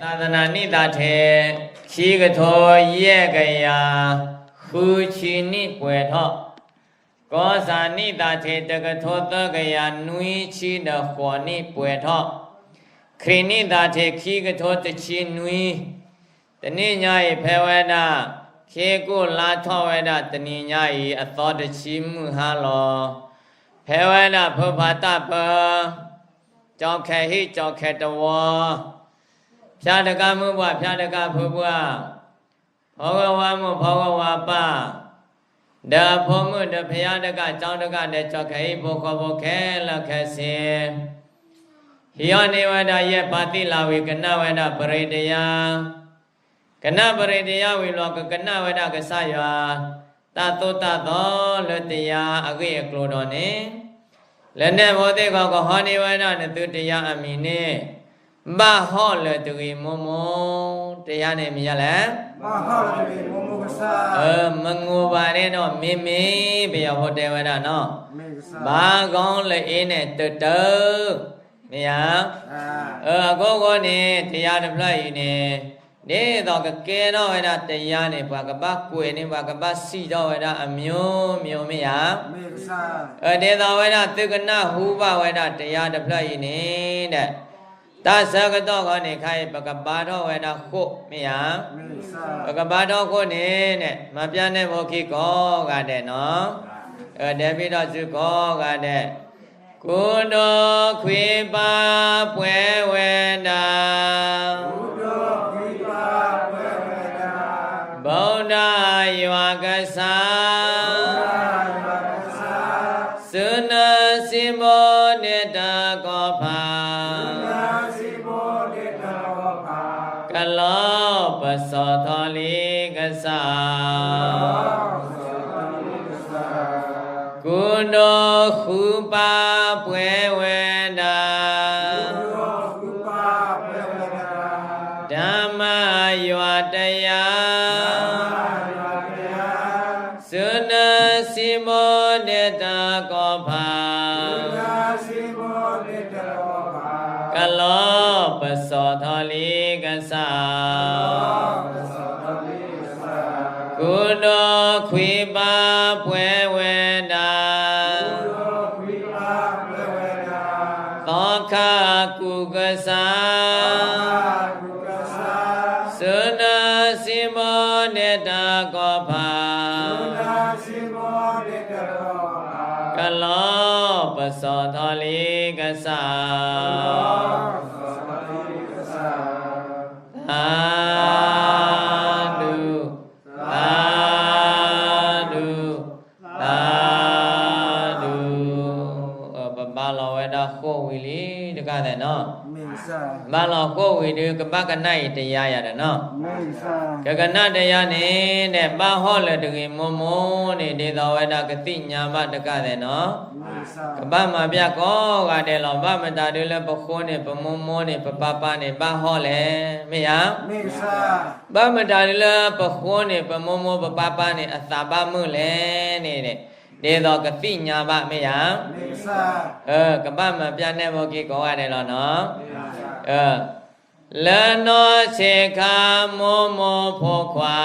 သာသနာနှစ်သာထဲ ခံကထိယဲၢ်ကယၤ ဃုဆံနံၣ်ပှဲၤထီၣ်, ကီၢ်စၣ်နှစ်သာထဲ တကထိသၢကယၤ နွံဆံဒီးဃိးနံၣ်ပှဲၤထီၣ်, ခရံာ်နှစ်သာထဲ ခံကထိတဆံနွံ, တနံၣ်ညါအံၤ ဖဲဝဲဒၣ် ခ့ကိၣ်လါထီၣ်ဝဲဒၣ် တနံၤညါအံၤ အသီတဆံမုၢ်ဟါလီၤ. ဖဲဝဲဒၣ် ဖုဖးတၢ်ပၢ ကၠီခဲဟံၣ် ကၠီခဲတဝီ ဖၠၣ်တကၣ်မုၣ်ပှၢ် ဖၠၣ်တကၣ်ဖုပှၢ်, ဖီဂီၢ်ဝါမိၢ် ဖီဂီၢ်ဝါပၢ်, ဒီးအဖိမုၣ်ဒီးဖယါတကၣ် ကၠီတကၣ် ဒီးကၠီခဲဟံၣ်ဖိဃီဖိခဲလၢာ်ခဲဆ့, ဟံးအီၣ်န့ၢ်ဝဲဒၣ်ယဲၢ်ပၢ်သံလၢဝံၤ ကနၣ်ဝဲဒၣ်ပရ့ၤတယါ, ကနၣ်ပရ့ၤတယါဝံၤလီၤ ကကနၣ်ဝဲဒၣ်ကစၢ်ယွၤ တၢ်သိၣ်တၢ်သီလၢတယါအဂ့ၢ်အကျိၤဒီးန့ၣ်, လၢနဲၣ်ဖိသ့ၣ်ဃီ ကဟီန့ၢ်ဝဲဒၣ်နသုတယါအမံၤန့ၣ် ဘၣ်ဟီၣ်လၢၤတဂ့ၤမိၢ်မိၢ်, တယါန့ၣ်မံၤယါလဲၣ်, မငိၢ်ဘၣ်န့ၣ်ဒီးမ့မ့ၢ် ပယီၤဖိတဲဝဲဒၣ်နီၤ, ဘါဂီလၢအ့န့ၣ်တတၢၢ်, မ့ၢ်ဧါ, အခိၣ်ဃိန့ၣ် တယါတဖျၢၣ်အံၤန့ၣ် ဒ်သိးကကဲထီၣ်ဝဲဒၣ်တယါန့ၣ် ပှၤကဘၣ်ကွဲးန့ၢ် ပှၤကဘၣ်စံးထီၣ်ဝဲဒၣ်အမျိုးမျိုး မ့ၢ်ဧါ, ဒ်သိးဝဲဒၣ်သုကနၢ်ဟူဘၣ်ဝဲဒၣ်တယါတဖျၢၣ်အံၤန့ၣ်ဒီး တၢ်ဆၢကတီၢ်ခီန့ၣ် ခဲအံၤ ပကဘါထီၣ်ဝဲဒၣ်ဃိၣ် မ့ၢ်ဧါ, ပကဘါထီၣ်ဃိၣ်န့ၣ်န့ၣ် မၤပျၢ်နဲၣ်ဖိခံကိးဂၤဒဲးနီၤ, ဒဲဘ့ၣ်ထီၣ်စုကိးဂၤဒဲး, ကူဒီးခွံပၢ်ပှဲၤဝဲဒၣ် ဗုဒ္ဓယွၤကစၢ်, စုနၢစံဘိန့ၣ်တကီၢ်ဖး, ကလီၤပစီၤထီလံကစၢ်, ကူဒီးဃုပၢ်ပှဲၤဝဲဒၣ် ဓမ္မယွၤတယါ, စုနၢစံဘိန့ၣ်တကီၢ်ဖး, ကလီၤပစီၤထီလံကစၢ်, ကူဒီးခွံပၢ်ပှဲၤဝဲဒၣ် သီခါကူကစၢ်, စုနၢစံဘိန့ၣ်တကီၢ်ဖး, ကလီၤပစီၤထီလံကစၢ်, သးဒူ, သးဒူ, သးဒူ, ပဘါလီၤဝဲဒၣ်ဃိၣ်ဝံၤလံတကးသ့ၣ်နီၤ, ဘါလီၤဃိၣ်ဝံၤဒုး ကဘၣ်ကနၣ်အံၤတယါယၤဒီးနီၤ, ကကနၣ်တယါန့ၣ် ဘၣ်ဟီၣ်လၢၤတဂ့ၤမိၢ်မိၢ်န့ၣ် ဒ်သိးဝဲဒၣ်ကသ့ၣ်ညါဘၣ်တကးသ့ၣ်နီၤ, ကဘၣ်မၤပျၢ်ကိးဂၤဒဲးလီၤ. ဘၣ်မတၤဒုးလၢပဃိန့ၣ် ပမိၢ်မိၢ်န့ၣ် ပပၢ်ပၢ်န့ၣ် ဘၣ်ဟီၣ်လဲၣ် မ့ၢ်ဧါ, ဘၣ်မတၤဒုးလၢပဃိန့ၣ် ပမိၢ်မိၢ်ပပၢ်ပၢ်န့ၣ် အသးဘၣ်မုာ်လဲၣ်န့ၣ် ဒ်သိးကသ့ၣ်ညါဘၣ် မ့ၢ်ဧါ, ကဘၣ်မၤပျၢ်နဲၣ်ဖိခံကိးဂၤဒဲးလီၤနီၤ. လၢနီၢ်ဆံးခါမိၢ်မိၢ်ဖိခွါ,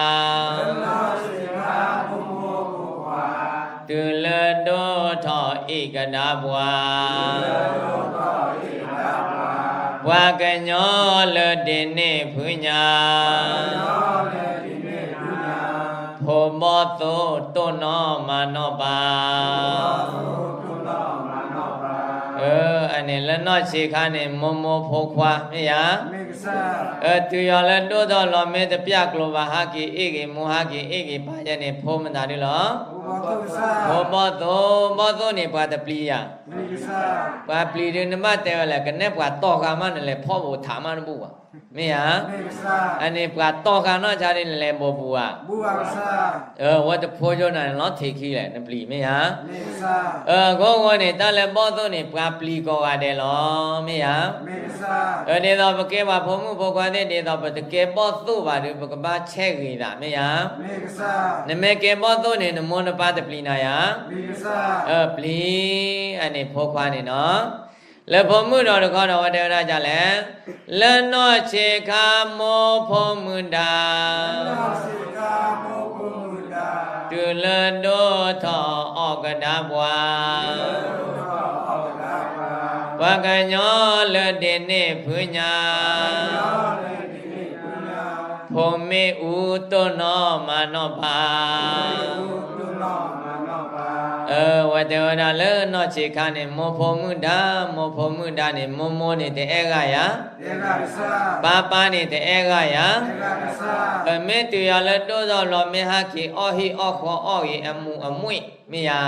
တုၤလၢဒိၣ်ထီၣ်အ့ၣ်ကဒါပှၤ, ပှၤကညီလၢဒ့န့ၢ်ဖုညါ, ဖိဘီၣ်သိၣ်တိၢ်နီၣ်မၤနီၣ်ပၢ် အန့ၣ်လၢနီၢ်ဆံးခါန့ၣ် မိၢ်မိၢ်ဖိခွါ မ့ၢ်ဧါ, တုၤယီၤလၢဒိၣ်ထီၣ်လီၤ မ့ၢ်တပျၢ်ကျိၤဘၣ် ဟးက့ၤအ့ၣ်ဂ့ၤမိၢ် ဟးက့ၤအ့ၣ်ဂ့ၤပၢ်ယဲန့ၣ် ဖိမတၤဒုလီၤ, ဖိဘီၣ်သိၣ်, ဘီၣ်သိၣ်န့ၣ် ပှၤတပျံၤယၤ, ပှၤပျံၤဒုး နဘၣ်တဲဝဲလဲၣ် ကနဲၣ်ပှၤတီၢ်ဃာ်မးနလဲၤဖီၣ်ဘိးထးမးတဘူၣ်ဘၣ်, မ့ၢ်ဧါ, အန့ၣ်ပှၤတီၢ်ဃာ်နီၢ်ဆါဒ်နလဲၤဘိးပူၤဧါ, ဝဲတဖိကၠိနၤန့ၣ် လီၤထံးခံလဲၣ် နပျံၤ မ့ၢ်ဧါ, အဃိဃိန့ၣ် တၢ်လၢဘီၣ်သိၣ်န့ၣ် ပှၤပျံၤကိးဂၤဒဲးလီၤ မ့ၢ်ဧါ, ဒ်သိးပကဲပှၤဖိမုၣ်ဖိခွါသ့ၣ် ဒ်သိးပတကဲဘီၣ်သိၣ်ဘၣ်ဒီး ပကဘၣ်ဆဲးဂ့ၤသး မ့ၢ်ဧါ, နမ့ၢ်ကဲဘီၣ်သိၣ်န့ၣ် နမိၢ်နပၢ်တပျံၤနၤယၤ, ပျံၤ, အန့ၣ်ဖိခွါန့ၣ်နီၤ လၢဖိမုၣ်ဒီးတခီဒီး အဝဲတဲဝဲဒၣ်ဒ်လဲၣ်, လၢနီၢ်ဆံးခါမိၢ်ဖိမုၣ်ဒါ, တုၤလၢဒိၣ်ထီၣ်အီၣ်ကဒါပှၤ, ပှၤကညီလၢဒ့န့ၢ်ဖုညါ, ဖိမ့ၣ်အူတိၢ်နီၣ်မၤနီၣ်ပၢ်. အဝဲတဲဝဲဒၣ်လၢနီၢ်ဆံးခါန့ၣ် မိၢ်ဖိမုၣ်ဒါ, မိၢ်ဖိမုၣ်ဒါန့ၣ် မိၢ်မိၢ်န့ၣ်တအဲၣ်ဂၤယၤ, ပၢ်ပၢ်န့ၣ်တအဲၣ်ဂၤယၤ, မ့ၢ်တုၤယၤလၢဒိၣ်ထီၣ်လီၤ မ့ၢ်ဟးက့ၤအီၣ်ဟံၣ်အီၣ်ဃီအီၣ်ဂ့ၤအမူးအမူး မ့ၢ်ယၤ,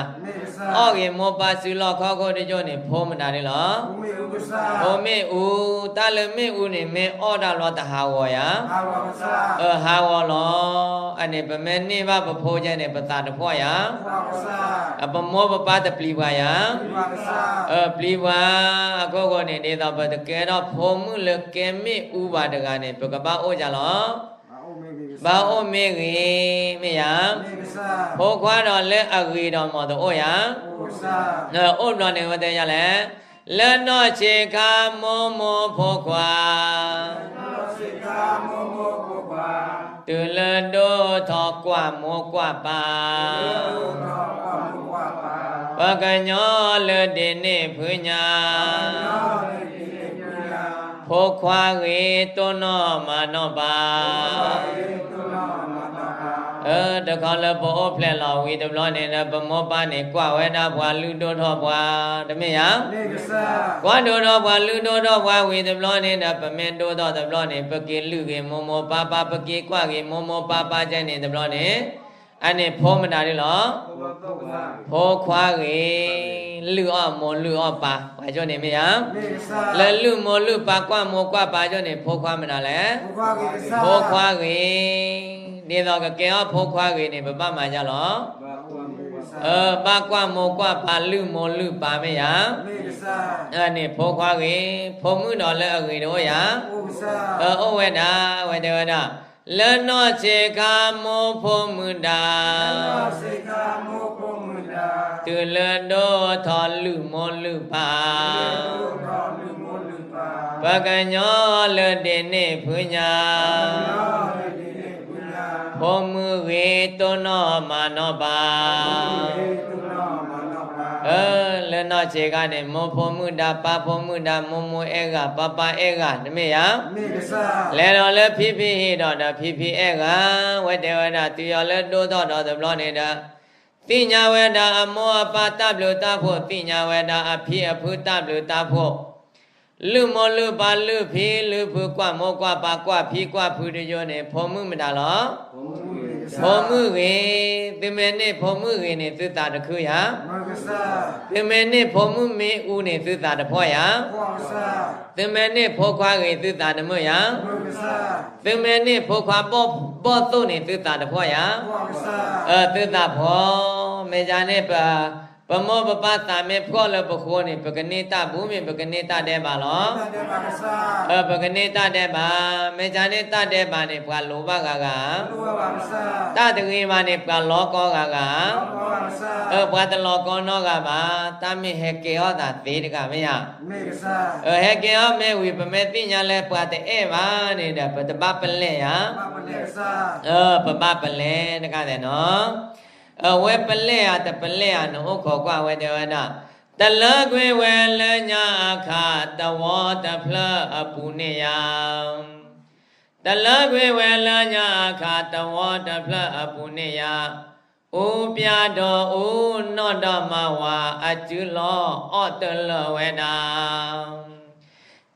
အီၣ်ဂ့ၤမိၢ်ပၢ်စုလီၢ်ခီၣ်ခိၣ်တယိၣ်န့ၣ် ဖိမတၤဒ်လီၤ. ဖိမ့ၣ်အူ, တၢ်လၢမ့ၣ်အူန့ၣ် မ့ၢ်အီၣ်တၢ်လီၤတဟးဂီၤယၤ, ဟးဂီၤလီၤ. အန့ၣ် ပမ့ၢ်န့ၢ်ဘၣ်ပဖိကဲန့ၣ် ပသးတဖှီၣ်ယၤ, ပမိၢ်ပပၢ်တပျံၤပှၤယၤ, ပျံၤပှၤ, အခိၣ်ဃိန့ၣ် ဒ်သိးပတကဲထီၣ်ဖိမုၣ်လၢကဲမ့ၣ်အူဘၣ်တဂၤန့ၣ် ပကဘၣ်အိၣ်ယၤလီၤ. ဘၣ်အိၣ်မ့ၢ်ဂ့ၤ, မ့ၢ်ယၤ, ဖိခွါဒီးလၢအဂ့ၤဒီးမ့ၢ်တအိၣ်ယၤ, အိၣ်ဘျီန့ၣ် အဝဲတဲယၤလဲၣ်, လၢနီၢ်ဆံးခါမိၢ်မိၢ်ဖိခွါ, တုၤလၢဒိၣ်ထီၣ်ကွၢ်မိၢ်ကွၢ်ပၢ်, ပှၤကညီလၢဒ့န့ၢ်ဖုညါ, ဖိခွါဂ့ၤတိၢ်နီၣ်မၤနီၣ်ပၢ်. တခီလၢပအိၣ်ဖျဲၣ်လီၤဝံၤတဘျီန့ၣ်ဒီး ပမိၢ်ပၢ်န့ၣ် ကွၢ်ဝဲဒၣ်ပှၤလုၢ်ဒိၣ်ထီၣ်ပှၤ, တမ့ၢ်ယၤ, ကွၢ်ဒိၣ်ထီၣ်ပှၤလုၢ်ဒိၣ်ထီၣ်ပှၤဝံၤတဘျီန့ၣ်ဒီး ပမ့ၢ်ဒိၣ်ထီၣ်တဘျီန့ၣ် ပက့ၤလုၢ်ဂ့ၤမိၢ်မိၢ်ပၢ်ပၢ်, ပက့ၤကွၢ်ဂ့ၤမိၢ်မိၢ်ပၢ်ပၢ်ကဲန့ၣ်တဘျီန့ၣ်, အန့ၣ်ဖိမတၤဒ်လီၤ. ဖိခွါဂ့ၤ, လုၢ်အီၣ်မိၢ်လုၢ်အီၣ်ပၢ်, ပှၤကၠိန့ၣ်မ့ၢ်ယၤ, လၢလုၢ်မိၢ်လုၢ်ပၢ်ကွၢ်မိၢ်ကွၢ်ပၢ်ကၠိန့ၣ် ဖိခွါမတၤလဲၣ်. ဖိခွါဂ့ၤ, ဒ်သိးကကဲအီၣ်ဖိခွါဂ့ၤန့ၣ် ပဘၣ်မၤယၤလီၤ. ဘၣ်ကွၢ်မိၢ်ကွၢ်ပၢ်လုၢ်မိၢ်လုၢ်ပၢ်မ့ၢ်ယၤ, န့ၣ်ဖိခွါဂ့ၤ, ဖိမုၣ်ဒီးလၢအဂ့ၤတအိၣ်ယၤ, အိၣ်ဝဲဒၣ်, အဝဲတဲဝဲဒၣ်, လၢနီၢ်ဆံးခါမိၢ်ဖိမုၣ်ဒါ, တုၤလၢဒိၣ်ထီၣ်လုၢ်မိၢ်လုၢ်ပၢ်, ပှၤကညီလၢဒ့န့ၢ်ဖုညါ, ဖိမုၣ်ဂ့ၤတိၢ်နီၣ်မၤနီၣ်ပၢ်. လၢနီၢ်ဆံးခါန့ၣ် မိၢ်ဖိမုၣ်ဒါ ပၢ်ဖိမုၣ်ဒါ မိၢ်မိၢ်အဲၣ်ဂၤ ပၢ်ပၢ်အဲၣ်ဂၤ တမ့ၢ်ယၤ, လဲၤဒီးလၢဖံဖံဟံၣ်ဒီးဒီး ဖံဖံအဲၣ်ဂၤ, ဝဲတဲဝဲဒၣ် တုၤယီၤလၢဒိၣ်ထီၣ်ဒီးတဘျီန့ၣ်ဒီး သ့ၣ်ညါဝဲဒၣ်အမိၢ်အပၢ်တၢ်ဘျုးတၢ်ဖှိၣ်, သ့ၣ်ညါဝဲဒၣ်အဖံအဖုတၢ်ဘျုးတၢ်ဖှိၣ်, လုၢ်မိၢ်လုၢ်ပၢ်လုၢ်ဖံလုၢ်ဖု ကွၢ်မိၢ်ကွၢ်ပၢ် ကွၢ်ဖံကွၢ်ဖုတယိန့ၣ် ဖိမုၣ်မတၤလီၤ. ဖိမုၣ်ဂ့ၤ, သုမ့ၢ်န့ၢ်ဖိမုၣ်ဂ့ၤန့ၣ် သုသးတခုယၤ, သုမ့ၢ်န့ၢ်ဖိမုၣ်မ့ၣ်အူန့ၣ် သုသးတဖှီၣ်ယၤ, သုမ့ၢ်န့ၢ်ဖိခွါဂ့ၤ သုသးတမုာ်ယၤ, သုမ့ၢ်န့ၢ်ဖိခွါဘီၣ်သိၣ်န့ၣ် သုသးတဖှီၣ်ယၤ, သုသးဖှီၣ်, မ့ၢ်ယၤန့ၣ် ပမိၢ်ပပၢ်သးမ့ၢ်ဖှီၣ်လၢပဃိန့ၣ် ပကန့ၢ်တၢ်ဘူမ့ၢ် ပကန့ၢ်တၢ်ဒဲးဘးလီၤ. ပကန့ၢ်တၢ်ဒဲးဘး, မ့ၢ်ယၤန့ၣ် တၢ်ဒဲးဘးန့ၣ် ပှၤလိၤဘၣ်ဂၤဂၤ, တၢ်တဂ့ၤဘၣ်န့ၣ် ပှၤလီၤကီဂၤဂၤ, ပှၤတလီၤကီနီတဂၤဘၣ်, တၢ်မ့ၢ်ဟဲကဲထီၣ်သးသ့တဂၤမ့ၢ်ယၤ, ဟဲကဲထီၣ်မ့ၢ်ဝံၤ ပမ့ၢ်သ့ၣ်ညါလၢပှၤတအဲၣ်ဘၣ်န့ၣ်ဒီး ပတဘၣ်ပလဲၢ်ယၤ, ပဘၣ်ပလဲၢ်တဂၤလဲၣ်နီၤ. အဝဲပလဲၢ်ဧါ တပလဲၢ်ဧါန့ၣ် အိၣ်ခိးကွၢ်ဝဲတဲဝဲဒၣ်, တလၢကွံာ်ဝဲလၢညါအခါ သဝီတဖျၢၣ်အပူၤန့ၣ်ယၤ, တလၢကွံာ်ဝဲလၢညါအခါ သဝီတဖျၢၣ်အပူၤန့ၣ်ယၤ, အူပျါဒီးအူနီၢ်ဒီးမါဝၤ အစုလီၢ်အီၣ်တလၢာ်ဝဲဒၣ်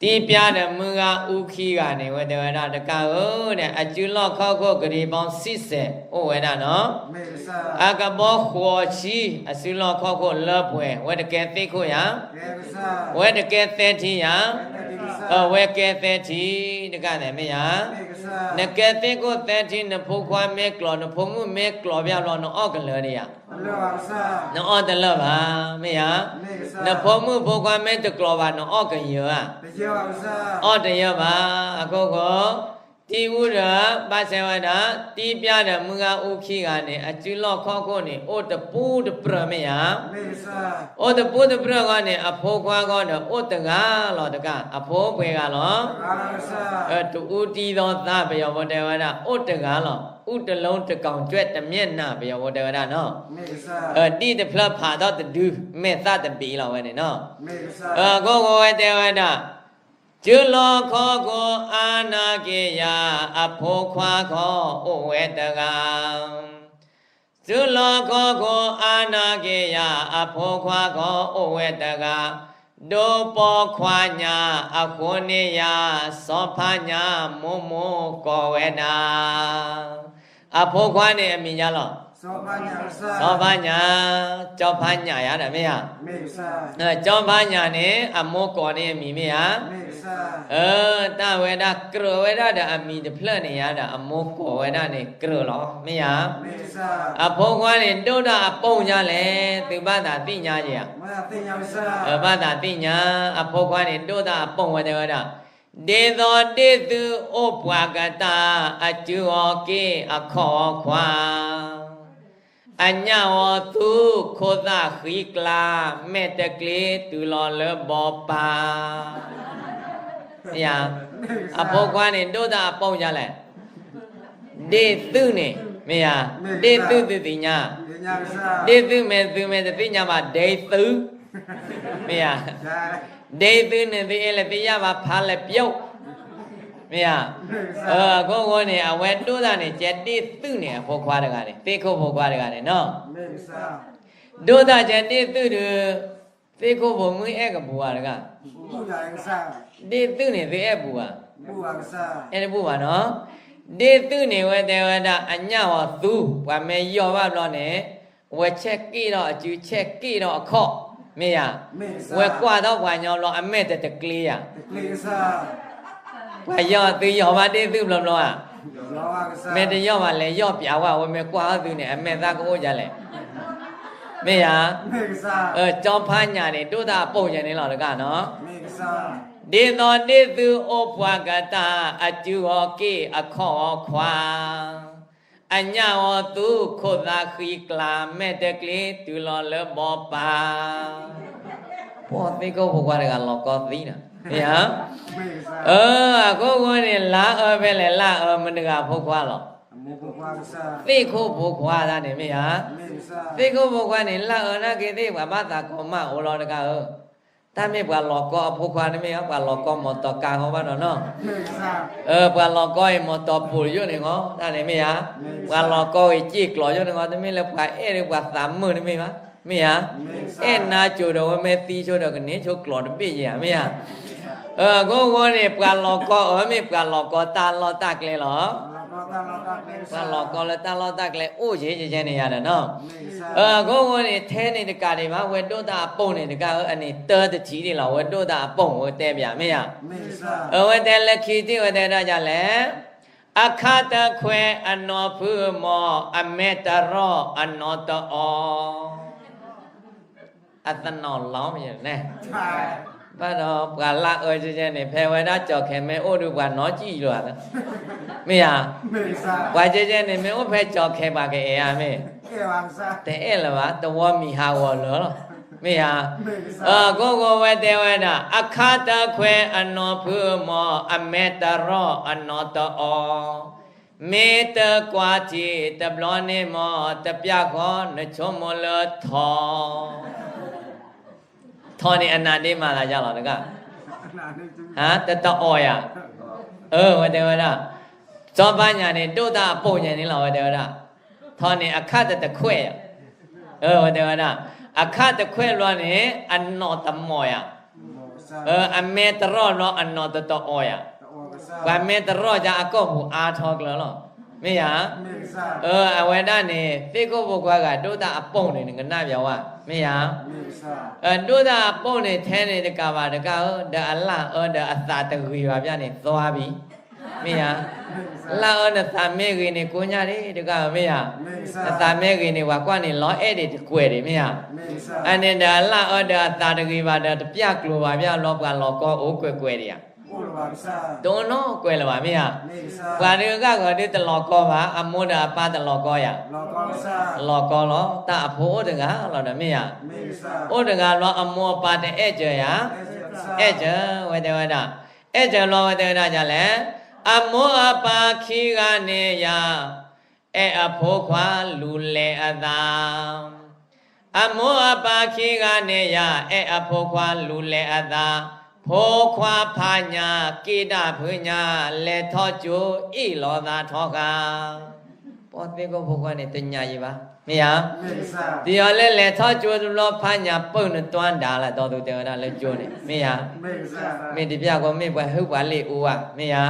တံပျါဒီးမုၢ်ဂၤအူခံဂၤန့ၣ် ဝဲတဲဝဲဒၣ် တကးဧၢ, အစုလီၢ်ခီၣ်ခိၣ်ကရံၣ်ဘီစံၣ်စဲး အိၣ်ဝဲဒၣ်နီၤ, အကဘီဃိးဆံ အစုလီၢ်ခီၣ်ခိၣ်လၢပှဲၤ, ဝဲတကဲသ့ၣ်ခိၣ်ယၤ, ဝဲတကဲသဲထံယၤ, အဝဲကဲသဲထံတကးန့ၣ်မ့ၢ်ယၤ, နကဲသ့ၣ်ခိၣ်သဲထံ နဖိခွါမ့ၢ်ကျိး နဖိမုၣ်မ့ၢ်ကျိးဘၣ်ဘျီ နအီၣ်ကလၢာ်ဒံးယၤ, နအီၣ်တလၢာ်ဘၣ်, မ့ၢ်ယၤ, နဖိမုၣ်ဖိခွါမ့ၢ်တကျိးဘၣ် နအီၣ်ကယၢၤဧါ, အီၣ်တယၢၤဘၣ်, အခိၣ်ဃိ တံၢ်အူဒီး ဘၣ်ဆၣ်ဝဲဒၣ် တံၢ်ပျၢ်ဒီးမုၢ်ဂၤအူခံဂၤန့ၣ် အစုလီၢ်ခီၣ်ခိၣ်န့ၣ် အိၣ်တပူတပြၢၢ်မ့ၢ်ဧါ. အိၣ်တပူတပြၢၢ်ဂီၢ်န့ၣ် အဖိခွါဂီၢ်ဒီးအိၣ်တဂၤလီၤတက့ၢ်. အဖိပှဲၤဂၤလီၤ. တအူတံၢ်သီသး ပယီၤဖိတဲဝဲဒၣ် အိၣ်တဂၤလီၤ. အူတလူတကောင်ကၠွဲၣ်တမျဲၢ်နၢ် ပယီၤဖိတဲဝဲဒၣ်နီၤ. ဒံၣ်တဖျၢၣ်ဖးထီၣ်တဒု မဲာ်သၣ်တဘ့ၣ်လီၤဝဲန့ၣ်နီၤ. အခိၣ်ဃိဝဲတဲဝဲဒၣ် စုလီၢ်ခီၣ်ခိၣ်အါနာ်က့ၤယၤ အဖိခွါခီအိၣ်ဝဲတဂၤ. စုလီၢ်ခီၣ်ခိၣ်အါနာ်က့ၤယၤ အဖိခွါခီအိၣ်ဝဲတဂၤ. ဒိၣ်ပိာ်ခွါညါအဃိန့ၣ်ယၤ စီၤဖါညါမိၢ်မိၢ်ကိးဝဲဒၣ်. အဖိခွါန့ၣ်အမံၤညါလီၤ. စီၤဖါညါ, စီၤဖါညါယၤဒီးမ့ၢ်ဧါ. စီၤဖါညါန့ၣ် အမိၢ်ကိးန့ၢ်အမံၤမ့ၢ်ဧါ. တၢ်ဝဲဒၣ်ကြၢးဝဲဒၣ်ဒီးအမံၤတဖျၢၣ်န့ၣ်ယၤဒီး အမိၢ်ကိးဝဲဒၣ်န့ၣ်ကြၢးလီၤ မ့ၢ်ဧါ. အဖိခွါန့ၣ် ဒိၣ်တၢ်အပိၢ်ညါလဲၣ်, သုဘၣ်သးသ့ၣ်ညါယၤ. ဘၣ်သးသ့ၣ်ညါ, အဖိခွါန့ၣ် ဒိၣ်တၢ်အပိၢ်ဝဲတဲဝဲဒၣ်, ဒ်သိးဒ့ၣ်သုအိၣ်ပှၤကတၢၢ် အစုအီၤက့ၢ်အခီၣ်အီၤခွါ အညၣ်အီၤသူခိၣ်သၣ်ဃံကျါ မဲာ်တကျ့တုၤလီၤလၢဘီပၤ. အဖိခွါန့ၣ် ဒိၣ်တၢ်အပိၢ်ညါလဲၣ်. ဒ့ၣ်သုန့ၣ် မ့ၢ်ဧါ. ဒ့ၣ်သုသုသ့ၣ်ညါ, ဒ့ၣ်သုမ့ၢ်သုမ့ၢ်တသ့ၣ်ညါဘၣ် ဒ့သု မ့ၢ်ဧါ. ဒ့ၣ်သုန့ၣ်သုအ့ၣ်လဲၤသ့ၣ်ညါဘၣ်ဖးလဲၣ်ပျိ, မ့ၢ်ဧါ. အခိၣ်ဃိန့ၣ် အဝဲဒိၣ်တၢ်န့ၣ် ကဲဒ့ၣ်သုန့ၣ် အဖိခွါတဂၤန့ၣ် သ့ၣ်ခိၣ်ဖိခွါတဂၤန့ၣ်နီၤ. ဒိၣ်တၢ်ကဲဒ့ၣ်သုဒီး သ့ၣ်ခိၣ်ဖိမုၣ်အဲၣ်ကပူၤဧါတဂၤ. ဒ့ၣ်သုန့ၣ်သုအဲၣ်ပူၤဧါ. အဲၣ်တပူၤဘၣ်နီၤ. ဒ့ၣ်သုန့ၣ်ဝဲတဲဝဲဒၣ် အညၣ်အီၤသူ ပှၤမ့ၢ်ယီၢ်ဘၣ်ဘျီန့ၣ် ဝဲဆဲးက့ၣ်ထီၣ်အစု ဆဲးက့ၣ်ထီၣ်အခီၣ်, မ့ၢ်ဧါ. ဝဲကွၢ်ထီၣ်ပှၤညီဘျီ အမဲာ်တတကျ့ဧါ. ပှၤယီၢ်သုယီၢ်ဘၣ်ဒ့ၣ်သုဘျီဘျီဧါ. မ့ၢ်တယီၢ်ဘၣ်လဲၤယီၢ်ပျးဝဲ အဝဲမ့ၢ်ကွၢ်ထီၣ်သုန့ၣ် အမဲာ်သၣ်ကအိၣ်ဒ်လဲၣ်, မ့ၢ်ဧါ. စီၤဖါညါန့ၣ် ဒိၣ်တၢ်အပိၢ်ညါန့ၣ်လီၤတဂၤနီၤ. ဒ်သိးဒ့ၣ်သုအိၣ်ပှၤကတၢၢ် အစုအီၤက့ၢ်အခီၣ်အီၤခွါ, အညၣ်အီၤသူခိၣ်သၣ်ဃံကျါ မဲာ်တကျ့တုၤလီၤလၢဘီပၤ. ပှၤသ့ၣ်ခိၣ်ဖိခွါတဂၤလီၤကီသံနီၤ, မ့ၢ်ဧါ. အခိၣ်ဃိန့ၣ် လါအၢဖဲလဲၣ် လါအၢမတၤတဂၤအဖိခွါလီၤ. သ့ၣ်ခိၣ်ဖိခွါတၢ်န့ၣ် မ့ၢ်ဧါ. သ့ၣ်ခိၣ်ဖိခွါန့ၣ် လါအၢနာ်က့ၤသ့ၣ် ပှၤဘၣ်သးကိးမၢ်အိၣ်လီၤတဂၤဧၢ. တၢ်မ့ၢ်ပှၤလီၤကီအဖိခွါတမ့ၢ်ဘၣ်, ပှၤလီၤကီမီတီကါဃီဘၣ်နီၤနီၤ. ပှၤလီၤကီအံၤမီတီပိာ်ယိာ်န့ၣ်ဃီ တၢ်န့ၣ်မ့ၢ်ဧါ. ပှၤလီၤကီအံၤစ့ၢ်ကျီၤယိာ်န့ၣ်ဃီ တမ့ၢ်လၢပှၤအဲၣ်ဒီးပှၤသးမုာ်တမ့ၢ်ဘၣ်, မ့ၢ်ဧါ. အဲၣ်နါစိၤဒီးဝဲမ့ၢ်သံဆိဒီး ကန့ၢ်ဆိကျီၤတဘ့ၣ်ယဲဧါ, မ့ၢ်ဧါ. အခိၣ်ဃိန့ၣ် ပှၤလီၤကီအီၤမ့ၢ်ပှၤလီၤကီတၢ်လီၢ်တၢ်ကျဲလီၤ. ပှၤလီၤကီလၢတၢ်လီၢ်တၢ်ကျဲအိၣ်ယဲယဲန့ၣ်ယၤဒီးနီၤ. အခိၣ်ဃိန့ၣ် ထဲန့ၣ်တကးဒံးဘၣ် ဝဲဒိၣ်တၢ်အပိၢ်န့ၣ်တကးဧၢ, အန့ၣ်တၢတထံးဒံးလီၤ, ဝဲဒိၣ်တၢ်အပိၢ်ဝဲတဲပၠး မ့ၢ်ဧါ. အဝဲတဲလၢခံထံၣ်ဝဲတဲဒၣ်လဲၣ်, အခါတခွဲအနီၢ်ဖုမီၢ်, အမဲာ်တရီၢ်အနီၢ်တအီၣ်. အသနီၣ်လီၤမ့ၢ်န့ၣ်, ဘၣ်ဒီးပှၤလၢအၢကဲကဲန့ၣ် ဖဲဝဲဒၣ်ကၠီၤခဲၤမ့ၢ်အိၣ်ဒီးပှၤနီၢ်ကံၣ်လီၤ, မ့ၢ်ဧါ. ပှၤကဲကဲန့ၣ် မ့ၢ်အိၣ်ဖဲကၠီၤခဲၤပှၤကအဲၣ်ဧါမ့ၢ်, တအဲၣ်လၢၤဘၣ်, တဝီမံၤဟးဂီၤလၢာ်လီၤ, မ့ၢ်ဧါ. အခိၣ်ဃိဝဲတဲဝဲဒၣ် အခါတခွဲအနီၢ်ဖုမီၢ်, အမဲာ်တရီၢ်အနီၢ်တအီၣ်. မ့ၢ်တကွၢ်ထံတဘျီန့ၣ်မီၢ်, တပျၢ်ဃီနဆိကမိၣ်လၢထီၣ်. ထီၣ်န့ၣ်အနးဒ့မၤသးယါလီၤတဂၤ, ဟါ, တတအီၣ်ယၤ. အဝဲတဲဝဲဒၣ် စီၤပၤညၣ်န့ၣ် ဒိၣ်တၢ်အပိၢ်ညါန့ၣ်လီၤ, ဝဲတဲဝဲဒၣ် ထီၣ်န့ၣ် အခါတတခွဲးယၤ, ဝဲတဲဝဲဒၣ် အခါတခွဲးဘျီန့ၣ် အနီၢ်တမီၢ်ယၤ, အမဲာ်တရီၢ်ဘျီ အနီၢ်တတအီၣ်ယၤ, ပှၤမဲာ်တရီၢ်ယၤအကီၢ်ပူၤအါထီၣ်ကျၢၤလီၤ, မ့ၢ်ယၤ. အဝဲဒၣ်န့ၣ် သ့ၣ်ခိၣ်ဖိခွါဂၤ ဒိၣ်တၢ်အပိၢ်န့ၣ် နကနၣ်ပျးဝဲ, မ့ၢ်ယၤ. ဒိၣ်တၢ်အပိၢ်န့ၣ် ထဲန့ၣ်တကးဘၣ်တကးဧၢ, ဒီးအလၢ်အၢဒီးအသးတဂ့ၤဘၣ်ဘၣ်န့ၣ် သွါဘံၣ်, မ့ၢ်ယၤ. လၢ်အၢနသးမ့ၢ်ဂ့ၤန့ၣ် ကိညၢ်ဒံးတကးဧၢ, မ့ၢ်ယၤ. နသးမ့ၢ်ဂ့ၤန့ၣ် ပှၤကွၢ်န့ၣ် လီၤအဲၣ်ဒံးတကွဲးဒံး, မ့ၢ်ယၤ. အန့ၣ်ဒီးအလၢ်အၢဒီးအသးတဂ့ၤဘၣ်ဒီး တပျၢ်ကျိၤဘၣ်ဘၣ်လီၤ, ပှၤလီၤကီအိၣ်ကွဲးကွဲးဒံးဧါ တအိၣ်နီၢ်ကွဲးလၢၤဘၣ် မ့ၢ်ဧါ. ပှၤဒုးဂၢ်ဂီၤဒုးတလီၤကီဘၣ်, အမိၢ်ဒီးအပၢ်တလီၤကီယၤ. လီၤကီလီၤ, တၢ်အဖိအိၣ်တဂၤလီၤဒီး မ့ၢ်ဧါ. အိၣ်တဂၤလီၤ အမိၢ်အပၢ်တအဲၣ်စၢၤယၤ. အဲၣ်စၢၤဝဲတဲဝဲဒၣ်, အဲၣ်စၢၤလီၤဝဲတဲဝဲဒၣ်ဒ်လဲၣ်, အမိၢ်အပၢ်ခံဂၤန့ၣ်ယၤ အဲၣ်အဖိခွါလူၤလဲၤအသး. အမိၢ်အပၢ်ခံဂၤန့ၣ်ယၤ အဲၣ်အဖိခွါလူၤလဲၤအသး, ဖိခွါဖးညၣ်က့ၤဒၣ်ဖုညါ, လဲၤထီၣ်ကၠိအ့ၣ်လိာ်သးထီဃာ်. ပှၤသ့ၣ်ကိၣ်ဖိခွါန့ၣ် တညၣ်ယံၤဘၣ် မ့ၢ်ဧါ. ဒ်သိးလၢလဲၤထီၣ်ကၠိတဘျီ ဖးညၣ်ပၢၢ်နတွၤဒၣ်လၢ ဒီးသူတဲဝဲဒၣ်လၢကၠိန့ၣ် မ့ၢ်ဧါ. မ့ၢ်တပျၢ်ဃီမ့ၢ်ပှၤဟုၣ်ပှၤလ့ၣ်အူဧါ မ့ၢ်ဧါ.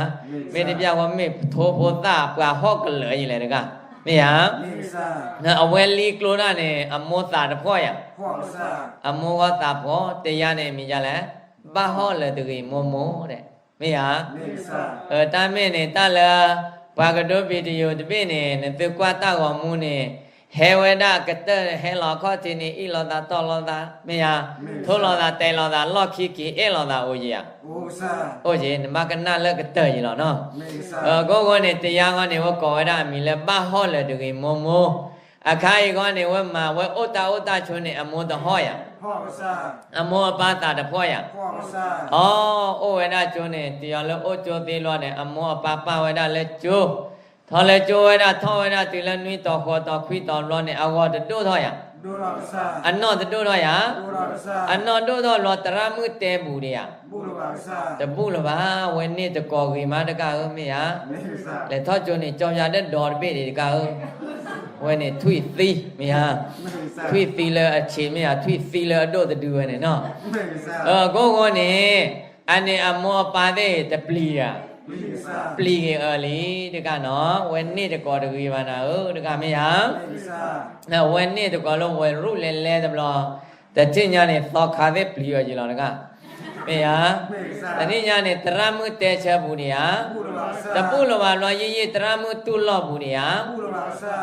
မ့ၢ်တပျၢ်ဃီမ့ၢ်ထိဖိသၣ် ပှၤဟီၣ်ကလၢာ်ယံၤလဲၣ်တဂၤ မ့ၢ်ဧါ. အဝဲလံကျိဒၣ်န့ၣ် အမိၢ်သးတဖှီၣ်ယၤ. အမိၢ်ဂီၢ်သးဖှီၣ် တယါန့ၣ်မံၤဒ်လဲၣ်, ဘၣ်ဟီၣ်လၢတဂ့ၤမိၢ်မိၢ်ဒဲး မ့ၢ်ဧါ. တၢ်မ့ၢ်န့ၣ် တၢ်လၢ ပှၤကဒိ video တဘ့ၣ်န့ၣ် နသုကွၢ်တၢ်ဂီၤမူန့ၣ် ဟဲဝဲဒၣ်ကတၢၢ်ဟဲလီၤခီၣ်ထံးန့ၣ် အ့ၣ်လိာ်သးတီၢ်လိာ်သး မ့ၢ်ဧါ. ထိလိာ်သးတဲလိာ်သး လီၢ်ခံက့ၤအဲၣ်လိာ်သးအိၣ်ယံၤဧါ. အိၣ်ယံၤ နဘၣ်ကနၣ်လၢကတၢၢ်ယံၤလီၤနီၤ. အဃိဃိန့ၣ် တယါဃီန့ၣ် ဝဲကိးဝဲဒၣ်အမံၤလၢ ဘၣ်ဟီၣ်လၢတဂ့ၤမိၢ်မိၢ်. အခါအံၤဃီန့ၣ် ဝဲမၤဝဲအိၣ်တၢ်အိၣ်တၢ်ဆိးန့ၣ် အမိၢ်တဟီၣ်ယၤ အမိၢ်အပၢ်သးတဖှီၣ်ယၤ. အီ အိၣ်ဝဲဒၣ်ကၠိန့ၣ် တယါလၢအိၣ်ကၠိသ့လီၤန့ၣ် အမိၢ်အပၢ်ပာ်ဝဲဒၣ်လၢကၠိ, ထီၣ်လၢကၠိဝဲဒၣ် ထီၣ်ဝဲဒၣ်တုၤလၢနွံတီၤဃိးတီၤခွံတီၤဘျီန့ၣ် အဂီၤတဒိၣ်ထီၣ်ယၤ, အနီၢ်တဒိၣ်ထီၣ်ယၤ, အနီၢ်ဒိၣ်ထီၣ်ဘျီ သရၣ်မုၣ်တဲဘူးဒံးဧါ, တဘူးလၢၤဘၣ်, ဝဲန့ၣ်တကိးဂ့ၤမးတကးဧၢ မ့ၢ်ဧါ, လဲၤထီၣ်ကၠိန့ၣ် ကၠီယါဒၣ်ဒီတဘ့ၣ်ဒံးတကးဧၢ, ဝဲန့ၣ်ထွံၣ်သံ မ့ၢ်ဧါ, ထွံၣ်သံလၢအဆံးမ့ၢ်ဧါ, ထွံၣ်သံလၢအဒိၣ်တဒုဝဲန့ၣ်နီၤ, အဃိဃိန့ၣ် အန့ၣ်အမိၢ်အပၢ်သ့ၣ်တပျံၤဧါ, ပျံၤက့ၤအၢလံတကးနီၤ, ဝဲန့ၣ်တကိးတဂ့ၤဘၣ်နၤဧၢတကးမ့ၢ်ဧါ, ဝဲန့ၣ်တကိးလၢဝဲရူၣ်လဲၤလဲၤတဘျီ, တထံၣ်ညါန့ၣ် သီခါသ့ၣ်ပျံၤအီၤယံၤလီၤတကး, မ့ၢ်ဧါ, တနံၣ်ညါန့ၣ် သရၣ်မုၣ်တဲဆၢပူၤန့ၣ်ဧါ, တဘူးလၢၤဘၣ်ဘျီ ယံာ်ယံာ် သရၣ်မုၣ်တူၢ်လိာ်ပူၤန့ၣ်ဧါ,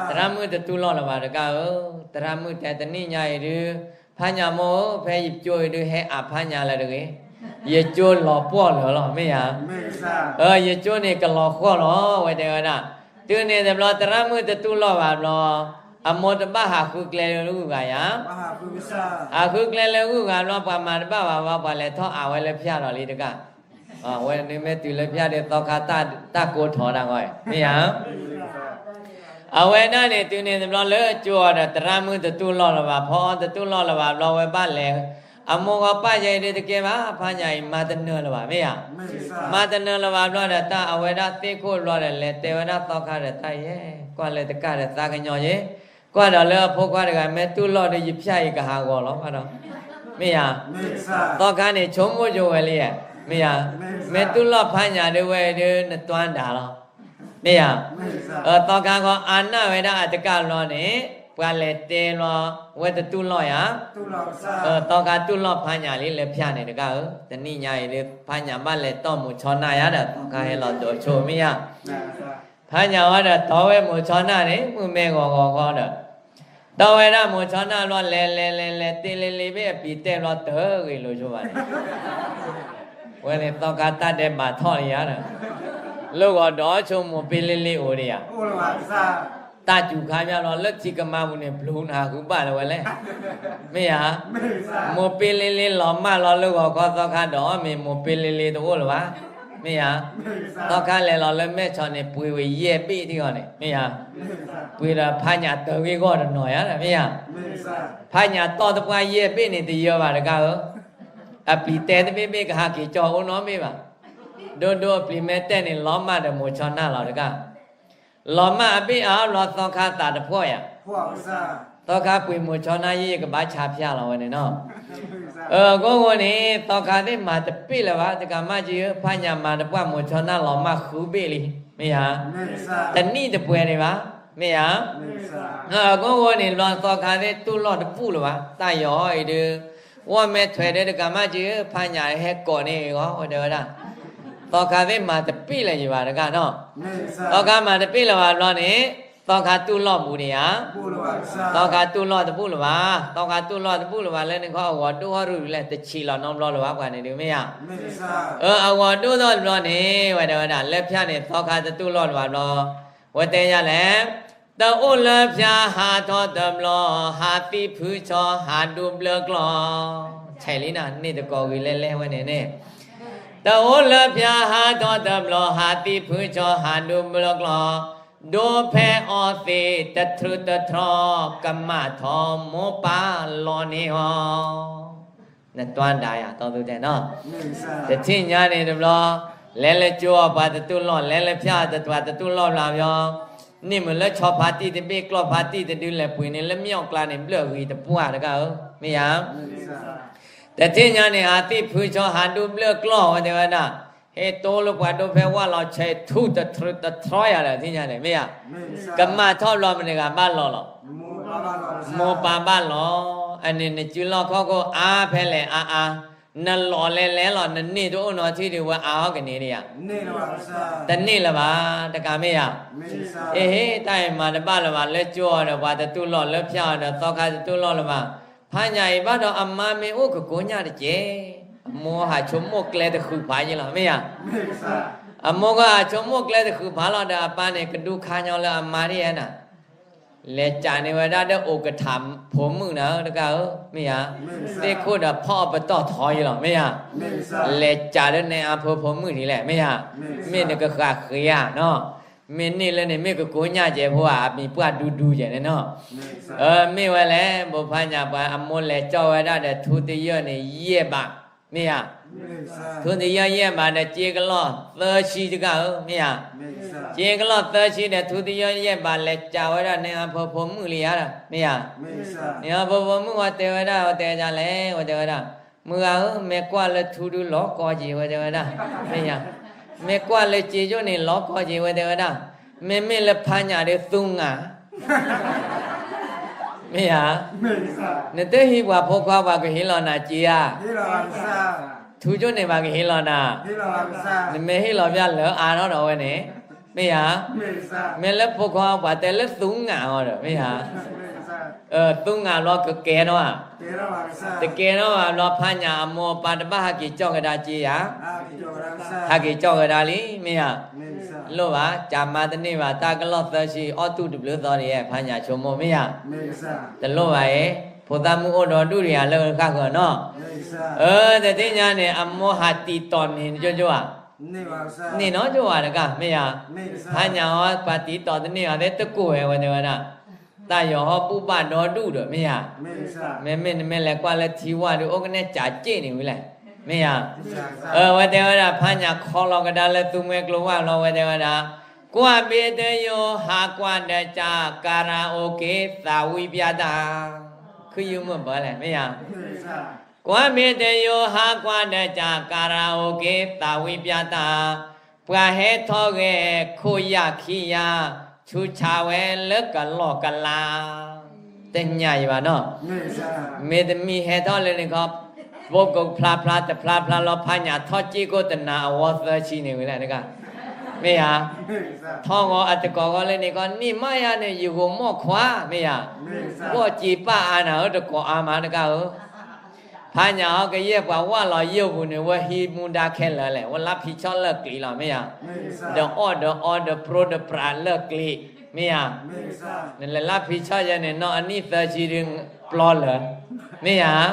သရၣ်မုၣ်တတူၢ်လိာ်လၢၤဘၣ်တကးဧၢ, သရၣ်မုၣ်တဲတနံၣ်ညါအံၤဒုး, ဖးညၣ်မိၢ်ဧၢ, ဖဲယကၠိအံၤဒုး ဟဲအးဖးညၣ်လၢၤတဂ့ၤ, ယကၠိလီၤပှီၢ်လၢာ်လီၤ မ့ၢ်ဧါ, ယကၠိန့ၣ်ကလီၤဃီလီၤ ဝဲတဲဝဲဒၣ်, တုၤန့ၣ်တဘျီ သရၣ်မုၣ်တတူၢ်လိာ်ဘၣ်ဘျီ, အမိၢ်တဘၣ်ဟးဃုကျဲလၢဂုၢ်ဂၤယၤ, ဟးဃုကျဲလၢဂုၢ်ဂၤဘျီ ပှၤမၤတဘၣ်ဘၣ်ဘၣ် ပှၤလဲၤထီၣ်အးဝဲလၢဖၠၣ်ဒီးလံတကး, ဝဲန့ၣ်မ့ၢ်တုၤလၢဖၠၣ်ဒီး သီခါတၢ်ကိးထီၣ်ဒၣ်ဂီၢ် မ့ၢ်ဧါ, အဝဲဒၣ်န့ၣ် တုၤန့ၣ်တဘျီလၢကၠိအီၤဒီး သရၣ်မုၣ်တတူၢ်လိာ်လၢၤဘၣ်, ဖီအီၤတတူၢ်လိာ်လၢၤဘၣ်ဘျီ ဝဲဘၣ်လဲၤ, အမိၢ်ဂီၢ်ပၢ်ယဲအံၤဒုးတကဲဘၣ်, ဖးညၣ်အံၤမၤတနၢၤလၢၤဘၣ် မ့ၢ်ဧါ, မၤတနၢၤလၢၤဘၣ်ဘျီဒီး တၢ်အဝဲဒၣ်သ့ၣ်ခိၣ်ဘျီဒီး လဲၤတဲဝဲဒၣ်သီခါဒီး တၢ်ယဲ, ကွၢ်လၢတကးဒီးသးကညီၤယဲ, ကွၢ်ဒီးလၢအဖိခွါတဂၤ မ့ၢ်တူၢ်လိာ်ဒီးယဖၠၣ်အံၤကဟးဂီၤလီၤဘၣ်ဒီး, မ့ၢ်ဧါ, သီခါန့ၣ် ဆိကမိၣ်ယိဝဲလံ, မ့ၢ်ဧါ, မ့ၢ်တူၢ်လိာ်ဖးညၣ်ဒုးဝဲအံၤဒုး နတွၤဒၣ်လီၤ, မ့ၢ်ဧါ, သီခါဃီအါနၢ်ဝဲဒၣ်အတကးဘျီန့ၣ်, ပှၤလဲၤတဲဘျီ, ဝဲတတူၢ်လိာ်ယၤ, သီခါတူၢ်လိာ်ဖးညၣ်လံလၢဖၠၣ်န့ၣ်တကးဧၢ, တနံၣ်ညါအံၤဒုး ဖးညၣ်ဘၣ်လဲၤတီၢ်မိၤဆီနၢ်ယၤဒီး သီခါဟဲလီၤဒိးဆိ မ့ၢ်ဧါ, ဖးညၣ်ဝဲဒီးတီၢ်ဝဲမိၤဆီနၢ်န့ၣ် မုၢ်မ့ၢ်ဂီၤဂီၤဃီဒီး, တီၢ်ဝဲဒၣ်မိၤဆီနၢ်ဘျီ လဲၤလဲၤလဲၤလဲၤ တ့လ့လ့ဘ့ၣ်အပျံၤတဲာ်ဘျီ တဂ့ၤလိာ်ဆိဘၣ်န့ၣ်, ဝဲန့ၣ်သီခါတၢ်ဒဲးဘးထီၣ်လံယၤဒီး, လၢဂီၤဒီးဆိမိၤပ့လ့လ့အိၣ်ဒံးယၤ တၢ်စူၤခါမးလီၤ လၢထံကမါပူၤန့ၣ် ဘျုးနဟးဃုဘၣ်လၢၤဝဲလဲၣ်, မ့ၢ်ဧါ, မိၤပ့လ့လ့လီၤမၢ်လီၤလၢဂီၤခီသီခါဒီး မ့ၢ်မိၤပ့လ့လ့တအိၣ်လၢၤဘၣ်, မ့ၢ်ဧါ, သီခါလဲၤလီၤလၢမဲၢ်ဆီန့ၣ် ပှ့ၤဝဲယဲၢ်ဘ့ၣ်ထံဂီၢ်န့ၣ် မ့ၢ်ဧါ, ပှ့ၤဒီးဖးညၣ်တဂ့ၤဂီၢ်တနီၤယၤဒီး မ့ၢ်ဧါ, ဖးညၣ်တီၢ်တပှၢ်ယဲၢ်ဘ့ၣ်န့ၣ်တယၢဘၣ်တကးဧၢ, အပျံၤတဲာ်တဘ့ၣ်ဘ့ၣ်ကဟးက့ၤကၠီအိၣ်နီတဘ့ၣ်ဘၣ်, ဒိၣ်ဒိၣ်အပျံၤမ့ၢ်တဲာ်န့ၣ် လီၤမၢ်ဒီးမိၤဆီနၢ်လီၤတကး လီၤမၢ်အဘ့ၣ်အါဘျီသီခါသးတဖှီၣ်ယၤ, သီခါပှ့ၤမိၤဆီနၢ်ယဲၢ် ယကဘၣ်ဆါဖၠၣ်လီၤဝဲန့ၣ်နီၤ, အဃိဃိန့ၣ် သီခါသ့ၣ်မၤတပ့ၢ်လၢၤဘၣ် တကးမးက့ၤဧၢ ဖးညၣ်မၤတပှၢ်မိၤဆီနၢ်လီၤမၢ်ဃုဘ့ၣ်လံ, မ့ၢ်ဧါ, တနံၣ်တပှဲၤဒံးဘၣ်, မ့ၢ်ဧါ, အဃိဃိန့ၣ် ဘျီသီခါသ့ၣ်တူၢ်လိာ်တပူၤလၢၤဘၣ် တၢ်ယီၤအံၤဒုး ဝီၢ်မဲာ်ထွဲဒီးတကးမးက့ၤဧၢ ဖးညၣ်ဟဲကိးန့ၢ်အဂီၢ် ဝဲတဲဝဲဒၣ်, သီခါသ့ၣ်မၤတပ့ၢ်လၢၤယံၤဘၣ်တကးနီၤ, သီခါမၤတပ့ၢ်လၢၤဘၣ်ဘျီန့ၣ် သီခါတူၢ်လိာ်ဘူးဒံးဧါ, သီခါတူၢ်လိာ်တဘူၣ်လၢၤဘၣ်, သီခါတူၢ်လိာ်တဘူၣ်လၢၤဘၣ် လၢန့ၣ်ခီအဂီၤဒိၣ်ထီၣ်ရူၢ်လဲၣ် တဆံးလီၤနီတဘျီလၢၤဘၣ် ပှၤန့ၣ်ဒုးမ့ၢ်ဧါ. အၢ အဂီၤဒိၣ်ထီၣ်တဘျီန့ၣ် ဝဲတဲဝဲဒၣ် လၢဖၠၣ်န့ၣ် သီခါတတူၢ်လိာ်လၢၤဘၣ်ဘျီ, ဝဲတဲယၤလဲၣ်, တအိၣ်လၢဖၠၣ်ဟးထီၣ်တဘျီ, ဟးသံၣ်ဖုဆီဟးဒူဘျၢကျီၢ်, ဆဲးလံနၤ န့ၢ်တကိးဂ့ၤလဲၣ်လဲၣ်ဝဲန့ၣ်န့ၣ် တအိၣ်လၢဖၠၣ်ဟးထီၣ်တဘျီ, ဟးသံၣ်ဖုဆီဟးဒူဘျၢကျီၢ်, ဒိဖဲအီသံးတထြူးတထြီ, ကမၣ်ထီၣ်မိၢ်ပၢ်လီၤန့ၢ်အီၤ. နတွၤဒၣ်ယၤတီသူတဲနီၤ, တထံၣ်ညါန့ၣ်တဘျီ, လဲၤလၢကၠိအပှၤတတူၢ်လိာ်, လဲၤလၢဖၠၣ်တပှၤတတူၢ်လိာ်ဘျီဘျီ, န့ၣ်မ့ၢ်လၢဆီဖါတံၢ်တဘ့ၣ်ကျီၢ်ဖါတံၢ်တဒုလဲၤပှ့ၤန့ၣ် လၢမ့ၢ်အီၣ်ကျါန့ၣ် ဘျၢၣ်ဂ့ၤတပှၢ်တကါဧၢ, မ့ၢ်ယၤ တထံၣ်ညါန့ၣ် ဟးသံၣ်ဖုဆီဟးဒူဘျၢၣ်ကျီၢ်ဝဲတဲဝဲဒၣ်, ဟဲတိလၢပှၤဒိဖဲဝၣ်လီၤဆဲးထူတထြူးတထြီယၤဒီး ထံၣ်ညါန့ၣ် မ့ၢ်ယၤ, ကမၣ်ထီၣ်ဘျီမတၤတဂၤဘၣ်လီၤလီၤ, မိၢ်ပၢ်ဘၣ်လီၤ, အန့ၣ်နစုလီၢ်ခီၣ်ခိၣ်အါဖဲလဲၣ်အါအါ, နလီၤလဲၤလဲၤလီၤ နန့ၢ်တအိၣ်နီထံၣ်ဒုးဝဲအါဟီၣ်ကန့ၢ်ဒံးယၤ, တန့ၢ်လၢၤဘၣ်, တကးမ့ၢ်ယၤ အ့ဟ့ တၢ်အံၤမၤတဘၣ်လၢၤဘၣ်, လၢကၠိအီၤဒီးပှၤတတူၢ်လိာ်, လၢဖၠၣ်အီၤဒီးသီခါတတူၢ်လိာ်လၢၤဘၣ်, ဖးညၣ်အံၤဘၣ်ဒီးအမါမ့ၢ်အိၣ်ကကိညၣ်တက့ၢ်, အမိၢ်ဟးဆိကမိၣ်ကျဲတဃုာ်ဖးယံလီၤ မ့ၢ်ယၤ, အမိၢ်ကဟးဆိကမိၣ်ကျဲတဃုာ်ဖးလီၤဒီး အပၢ်န့ၣ်ကဒုခါညီလၢအမါဒ်ဧါနၤ လဲၤကးန့ၢ်ဝဲဒၣ်ဒီးအိၣ်ကထးဖိမုၣ်နၤဧၢတကါဧၢ, မ့ၢ်ယၤ, သ့ၣ်ခိၣ်ဒီးဖီၣ်အပတီၢ်ထီယံလီၤ မ့ၢ်ယၤ, လဲၤကးဒီးနဲအါဖိဖိမုၣ်ဒ်လဲၣ် မ့ၢ်ယၤ, မ့ၢ်နကဃၣ်ဃ့ဧါနီၤ, မ့ၢ်န့ၢ်လၢန့ၣ် မ့ၢ်ကကိညၣ်ကဲးဖိဧါ အမံၤပှၢ်ဒူဒူကဲးန့ၣ်နီၤ, အၢ မ့ၢ်ဝဲလဲၣ် ဘိဖးညၣ်ပှၤအမိၢ်လဲၤကၠီၣ်ဝဲဒၣ်ဒီးထူတယၢၢ်န့ၣ်ယဲၢ်ဘး, မ့ၢ်ယၤ ထူတယၢၢ်ယဲၢ်ဘးဒီးစ့ကလီၢ်သၢဆံတဂၤဧၢ မ့ၢ်ဧါ, စ့ကလီၢ်သၢဆံဒီးထူတယၢၢ်ယဲၢ်ဘးလဲၤကးဝဲဒၣ်န့ၣ်အဖိဖိမုၣ်လံဧါဒီး မ့ၢ်ဧါ, န့ၣ်အဖိဖိမုၣ်ဝဲတဲဝဲဒၣ် ဝဲတဲဒ်လဲၣ် ဝဲတဲဝဲဒၣ်, မုၢ်ဂၤဧၢ မ့ၢ်ကွၢ်လၢထူဒုလီၤကီက့ၤ ဝဲတဲဝဲဒၣ်, မ့ၢ်ဧါ, မ့ၢ်ကွၢ်လၢစ့ယိၣ်န့ၣ်လီၤကီက့ၤ ဝဲတဲဝဲဒၣ်, မ့မ့ၢ်လၢဖးညၣ်ဒီးသူငၣ် မ့ၢ်ဧါ, နတဟံးပှၤဖိခွါပှၤကဟ့ၣ်လီၤနၤစ့ဧါ, ထူကၠိၣ်န့ၣ်ပှၤကဟ့ၣ်လီၤနၤ, နမ့ၢ်ဟ့ၣ်လီၤပျၢ်လၢအါထီၣ်ဒီးဝဲန့ၣ်, မ့ၢ်ဧါ, မ့ၢ်လၢဖိခွါပှၤတဲလၢသူငၣ်အီၤဒီး မ့ၢ်ဧါ, သူငၣ်ဘျီကကဲထီၣ်ဧါ, တကဲထီၣ်ဘၣ်ဘျီ ဖးညၣ်အမိၢ်အပၢ်တဘၣ်ဟးက့ၤကၠီၣ်ကဒါစ့ဧါ, ဟးက့ၤကၠီၣ်ကဒါလံ မ့ၢ်ဧါ, လိၣ်ဘၣ် ကးမါတန့ၢ်ဘၣ် တၢ်ကလီၢ်သၢဆံ အီၣ်တူၢ်တဘျုးသီတယဲၢ် ဖးညၣ်ဆိကမိၣ် မ့ၢ်ဧါ, တလိၣ်ဘၣ်အံၤ, ဖိသၣ်မုၣ်အိၣ်ဒီးဒူၣ်တယၤလၢဃၣ်ဃၢၤနီၤ, အၢ တထံၣ်ညါန့ၣ် အမိၢ်ဟးတံၤတီၤန့ၢ်ကၠိကၠိဧါ, န့ၢ်နီၢ်ကၠိဧါတကါ မ့ၢ်ဧါ, ဖးညၣ်အီၤ ပှၤတံၤတီၤတန့ၢ်အီၤ သ့ၣ်တကိၢ်ဝဲ ဝဲတဲဝဲဒၣ်, တၢ်ယီၤဟီၣ်ဘူၣ်ဘၣ်ဒီဒူၣ်ဒီး မ့ၢ်ဧါ, မ့မ့ၢ်နမ့ၢ်လဲၤကွၢ်လၢထံဝၣ်ဒီး အိၣ်ကနဲၣ်ကးက့ၣ်န့ၣ်ဝံၤလဲၣ်, မ့ၢ်ဧါ, အၢ ဝဲတဲဝဲဒၣ် ဖးညၣ်ခီလီၤကဒါလၢသူမှဲကျိဝၣ်လီၤ ဝဲတဲဝဲဒၣ်, ကွၢ်ဘ့တယိ ဟးကွၢ်ဒီးကး ကၤရၤအိၣ်က့ၤ သးဝံၣ်ပျၢ်တၢ်, ခုယုၢ်မုၢ်ဘၢလဲၣ် မ့ၢ်ဧါ, ကွၢ်ဘ့တယိ ဟးကွၢ်ဒီးကး ကၤရၤအိၣ်က့ၤ သးဝံၣ်ပျၢ်တၢ်, ပှၤဟဲထီၣ်ဂဲၤ ခိၣ်ယၢ်ခံယၢ် ဆူဆါဝဲလၢကလီၢ်ကလါ, တညၣ်ယဘၣ်နီၤ, မ့တမ့ၢ်ဟဲထီၣ်လၢန့ၣ်ခီ, ဘိကဖျါဖျါတဖျါဖျါလီၤ ဖးညၣ်ထီၣ်စ့ၢ်ကီးတနၤအဝီသၢဆံန့ၣ်ဝံၤလဲၣ်တကါ, မ့ၢ်ဧါ, ထီၣ်ဂီၤအတကိးဂီၤလၢန့ၣ်ခီ နံၣ်မးယၤန့ၣ် ယဂိၤမီၣ်ခွါ မ့ၢ်ဧါ, ဘီၣ်စံးပၢ်အါနၤဧၢ တကိးအါမးတကါဧၢ ဖးညၣ်ဟီကယဲၢ်ပှၤဝၣ်လီၤယိာ်ပူၤန့ၣ် ဝဲဟံးမူဒါခဲလၢာ်လဲၣ် ဝဲလၢဖံးဆီၣ်လၢာ်ကျံးလီၤ မ့ၢ်ဧါ, ဒီးအီၣ်ဒီးအီဒီးပြိဒီးပြးလၢာ်ကျံး မ့ၢ်ဧါ, နလဲၤလၢဖံးဆီၣ်ယဲန့ၣ် နီၢ်အနံၣ်သၢဆံဒုးပျီလၢာ် မ့ၢ်ဧါ,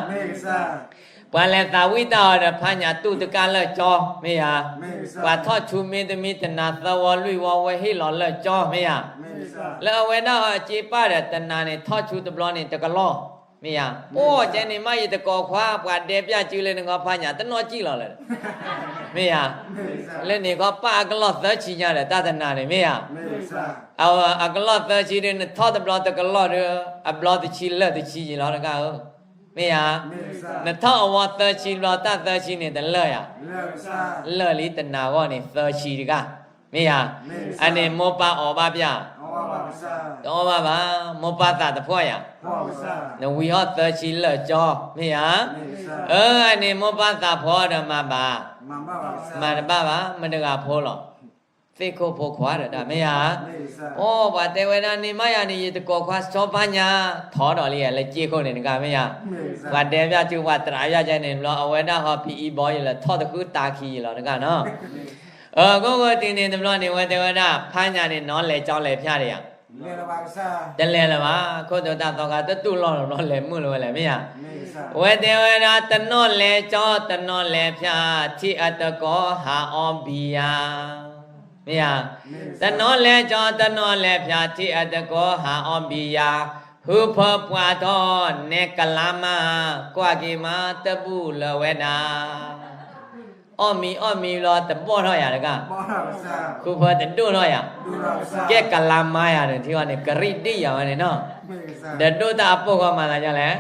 ပှၤလဲၤသးဝံၣ်တၢ်အီၤဒီး ဖးညၣ်တူၢ်တကၢ်လၢာ်ကၠီ မ့ၢ်ဧါ, ပှၤထီၣ်ဆူမ့တမ့ၢ်တနၤသၢဝီလွံၢ်ဝီဝဲဟ့ၣ်လီၤလၢာ်ကၠီ မ့ၢ်ဧါ, လၢအဝဲဒၣ်အစ့ပၢ်ဒီးတနၤန့ၣ် ထီၣ်ဆူတဘျီန့ၣ်တကလီၢ် မ့ၢ်ဧါ, အိၣ်ကဲန့ၣ်မးယတကိးခွါ ပှၤဒဲပျၢ်စုလၢန့ၣ်ခီ ဖးညၣ်တနီၣ်စံၣ်လီၤလၢာ်, မ့ၢ်ဧါ, လၢန့ၣ်ခီပၢ်အကလီၢ်သၢဆံညါဒီးတၢ်တနၤန့ၣ် မ့ၢ်ဧါ, အကလီၢ်သၢဆံဒီး နထီၣ်တဘျီတကလီၢ်ဒီး အဘျီတဆံလၢာ်တဆံယံၤလီၤတကါဧၢ, မ့ၢ်ဧါ, နထီၣ်အဝီသၢဆံဘျီတၢ်သၢဆံန့ၣ်တလၢာ်ယၤ, လၢာ်လံတနၤဂီၢ်န့ၣ်သၢဆံတကါ, မ့ၢ်ဧါ, အန့ၣ်မိၢ်ပၢ်အီၣ်ဘၣ်ပျၢ်, တအီၣ်ဘၣ်ဘၣ်, မိၢ်ပၢ်သးတဖှီၣ်ယၤ, နဝံၤဟီၣ်သၢဆံလၢာ်ကၠီ, မ့ၢ်ဧါ, အၢ အန့ၣ်မိၢ်ပၢ်သးဖှီၣ်ဒီးမၤဘၣ်, မၤတဘၣ်ဘၣ် မတၤတဂၤဖိလီၤ သ့ၣ်ခိၣ်ဖိခွါဒီးတၢ်မ့ၢ်ဧါ. အိ ပှၤတဲဝဲဒၣ်န့ၣ်မ့ၢ်ယၤန့ၣ် ယတကိးခွါစီၤဖါညါ, ထီၣ်ဒီးလံလၢစ့ခိၣ်န့ၣ်တဂၤမ့ၢ်ဧါ. ပှၤဒဲးပၠၢ်တုၤပှၤတြးယၢ်ကဲန့ၣ်တဘျီ အဝဲဒၣ်ဟီပံအံဘီယလၢထီၣ်တဃုတၢ်ခံယလီၤတဂၤနီၤ. အဃိဃိတံၢ်န့ၣ်တဘျီန့ၣ် ဝဲတဲဝဲဒၣ် ဖါညါန့ၣ် နီၢ်လဲၤကၠီလဲၤဖၠါဒံးဧါ. တလဲၤလၢၤဘၣ်, ခိၣ်ဒိတၢ်သီခါတတူၢ်လိာ်လီၤဘျီလဲၤမုာ်လၢၤဝဲလဲၣ်မ့ၢ်ဧါ. ဝဲတဲဝဲဒၣ် တနီၣ်လဲၤကၠီ တနီၣ်လဲၤဖၠါ, ထံအတကိးဟးအီဘံယၤ, မ့ၢ်ဧါ. တနီၣ်လဲၤကၠီ တနီၣ်လဲၤဖၠါ, ထံအတကိးဟးအီဘံယၤ, ဟုဖၢပှၤထီၣ်နဲကလါမါ, ကွၢ်က့ၤမါတဘူၣ်လၢၤဝဲဒၣ် အီၣ်မံၤအီၣ်မံၤလီၤတဘီၣ်ထီၣ်ယၤတဂၤ, ဃုဖၢတဒိၣ်ထီၣ်ယၤ, ကဲကလါမါယၤဒီး ထံအီၤန့ၣ် ကရံၣ်ဒံၣ်ယၤဝဲန့ၣ်နီၤ, ဒီးဒိၣ်တၢ်အပိၢ်ဃီမၤသးဒ်လဲၣ်,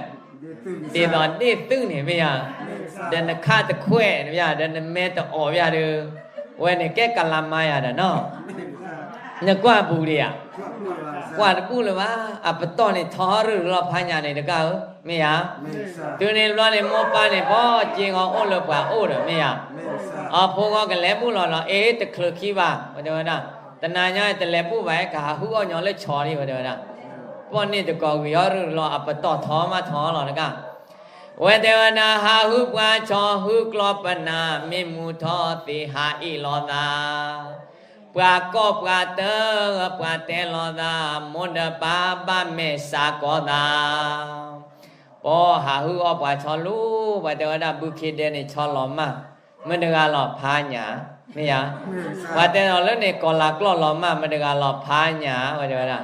ဒ်သိးဒ့ၣ်သုးန့ၣ်မ့ၢ်ယၤ, ဒီးနခးတခွဲးတဘၣ် ဒီးနမဲတအီၣ်ဘၣ်ဒီး, ဝဲန့ၣ်ကဲကလါမါယၤဒီးနီၤ, နကွၢ်ဘူးဒံးဧါ, ကွၢ်တဘူးလၢၤဘၣ်, အပတီၢ်န့ၣ်ထီၣ်ရုၢ်လီၤဖးညၣ်န့ၣ်တကးဧၢ, မ့ၢ်ယၤ. တုၤန့ၣ်တဘျီန့ၣ် မိၢ်ပၢ်န့ၣ် ပီၢ်က့ဂီၤအိၣ်လၢပှၤအိၣ်ဒီး မ့ၢ်ယၤ, အဖိဂီၤကလဲၤဘူးလီၤလီၤ အ့ တချုးခံဘၣ် ဝဲတဲဝဲဒၣ်, တနၤညါတလဲၤဘူးဘၣ် ကဟးဟုအီၣ်ညီလၢဆီလံ ဝဲတဲဝဲဒၣ်, ပီၢ်န့ၣ်တကိးဂ့ၤအီၣ်ရုၢ်လီၤ အပတီၢ်ထီၣ်မးထီၣ်လီၤတကး, ဝဲတဲဝဲဒၣ် ဟးဟုပှၤဆီ ဟုကျီၢ်ပနၢ် မ့ၢ်မူထီၣ်သ့ဟးအ့ၣ်လိာ်သး ပှၤကီၢ်ပှၤတၢၢ် ပှၤတဲလိာ်သး, မိၢ်ဒီးပၢ်ဘၣ်မဲာ်စးကီသး, ပီၢ်ဟးဟုအီၣ်ပှၤဆီလူၤ, ပှၤတဲဝဲဒၣ် ဘုခ့ဒဲန့ၣ် ဆီလီၤမၢ်, မတၤတဂၤလီၤ ဖးညၣ်, မ့ၢ်ယၤ, ပှၤတဲဒီးလၢန့ၣ် ကီၤလၤကျီၢ်လီၤမၢ် မတၤတဂၤလီၤ ဖးညၣ် ဝဲတဲဝဲဒၣ်,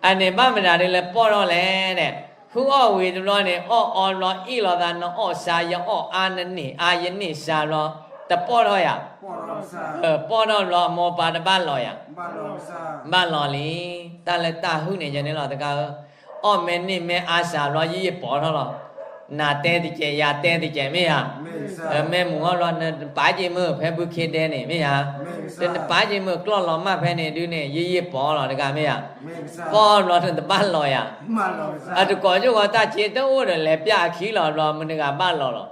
အန့ၣ်ဘၣ်မတၤဒ်လဲၣ် ပီၢ်ထီၣ်လဲၣ်န့ၣ်, ဟုအီၣ်ဝံၤတဘျီန့ၣ် အီၣ်အီဘျီအ့ၣ်လိာ်သး နအီၣ်စှၤ ယအီၣ်အါ နန့ၢ်အါ ယန့ၢ်စှၤဘျီ, တပီၢ်ထီၣ်ယၤ, ပီၢ်ထီၣ်ဘျီ အမိၢ်ပၢ်တဘၣ်လီၤယၤ, ဘၣ်လီၤလံ, တၢ်လၢတၢ်ဟုၣ်န့ၣ် ယန့ၣ်လီၤတကးဧၢ, အီၣ်မ့ၢ်န့ၢ်မ့ၢ်အါစှၤဘျီ ယယပိာ်ထီၣ်လီၤ, နၤတဲတကဲး ယၤတဲတကဲး မ့ၢ်ယၤ, မ့ၢ်မူဟီၣ်ဘျီ နပာ်က့ၤမုၢ်ဖဲဘုခ့ဒဲန့ၣ် မ့ၢ်ယၤ, နပာ်က့ၤမုၢ်ကျီၢ်လီၤမၢ်ဖဲန့ၣ်ဒုန့ၣ် ယယပိာ်လီၤတကး မ့ၢ်ယၤ, ပီၢ်ဘျီနတဘၣ်လီၤယၤ, အတကိးကၠိၣ်ဃီတၢ်က့တအိၣ်ဒီး လဲၤပျၢ်အခံလီၤဘျီ မတၤတဂၤဘၣ်လီၤလီ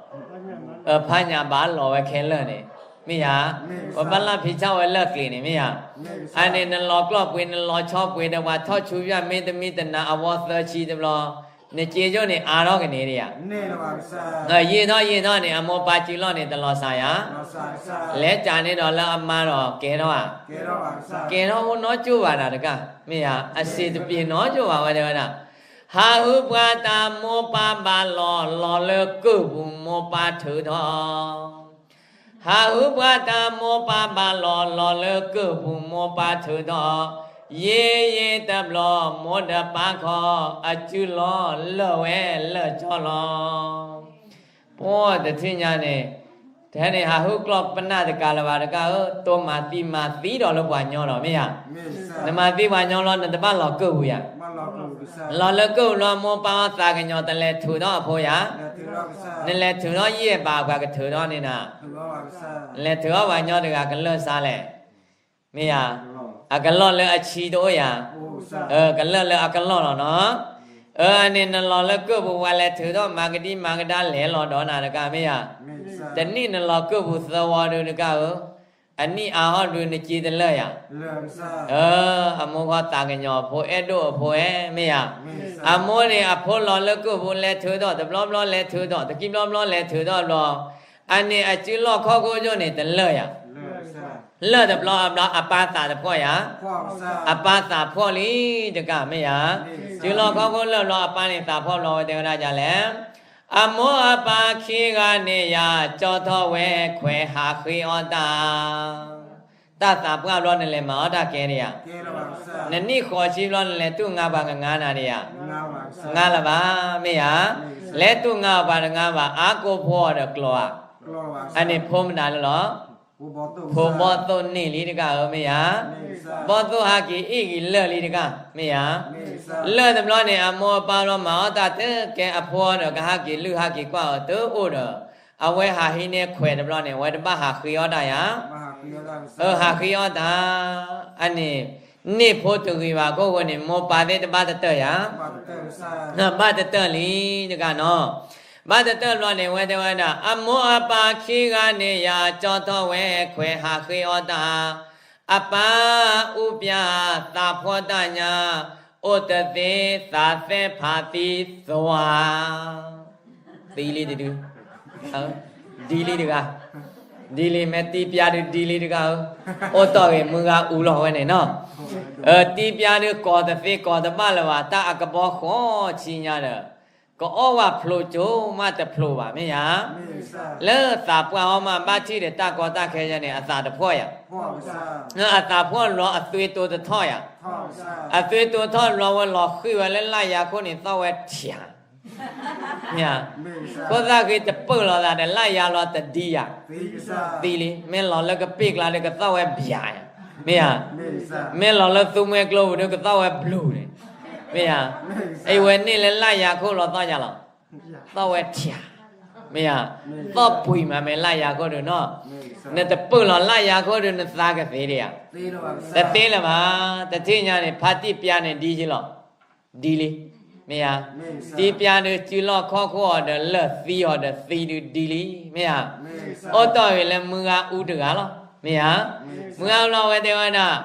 ၤ, ဖးညၣ်ဘၣ်လီၤဝဲခဲလၢာ်န့ၣ်, မ့ၢ်ယၤ, ပဘၣ်လၢဖံးဆၣ်ဝဲလၢကျဲၤန့ၣ် မ့ၢ်ယၤ, အန့ၣ်နလီၤကျီၢ်ပှ့ၤ နလီၤဆီပှ့ၤဒီး ပှၤထီၣ်ဆူယွၤ မ့တမ့ၢ်တနၤ အဝီသၢဆံတဘျီ, နက့ကၠိၣ်န့ၣ် အါထီၣ်ကန့ၣ်ဒံးယၤ ယံာ်ထီၣ်ယံာ်ထီၣ်န့ၣ် အမိၢ်ပၢ်စုလီၢ်န့ၣ် တလီၤစှၤယၤ, လဲၤစးန့ၣ်ဒီးလၢအမါဒီးကဲထီၣ်ဧါ, ကဲထီၣ်အိၣ်နီတကၠိၢ်ဘၣ်နၤတကး, မ့ၢ်ယၤ, အစံးတပျ့ၤနီတကၠိၢ်ဘၣ်ဝဲတဲဝဲဒၣ်, ဟးဟုပှၤတၢ်မိၢ်ပၢ်ဘၣ်လီၤ လီၤလၢကုၢ်ပူၤမိၢ်ပၢ်ထုးထီၣ် ဟးဟုပှၤတၢ်မိၢ်ပၢ်ဘၣ်လီၤ လီၤလၢကုၢ်ပူၤမိၢ်ပၢ်ထုးထီၣ်, ယံာ်ယံာ်တဘျီ မိၢ်ဒီးပၢ်ခီ အစုလီၢ်လၢာ်ဝဲလၢာ်ကၠီလီၤ. ပှၤတထံၣ်ညါန့ၣ်, ထဲန့ၣ်ဟးဟုကျီၢ်ပနၢ်တကးလၢၤဘၣ်တကးဧၢ, တိၢ်မၤသံမၤသံဒီးလၢပှၤညီဒီး မ့ၢ်ယၤ, နမၤသံပှၤညီလီၤ နတဘၣ်လီၤကုၢ်ပူၤယၤ လီၤလၢကုၢ်ပူၤလီၤ မိၢ်ပၢ်အီၤသးကညီၤ တလဲၤထုးထီၣ်အဖိယၤ, နလဲၤထုးထီၣ်ယဲၢ်ဘး ပှၤကထုးထီၣ်န့ၢ်နၤ, နလဲၤထုးထီၣ်ပှၤညီတဂၤကလၢာ်စါလဲၣ်, မ့ၢ်ယၤ, အကလီၢ်လၢအဆံတအိၣ်ယၤ, ကလၢာ်လၢအကလီၢ်လီၤနီၤ, အန့ၣ်နလီၤလၢကုၢ်ပူၤ ပှၤလဲၤထုးထီၣ်မၤကဒံမၤကဒါလဲၤလီၤဒီးနၤတကး မ့ၢ်ယၤ, တနံၣ်နလီၤကုၢ်ပူၤသၢဝီဒုတကးဧၢ, အနံၣ်အါဟီၣ်ဒုနက့တလၢာ်ယၤ အမိၢ်ဃီသးကညီၤအဖိ အဲၣ်ဒိၣ်အဖိအဲၣ် မ့ၢ်ယၤ, အမိၢ်န့ၣ် အဖိလီၤလၢကုၢ်ပူၤ လဲၤထုးထီၣ်တဘျီဘျီ လဲၤထုးထီၣ်တကံဘျီဘျီ လဲၤထုးထီၣ်ဘျီ, အန့ၣ်အစုလီၢ်ခီၣ်ခိၣ်ယိၣ်န့ၣ် တလၢာ်ယၤ, လၢာ်တဘျီအဘျီ အပၢ်သးတဖှီၣ်ယၤ, အပၢ်သးဖှီၣ်လံတကး မ့ၢ်ယၤ, စုလီၢ်ခီၣ်ခိၣ်လၢာ်ဘျီ အပၢ်န့ၣ်သးဖှီၣ်ဘျီ ဝဲတဲဝဲဒၣ်ဒ်လဲၣ် အမိၢ်အပၢ်ခံဂၤန့ၣ်ယၤ ကၠီထီၣ်ဝဲခွဲးဟးဃ့အီၣ်တၢ်, တၢ်သးပှၢ်ဘျီနလဲၤမၤအီၣ်တၢ်ကဲဒံးယၤ, နနံၣ်ဃိးဆံဘျီနလဲၤတူၢ်ငါပှၤကငါနၤဒံးယၤ, ငါလၢၤဘၣ် မ့ၢ်ယၤ, လဲၤတူၢ်ငါအီၤပှၤတငါဘၣ် အါကိးဖိအီၤဒီးကျီၤဧါ, အန့ၣ်ဖိမတၤလၢလီၤ ဖိဘီၣ်သိၣ်န့ၢ်လံတကးဧၢ မ့ၢ်ယၤ, ဘီၣ်သိၣ်ဟးက့ၤအ့ၣ်က့ၤလၢာ်လံတကး မ့ၢ်ယၤ, လၢာ်တဘျီန့ၣ် အမိၢ်အပၢ်ဘျီမၤအီၣ်တၢ်တကဲအဖိအီၤဒီး ကဟးက့ၤလုၢ်ဟးက့ၤကွၢ်အီၤတအိၣ်ဒီး, အဝဲဟးဟံးန့ၢ်ခွဲးတဘျီန့ၣ် အဝဲတဘၣ်ဟးဃ့အီၣ်တၢ်ယၤ, အဟးဃ့အီၣ်တၢ်, အန့ၣ်, န့ၢ်ဖိတဂ့ၤဘၣ်အခိၣ်ဃိန့ၣ် မိၢ်ပၢ်သ့ၣ်တဘၣ်တတၢၢ်ယၤ, ဘၣ်တတၢၢ်လံတကးနီၤ, ဘၣ်တတၢၢ်ဘျီန့ၣ် ဝဲတဲဝဲဒၣ် အမိၢ်အပၢ်ခံဂၤန့ၣ်ယၤ ကၠီထီၣ်ဝဲခွဲးဟးဃ့အီၣ်တၢ်, အပၢ်အူပျၢ်သးဖှီၣ်တၢ်ညါ, အိၣ်တသ့သးသဲၣ်ဖးသံသွါ. သံလံတဒု, ဒ်လံတဂၤ, ဒ်လံမ့ၢ်တံပျါဒုဒ်လံတဂၤဧၢ, အိၣ်တီၢ်ဂ့ၤမုၢ်ဂၤအူလီၤဝဲန့ၣ်နီၤ. တံပျါဒုကီၢ်တသ့ကီၢ်တဘၣ်လၢၤဘၣ် တၢ်အကဘီဃီဆံညါဒီး ကအီၣ်ဝဲဖျိကၠိမးတဖျိဘၣ်မ့ၢ်ယၤ လၢသးပှၢ်အီၤမး ဘၣ်ထံၣ်ဒီးတၢ်ကီတၢ်ခဲယဲန့ၣ် အသးတဖှီၣ်ယၤ, အသးဖှီၣ်လီၤအသွ့တိတထီၣ်ယၤ, အသွ့တိထီၣ်လီၤဝဲလီၤဃံၢ်ဝဲလၢလၢ်ယၤခိၣ်န့ၣ် သီၣ်ဝဲထံၣ်, မ့ၢ်ဧါ, ခိၣ်သၣ်ဃံတပၢၢ်လီၤသးဒီးလၢ်ယၤလီၤတဒံယၤ, သံလံ, မ့ၢ်လီၤလၢကပ့ၢ်ကျါဒီးကသီၣ်ဝဲဘျးယၤ, မ့ၢ်ဧါ, မ့ၢ်လီၤလၢသူမှဲကျိပူၤဒီးကသီၣ်ဝဲဘျူးန့ၣ်, မ့ၢ်ဧါ, အဝဲန့ၣ်လၢလၢ်ယၤခိၣ်လီၤသီၣ်ယၤလီၤ သီၣ်ဝဲထံၣ်, မ့ၢ်ဧါ, သီၣ်ပှံၤမးမ့ၢ်လၢ်ယၤခိၣ်ဒုနီၤ, နတပၢၢ်လီၤလၢ်ယၤခိၣ်ဒု နသးကသ့ဒံးဧါ, တသ့လၢၤဘၣ်, တထံၣ်ညါန့ၣ် ဖါတံၢ်ပျါန့ၣ်ဒ်ယံလီၤ, ဒ်လံ, မ့ၢ်ဧါ, တံပျါဒုစုလီၢ်ခီၣ်ခိၣ်အီၤဒီးလၢၢ်သံအီၤဒီးသံဒုဒ်လံ, မ့ၢ်ဧါ, အိၣ်တီၢ်ဂ့ၤလၢမုၢ်ဂၤအူတဂၤလီၤ, မ့ၢ်ဧါ, မုၢ်ဂၤအူလီၤဝဲတဲဝဲဒၣ်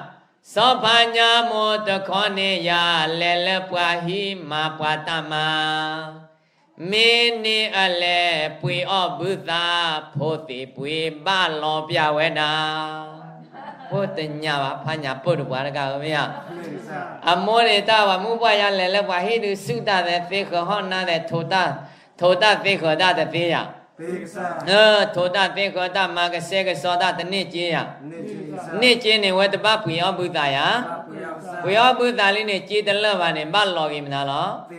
စီၤဖါညါမိၢ်တခီန့ၣ်ယၤ လဲၤလၢပှၤဟံၣ်မၤပှၤတၢ်မၤ, မ့ၢ်န့ၢ်အလဲၤပှ့ၤအီၣ်ဘုသး ဖိသ့ၣ်ပှ့ၤဘၣ်လီၤပျၢ်ဝဲဒၣ်, ဖိတညၣ်ဘၣ် ဖါညၣ်ပၢၢ်တပှၤတဂၤဧၢမ့ၢ်ဧါ, အမိၢ်န့ၣ်တၢ်ဝၤမုၣ်ပှၢ်ယါလဲၤလၢပှၤဟံၣ်ဒုး စုၣ်တၢ်သဲသ့ဃၢၤဟီၣ်နါသဲ ထိးတၢ်သ့ဃၢၤတၢ်တသ့ယၤ ထိးတၢ်သ့ဃၢၤတၢ်မၤကဆှဲကဆှီတၢ်တန့ၢ်က့ယၤ, န့ၢ်က့န့ၣ် ဝဲတဘၣ်ပှ့ၤအီၣ်ဘုသးယၤ, ပှ့ၤအီၣ်ဘုသးလံန့ၣ် က့တလၢာ်ဘၣ်န့ၣ် ဘၣ်လီၤဂ့ၤမနုၤလီ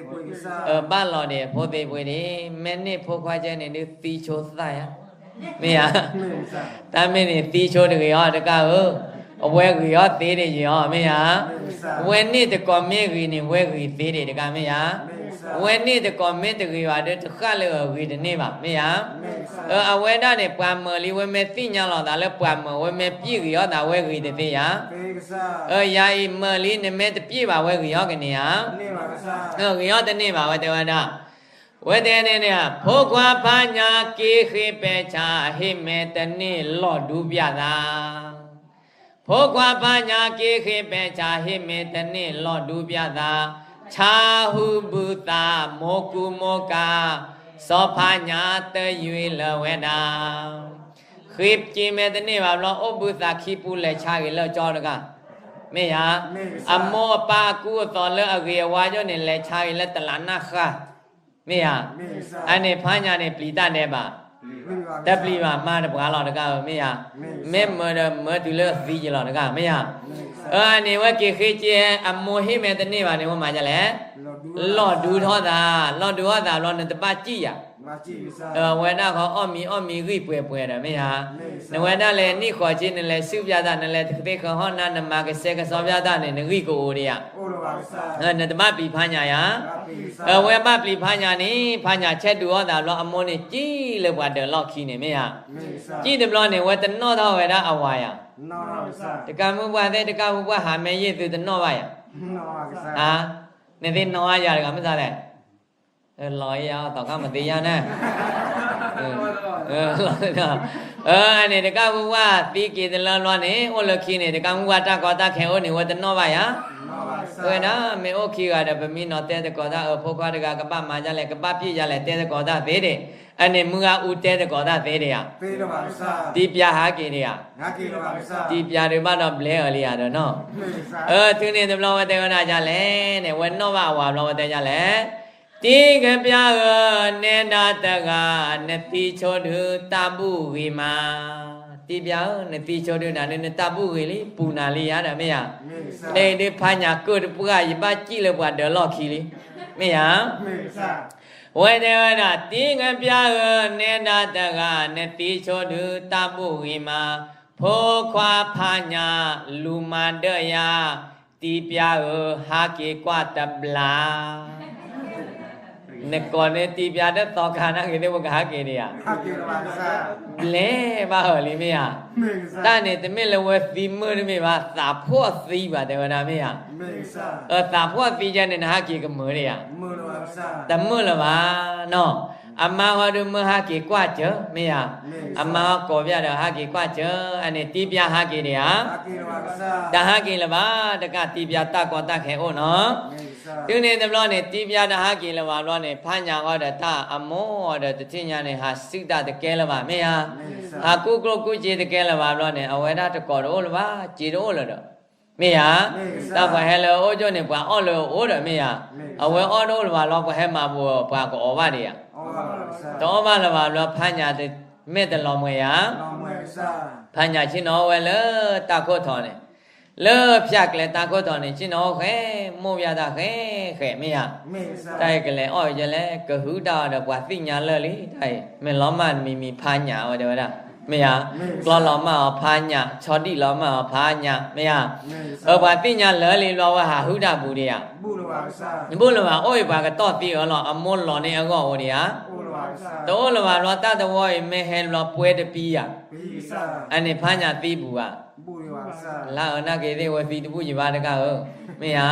ၤ, ဘၣ်လီၤဒံး ဖိသ့ၣ်ပှ့ၤဒံး, မ့ၢ်န့ၢ်ဖိခွါကဲန့ၣ်ဒုးသံဆိသၣ်ယၤ, မ့ၢ်ဧါ, တၢ်မ့ၢ်န့ၣ်သံဆိတဂ့ၤအီၤတကးဧၢ, အဝဲဂ့ၤအီၤသ့ဒံးယံၤအီၤ မ့ၢ်ဧါ, ဝဲန့ၢ်တကိးမ့ၢ်ဂ့ၤန့ၣ် ဝဲဂ့ၤသ့ဒံးတကး မ့ၢ်ဧါ, ဝဲန့ၢ်တကိးမ့ၢ်တဂ့ၤဘၣ်ဒီး တဃၣ်လၢအဂ့ၤတန့ၢ်ဘၣ် မ့ၢ်ဧါ, အဝဲဒၣ်န့ၣ် ပှၤမၢလံ ဝဲမ့ၢ်သ့ၣ်ညါလီၤသးလၢပှၤမၢ ဝဲမ့ၢ်ပျံၢ်ဂ့ၤအီၤသး ဝဲဂ့ၤတသ့ယၤ, ယၤအံၤမၢလံ နမ့ၢ်တပျံၢ်ဘၣ် ဝဲဂ့ၤအီၤကန့ၢ်ဧါ, ဂ့ၤအီၤတန့ၢ်ဘၣ် ဝဲတဲဝဲဒၣ်, ဝဲတဲန့ၣ်န့ၣ် ဖိခွါဖါညါက့ၤဃ့ပဲာ်ဆၣ် ဟ့ၣ်မဲာ်တန့ၢ်လီၢ်ဒူပျၢ်သး ဖိခွါဖါညါက့ၤဃ့ပဲာ်ဆၣ် ဟ့ၣ်မဲာ်တန့ၢ်လီၢ်ဒူပျၢ်သး, ဆါဟူဘုသး မိၢ်ကူမိၢ်ကၤ, စီၤဖါညါတယွံလၢၤဝဲဒၣ်, ဃ့က့ၤမဲာ်တန့ၢ်ဘၣ်ဘျီ အိၣ်ဘုသးခံပူၤလဲၤဆါဂ့ၤလၢကၠီတဂၤ, မ့ၢ်ဧါ, အမိၢ်အပၢ်အကူအသိးလၢအဂ့ၤအဝါယိၣ်န့ၣ် လဲၤဆါဂ့ၤလၢတလးနၢ်ဃၢ်, မ့ၢ်ဧါ, အန့ၣ်ဖါညါန့ၣ် ပျံၤတၢ်ဒဲးဘး တပျံၤဘၣ် မၤတပှၤလီၤတဂၤဧၢ မ့ၢ်ဧါ, မ့ၢ်မၢဒီးမၢတုၤလၢသံယလီၤတဂၤ မ့ၢ်ဧါ, အန့ၣ်ဝဲက့ၤဃ့က့ၤ အမိၢ်ဟ့ၣ်မဲာ်တန့ၢ်ဘၣ်န့ၣ် ဝဲမၤဒ်လဲၣ်, လီၢ်ဒူထီၣ်သး, လီၢ်ဒူထီၣ်သးဘျီ နတဘၣ်စံၣ်ယၤ, အဝဲဒၣ်ဃီအီၣ်မံၤအီၣ်မံၤဂံၢ်ပှဲၤပှဲၤဒီး မ့ၢ်ဧါ, နဝဲဒၣ်လဲၤနံၣ်ဃီၤက့ နလဲၤဆူၣ်ပျၢ်တၢ် နလဲၤသ့ဃၢၤဟီၣ်နါ နမၤကဆှဲကဆှီပျၢ်တၢ်န့ၣ် နဂံၢ်ကအိၣ်ဒံးဧါ နတဘၣ်ပျံၤဖါညါယၤ, အဝဲဘၣ်ပျံၤဖါညါန့ၣ် ဖါညါဆဲးဒူအီၣ်သးဘျီ အမိၢ်န့ၣ်စံၣ်လၢပှၤဒၢးလီၢ်ခံန့ၣ် မ့ၢ်ဧါ, စံၣ်တဘျီန့ၣ် ဝဲတနီၣ်ထီၣ်ဝဲဒၣ်အဝၤယၤ, တကးမုၢ်ပှၢ်သ့ၣ် တကးမုၢ်ပှၢ်ဟးမဲာ်ယ့ၢ်သုတနီၣ်ဘၣ်ယၤ, နသ့ၣ်နီၣ်ယၤတဂၤမ့ၢ်သးလဲၣ် လီၤယၤသီခါမသ့ၣ်ညါန့ၣ်, န့ၣ် တကးမုၢ်ပှၢ်သံက့ၤတလၢဘျီန့ၣ် အိၣ်လၢခံန့ၣ် တကးမုၢ်ပှၢ်တၢ်ကီတၢ်ခဲအိၣ်န့ၣ် ဝဲတနီၣ်ဘၣ်ယၤ, ဝဲဒၣ် မ့ၢ်အိၣ်ခံဂၤဒီး ပမံနီၤတဲသကိးတၢ် အၢ ဖိခွါတဂၤကဘၣ်မၤဒ်လဲၣ် ကဘၣ်ပျံၤဒ်လဲၣ် တဲသကိးတၢ်သ့ဒံး, အန့ၣ်မုၢ်ဂၤအူတဲသကိးတၢ်သ့ဒံးဧါ, တံပျါဟးက့ၤဒံးဧါ, တံပျါဒုးဘၣ်ဒီးဘျဲအီၤလံဧါဒီးနီၤ, အၢ တုၤန့ၣ်တဘျီဝဲတဲဝဲဒၣ်ဒ်လဲၣ်န့ၣ် ဝဲနီၣ်ဘၣ်အဝၤဘျီဝဲတဲဒ်လဲၣ် တံကပျၢ်ဧၢ နဲဒၣ်တဂၤ နသံဆိဒုးတၢ်ဘူၣ်ဂ့ၤမး, တံပျၢ်ဧၢ နသံဆိဒုးနၤဒုး နတၢ်ဘူၣ်ဂ့ၤလံ ပူၤနၤလံယၤဒီး မ့ၢ်ဧါ, လၢအံၤဒုးဖါညၣ်ကၢၢ်တပှၢ် ယဘၣ်စံၣ်လၢပှၤဒၢးလီၢ်ခံလံ, မ့ၢ်ဧါ, ဝဲတဲဝဲဒၣ် တံကပျၢ်ဧၢ နဲဒၣ်တဂၤ နသံဆိဒုးတၢ်ဘူၣ်ဂ့ၤမး, ဖိခွါဖါညါ လူၤမၤဒၢးယၤ, တံပျၢ်ဧၢ ဟးက့ၤကွၢ်တဘျီ နကိးန့ၢ်တံပျၢ်ဒီးသီခါနာ်က့ၤသ့ၣ် ပကဟးက့ၤဒံးဧါ, ဘျဲဘၣ်အၢၣ်လံမ့ၢ်ဧါ, တၢ်န့ၣ်တမ့ၢ်လၢဝဲသံမုာ်တမ့ၢ်ဘၣ် သးဖှီၣ်သံဘၣ်တဲဝဲဒၣ်မ့ၢ်ဧါ, သးဖှီၣ်သံယဲန့ၣ် နဟးက့ၤကမုာ်ဒံးဧါ, တမုာ်လၢၤဘၣ်နီၤ အမါဟီဒုးမၢဟးက့ၤကွၢ်စၢၤ မ့ၢ်ဧါ. အမါဟီကိးပၠးဒီးဟးက့ၤကွၢ်စၢၤ အန့ၣ်တံပၠးဟးက့ၤဒံးဧါ. တဟးက့ၤလၢၤဘၣ် တကးတံပၠးတၢ်ကီတၢ်ခဲအိၣ်နီၤ. တုၤန့ၣ်တဘျီန့ၣ် တံပၠးတဟးက့ၤလၢၤဘၣ်ဘျီန့ၣ် ဖးညၣ်ဃီဒီးတၢ်အမိၢ်အီၤဒီးတထံၣ်ညါန့ၣ် ဟးစုတၢ်တကဲလၢၤဘၣ် မ့ၢ်ဧါ. ဟးကူကျိၣ်ကူစ့တကဲလၢၤဘၣ်ဘျီန့ၣ် အဝဲဒၣ်တကိးတအိၣ်လၢၤဘၣ် စ့တအိၣ်လၢၤဒီး မ့ၢ်ဧါ. တၢ်ပှၤဟဲလၢအအိၣ်ကၠိၣ်န့ၣ် ပှၤအီၣ်လၢအအိၣ်ဒီး မ့ၢ်ဧါ. အဝဲအီၣ်တအိၣ်လၢၤဘၣ်လီၤ ပှၤဟဲမၤဘူးအီၤ ပှၤကအီၣ်ဘၣ်ဒံးဧါ. တအီၣ်ဘၣ်လၢၤဘၣ်ဘျီ ဖးညၣ်တမဲာ်တလီၤမှဲၤယၤ ဖးညၣ်ဆ့ၣ်နီၤအိၣ်ဝဲလၢတၢ်ခိၣ်ထီၣ်န့ၣ်, လၢဖၠၣ်ကျဲတၢ်ခိၣ်ထီၣ်န့ၣ် ဆ့ၣ်နီၤအိၣ်ဃဲ, မိၢ်ပၠးတၢ်ဃဲဃဲ မ့ၢ်ဧါ. တၢ်အံၤကလဲၤအီၣ်ကလဲၤ ကဟုၣ်တၢ်အီၤဒီးပှၤသ့ၣ်ညါလၢာ်လံ တၢ်အံၤ မ့ၢ်လီၤမၢ်မံၤမံၤဖးညၣ်ဝဲတဲဝဲဒၣ် မ့ၢ်ဧါ. ကျီလီၤမၢ်အီၤဖးညၣ်, ဆီဒံၣ်လီၤမၢ်အီၤဖးညၣ် မ့ၢ်ဧါ. အပှၤသ့ၣ်ညါလၢာ်လံဘျီဝဲဟးဟုၣ်တၢ်ဘူးဒံးဧါ. ဘူၣ်လၢၤဘၣ် အိၣ်အံၤပှၤကတီၢ်သံအီၤလီၤ အမိၢ်လီၤန့ၢ်အဂီၢ်အိၣ်ဒံးဧါ. တအိၣ်လၢၤဘၣ်ဘျီ တၢ်တဝီအံၤမ့ၢ်ဟဲဘျီပှဲၤတပံယၤ အန့ၣ်ဖးညၣ်သံဘူးဧါ. လါအၢနာ်က့ၤသ့ၣ်ဝဲသံတဘူၣ်ယံၤဘၣ်တကးဧၢ, မ့ၢ်ဧါ.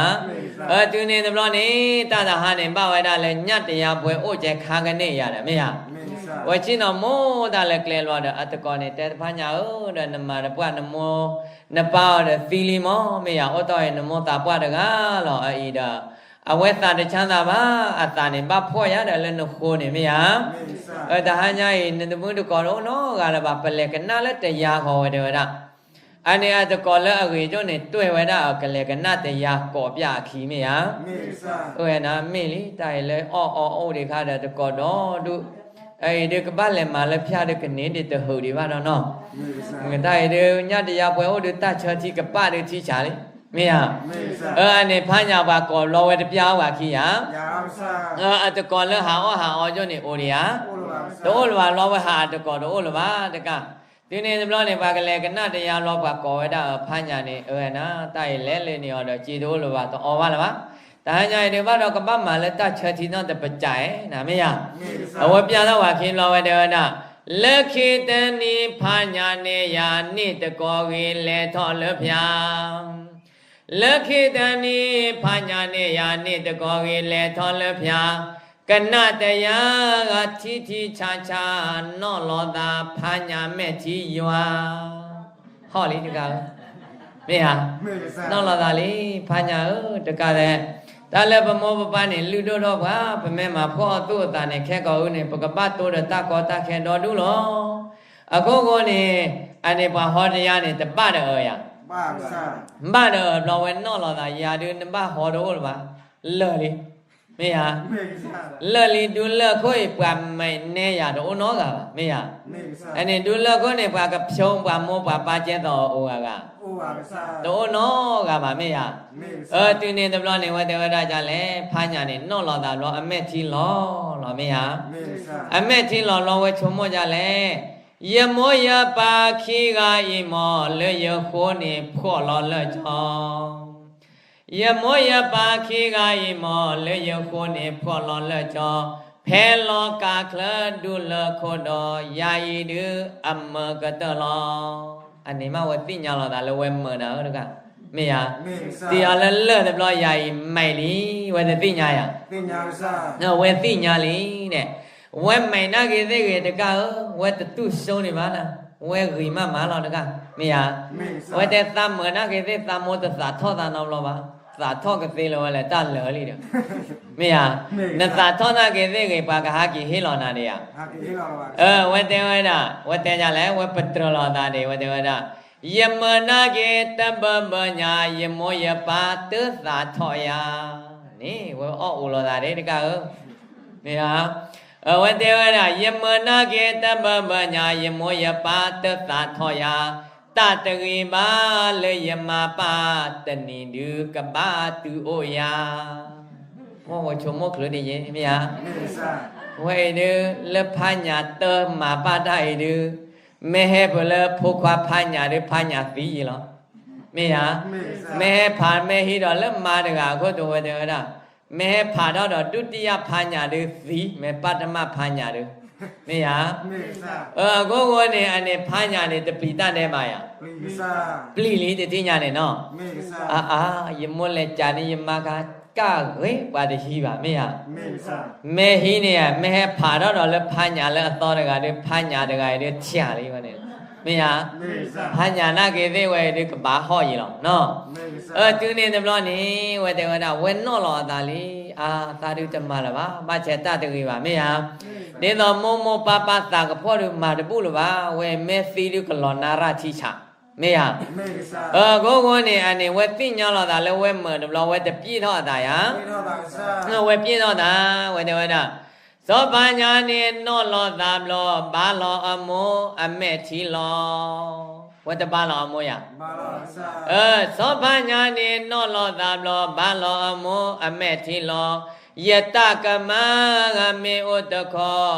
အတုၤန့ၣ်တဘျီန့ၣ် တၢ်တဟါန့ၣ် ဘၣ်ဝဲဒၣ်လၢညၣ်တယါပှဲၤအိၣ်ကဲခါကန့ၢ်ယၤဒီး မ့ၢ်ဧါ. ဝဲဆ့ၣ်နီၤမိၢ်တၢ်လၢကျဲဘျီဒီး အတကိးန့ၣ် တဲတဖးညၣ်ဧၢ ဒီးနမၤတပှၢ်နမိၢ် နပၢ်အီၤဒီးသံလံမီၢ် မ့ၢ်ဧါ. အိၣ်တီၢ်အံၤနမိၢ်သးပှၢ်တဂၤလီၤ အအံၤဒီး အဝဲသးတဆါသးဘၣ် အသးန့ၣ်ဘၣ်ဖှီၣ်ယၤဒီးလၢနဃိန့ၣ် မ့ၢ်ဧါ. တဟါညါအံၤ နတမုၢ်တကိးတအိၣ်နီတဂၤလၢၤဘၣ် ပလဲၤကနၣ်လၢတယါဃီဝဲတဲဝဲဒၣ်. အန့ၣ်အတကိးလၢအဂ့ၤကၠိၣ်န့ၣ် တွဲၢ်ဝဲဒၣ်အကလဲၤကနၣ်တယါ ကိးပၠးအခံ မ့ၢ်ဧါ. အဝဲန့ၣ်မ့ၢ်လံ တၢ်အံၤလၢအီၣ်အီအိၣ်ဒံးခါဒီးတကိးဒီဒူၣ်, အအံၤဒုးကဘၣ်လဲၤမၤလၢဖၠၣ်ဒုးကန့ၢ်ဒံးတဟုးဒံးဘၣ်ဒီးနီၤ. တၢ်အံၤဒုး ညၣ်တယါပှဲၤအိၣ်ဒုးတၢ်ဆၢထံကပၣ်ဒုးထံဆးလံ, မ့ၢ်ဧါ. အန့ၣ်ဖးညၣ်ပှၤကိးဘျီဝဲတပျၢ်အီၣ်ပှၤခံယၤ, အတကိးလၢဟးအီၣ်ဟးအီကၠိၣ်န့ၣ်အိၣ်ဒံးဧါ. တအိၣ်လၢၤဘၣ်ဘျီဝဲဟးအတကိးတအိၣ်လၢၤဘၣ်တကး. တုၤန့ၣ်တဘျီန့ၣ် ပှၤကလဲၤကနၣ်တယါဘျီ ပှၤကိးဝဲဒၣ်အဖးညၣ်န့ၣ် အဝဲန့ၣ် တၢ်အံၤလဲၤလၢန့ၣ်အီၤဒီး စ့တအိၣ်လၢၤဘၣ်တအီၣ်ဘၣ်လၢၤဘၣ်. တဟါညါအံၤဒုးဘၣ်ဒီးကဘၣ်မၤလၢတၢ်ဆၢထံနီတပစးဧါ မ့ၢ်ဧါ. အဝဲပျၢ်ထီၣ်ပှၤခံဘျီဝဲတဲဝဲဒၣ်, လၢခံတနံၤဖးညၣ်န့ၢ်ယၤန့ၣ်တကိးဂ့ၤ လဲၤထီၣ်လၢဖၠၣ် လၢခံတနံၤဖးညၣ်န့ၢ်ယၤန့ၣ်တကိးဂ့ၤ လဲၤထီၣ်လၢဖၠၣ်, ကနၣ်တယါဂၤထံထံဆးဆး နီၢ်လီၤသးဖးညၣ်မဲာ်ထံယွၤ ဟီၣ်လံတကးဧၢ, မ့ၢ်ဧါ. နီၢ်လီၤသးလံ ဖးညၣ်ဧၢ တကးလဲၣ်. တၢ်လၢပမိၢ်ပပၢ်န့ၣ် လုၢ်ဒိၣ်ထီၣ်ပှၤ ပမ့ၢ်မၤဖှီၣ်အသူၣ်အသးန့ၣ် ခဲကိာ်အုန့ၣ် ပကဘၣ်တိဒီးတၢ်ကီတၢ်ခဲဒီဒူၣ်လီၤ. အခိၣ်ဃိန့ၣ် အန့ၣ်ပှၤဟီတယါန့ၣ် တဘၣ်ဒီးအၢယၤ ဘၣ်ဒီးအၢဘျီဝဲနီၢ်လီၤသး ယၤဒုးနဘၣ်ဟီတအိၣ်လၢၤဘၣ်, လၢာ်လံ, မ့ၢ်ဧါ. လၢာ်လံဒုးလၢာ်ခိၣ်အံၤ ပှၤမဲာ်နဲယၤတအိၣ်နီတဂၤဘၣ် မ့ၢ်ဧါ. အန့ၣ်ဒုးလၢာ်ခိၣ်န့ၣ် ပှၤကဖျိပှၤမိၢ်ပှၤပၢ်ကဲသိးအအိၣ်ဂၤဂၤ တအိၣ်နီတဂၤဘၣ် မ့ၢ်ဧါ. အတုၤန့ၣ်တဘျီန့ၣ် ဝဲတဲဝဲဒၣ်ဒ်လဲၣ်, ဖးညၣ်န့ၣ် နီၢ်လီၤသးဘျီ အမဲာ်ထံလီၤလီၤ မ့ၢ်ဧါ. အမဲာ်ထံလီၤဘျီဝဲဆိကမိၣ်ဒ်လဲၣ်, ယမိၢ်ယပၢ်ခံဂၤအံၤမ့ၢ် လၢယဃိန့ၣ်ဖှီၣ်လီၤလၢကၠီ ယမိၢ်ယပၢ်ခံဂၤအံၤမ့ၢ် လၢယဃိန့ၣ်ဖှီၣ်လီၤလၢကၠီ, ဖဲလီၤကးချၢဒူလၢာ်ခိၣ်ဒီး ယၤအံၤဒုးအမုာ်ကတၢၢ်လီၤ. အန့ၣ်မ့ၢ်ဝဲသ့ၣ်ညါလီၤသးလၢဝဲမုာ်နၤဧၢတဂၤ, မ့ၢ်ဧါ. သံအီၤလၢလၢာ်တဘျီ ယၤအံၤမဲာ်လံ, ဝဲတသ့ၣ်ညါယၤ ဝဲသ့ၣ်ညါလံန့ၣ်, ဝဲမဲာ်နာ်က့ၤသ့ၣ်ဂ့ၤတကးဧၢ, ဝဲတတူၢ်စိန့ၣ်ဘၣ်နၤ, ဝဲဂ့ၤမးမးလီၤတကး, မ့ၢ်ဧါ. ဝဲတဲသးမုာ်နာ်က့ၤသ့ၣ် သးမိၢ်တသးထီၣ်သးနီတဘျီဘၣ်, သးထီၣ်ကသ့လၢၤဝဲလဲၣ် တၢ်လၢာ်လံဒီး, မ့ၢ်ဧါ. နသးထီၣ်နာ်က့ၤသ့ၣ်ဂ့ၤ ပှၤကဟးက့ၤဟ့ၣ်လီၤနၤဒံးဧါ. ဝဲတဲဝဲဒၣ်, ဝဲတဲယၤလဲၣ်, ဝဲပတြၢၤလီၤသးဒံး, ဝဲတဲဝဲဒၣ်, ယမုာ်နာ်က့ၤတဘၢဘၢညါ ယမိၢ်ယပၢ်တသးထီၣ်ယၤန့ၣ်, ဝဲအီၣ်အိၣ်လီၤသးဒံးတကးဧၢ, မ့ၢ်ဧါ. ဝဲတဲဝဲဒၣ် ယမုာ်နာ်က့ၤတဘၢဘၢညါ ယမိၢ်ယပၢ်တသးထီၣ်ယၤ, တၢ်တဂ့ၤဘၣ်လၢယမၤပၢ် တနံၤဒုးကဘၣ်တုၤအိၣ်ယၤ. ဝဲဆိကမိၣ်ချုးဒ်ယဲ မ့ၢ်ဧါ. ဝဲအံၤဒုး လၢဖးညၣ်တမၤပၢ်တၢ်အံၤဒုး, မ့ၢ်ဟဲပၢၢ်လၢဖိခွါဖးညၣ်ဒုး ဖးညၣ်သံယံၤလီၤ, မ့ၢ်ဧါ. မ့ၢ်ဟဲဖးမ့ၢ်ဟံးဒီးလၢမါတဂၤအခိၣ်တီဝဲတဲဝဲဒၣ်, မ့ၢ်ဟဲဖးထီၣ်ဒီးဒုတိယဖးညၣ်ဒုးသံ, မ့ၢ်ပၢ်တမၢ်ဖးညၣ်ဒုး, မ့ၢ်ဧါ. အခိၣ်ဃိန့ၣ် အန့ၣ်ဖးညၣ်န့ၣ် တပျံၤတၢ်ဒဲးဘးယၤ, ပျံၤလံတထံၣ်ညါန့ၣ်နီၤ. အါအါ, ယမိၢ်လဲၤကးန့ၢ်ယမါခါ ကၢ်ဂ့ၤပှၤတဟံးဘၣ် မ့ၢ်ဧါ. မ့ၢ်ဟံးန့ၣ်ဧါ, မ့ၢ်ဟဲဖးထီၣ်ဒီးလၢဖးညၣ်လၢအသီတဂၤဒီး ဖးညၣ်တဂၤအံၤဒီးထံၣ်လံဝဲန့ၣ်, မ့ၢ်ဧါ. ဖးညၣ်နာ်က့ၤသ့ၣ်ဝဲအံၤဒီးကဘၣ်ဟီၣ်ယံၤလီၤနီၤ. အတုၤန့ၣ်တဘျီန့ၣ် ဝဲတဲဝဲဒၣ် ဝဲနီၣ်လီၤအသးလံ, အါ သးဒုးတမၤလၢၤဘၣ်, ဘၣ်ဆဲးတၢ်တဂ့ၤဘၣ် မ့ၢ်ဧါ. ဒ်သိးမိၢ်မိၢ်ပၢ်ပၢ်သးကဖီၣ်ဒုးမၤတဘူၣ်လၢၤဘၣ်, ဝဲမ့ၢ်သံဒုးကလီၤနါရၣ်ထံဆး မ့ၢ်ဧါ. အဃိဃိန့ၣ် အန့ၣ် ဝဲသ့ၣ်ညါလီၤသးလၢဝဲမုာ်တဘျီ ဝဲတပျ့ၤထီၣ်အသးယၤ, ဝဲပျ့ၤထီၣ်သး, ဝဲတဲဝဲဒၣ်, စီၤပၤညါန့ၣ်နီၣ်လီၤသးဘျီ ဘါလီၤအမိၢ်အမဲာ်ထံလီၤ. ဝဲတဘါလီၤအမိၢ်ယၤ. စီၤပၤညါန့ၣ်နီၣ်လီၤသးဘျီ ဘါလီၤအမိၢ်အမဲာ်ထံလီၤ. ယတၢ်ကမၣ်ဂၤမ့ၢ်အိၣ်တခီ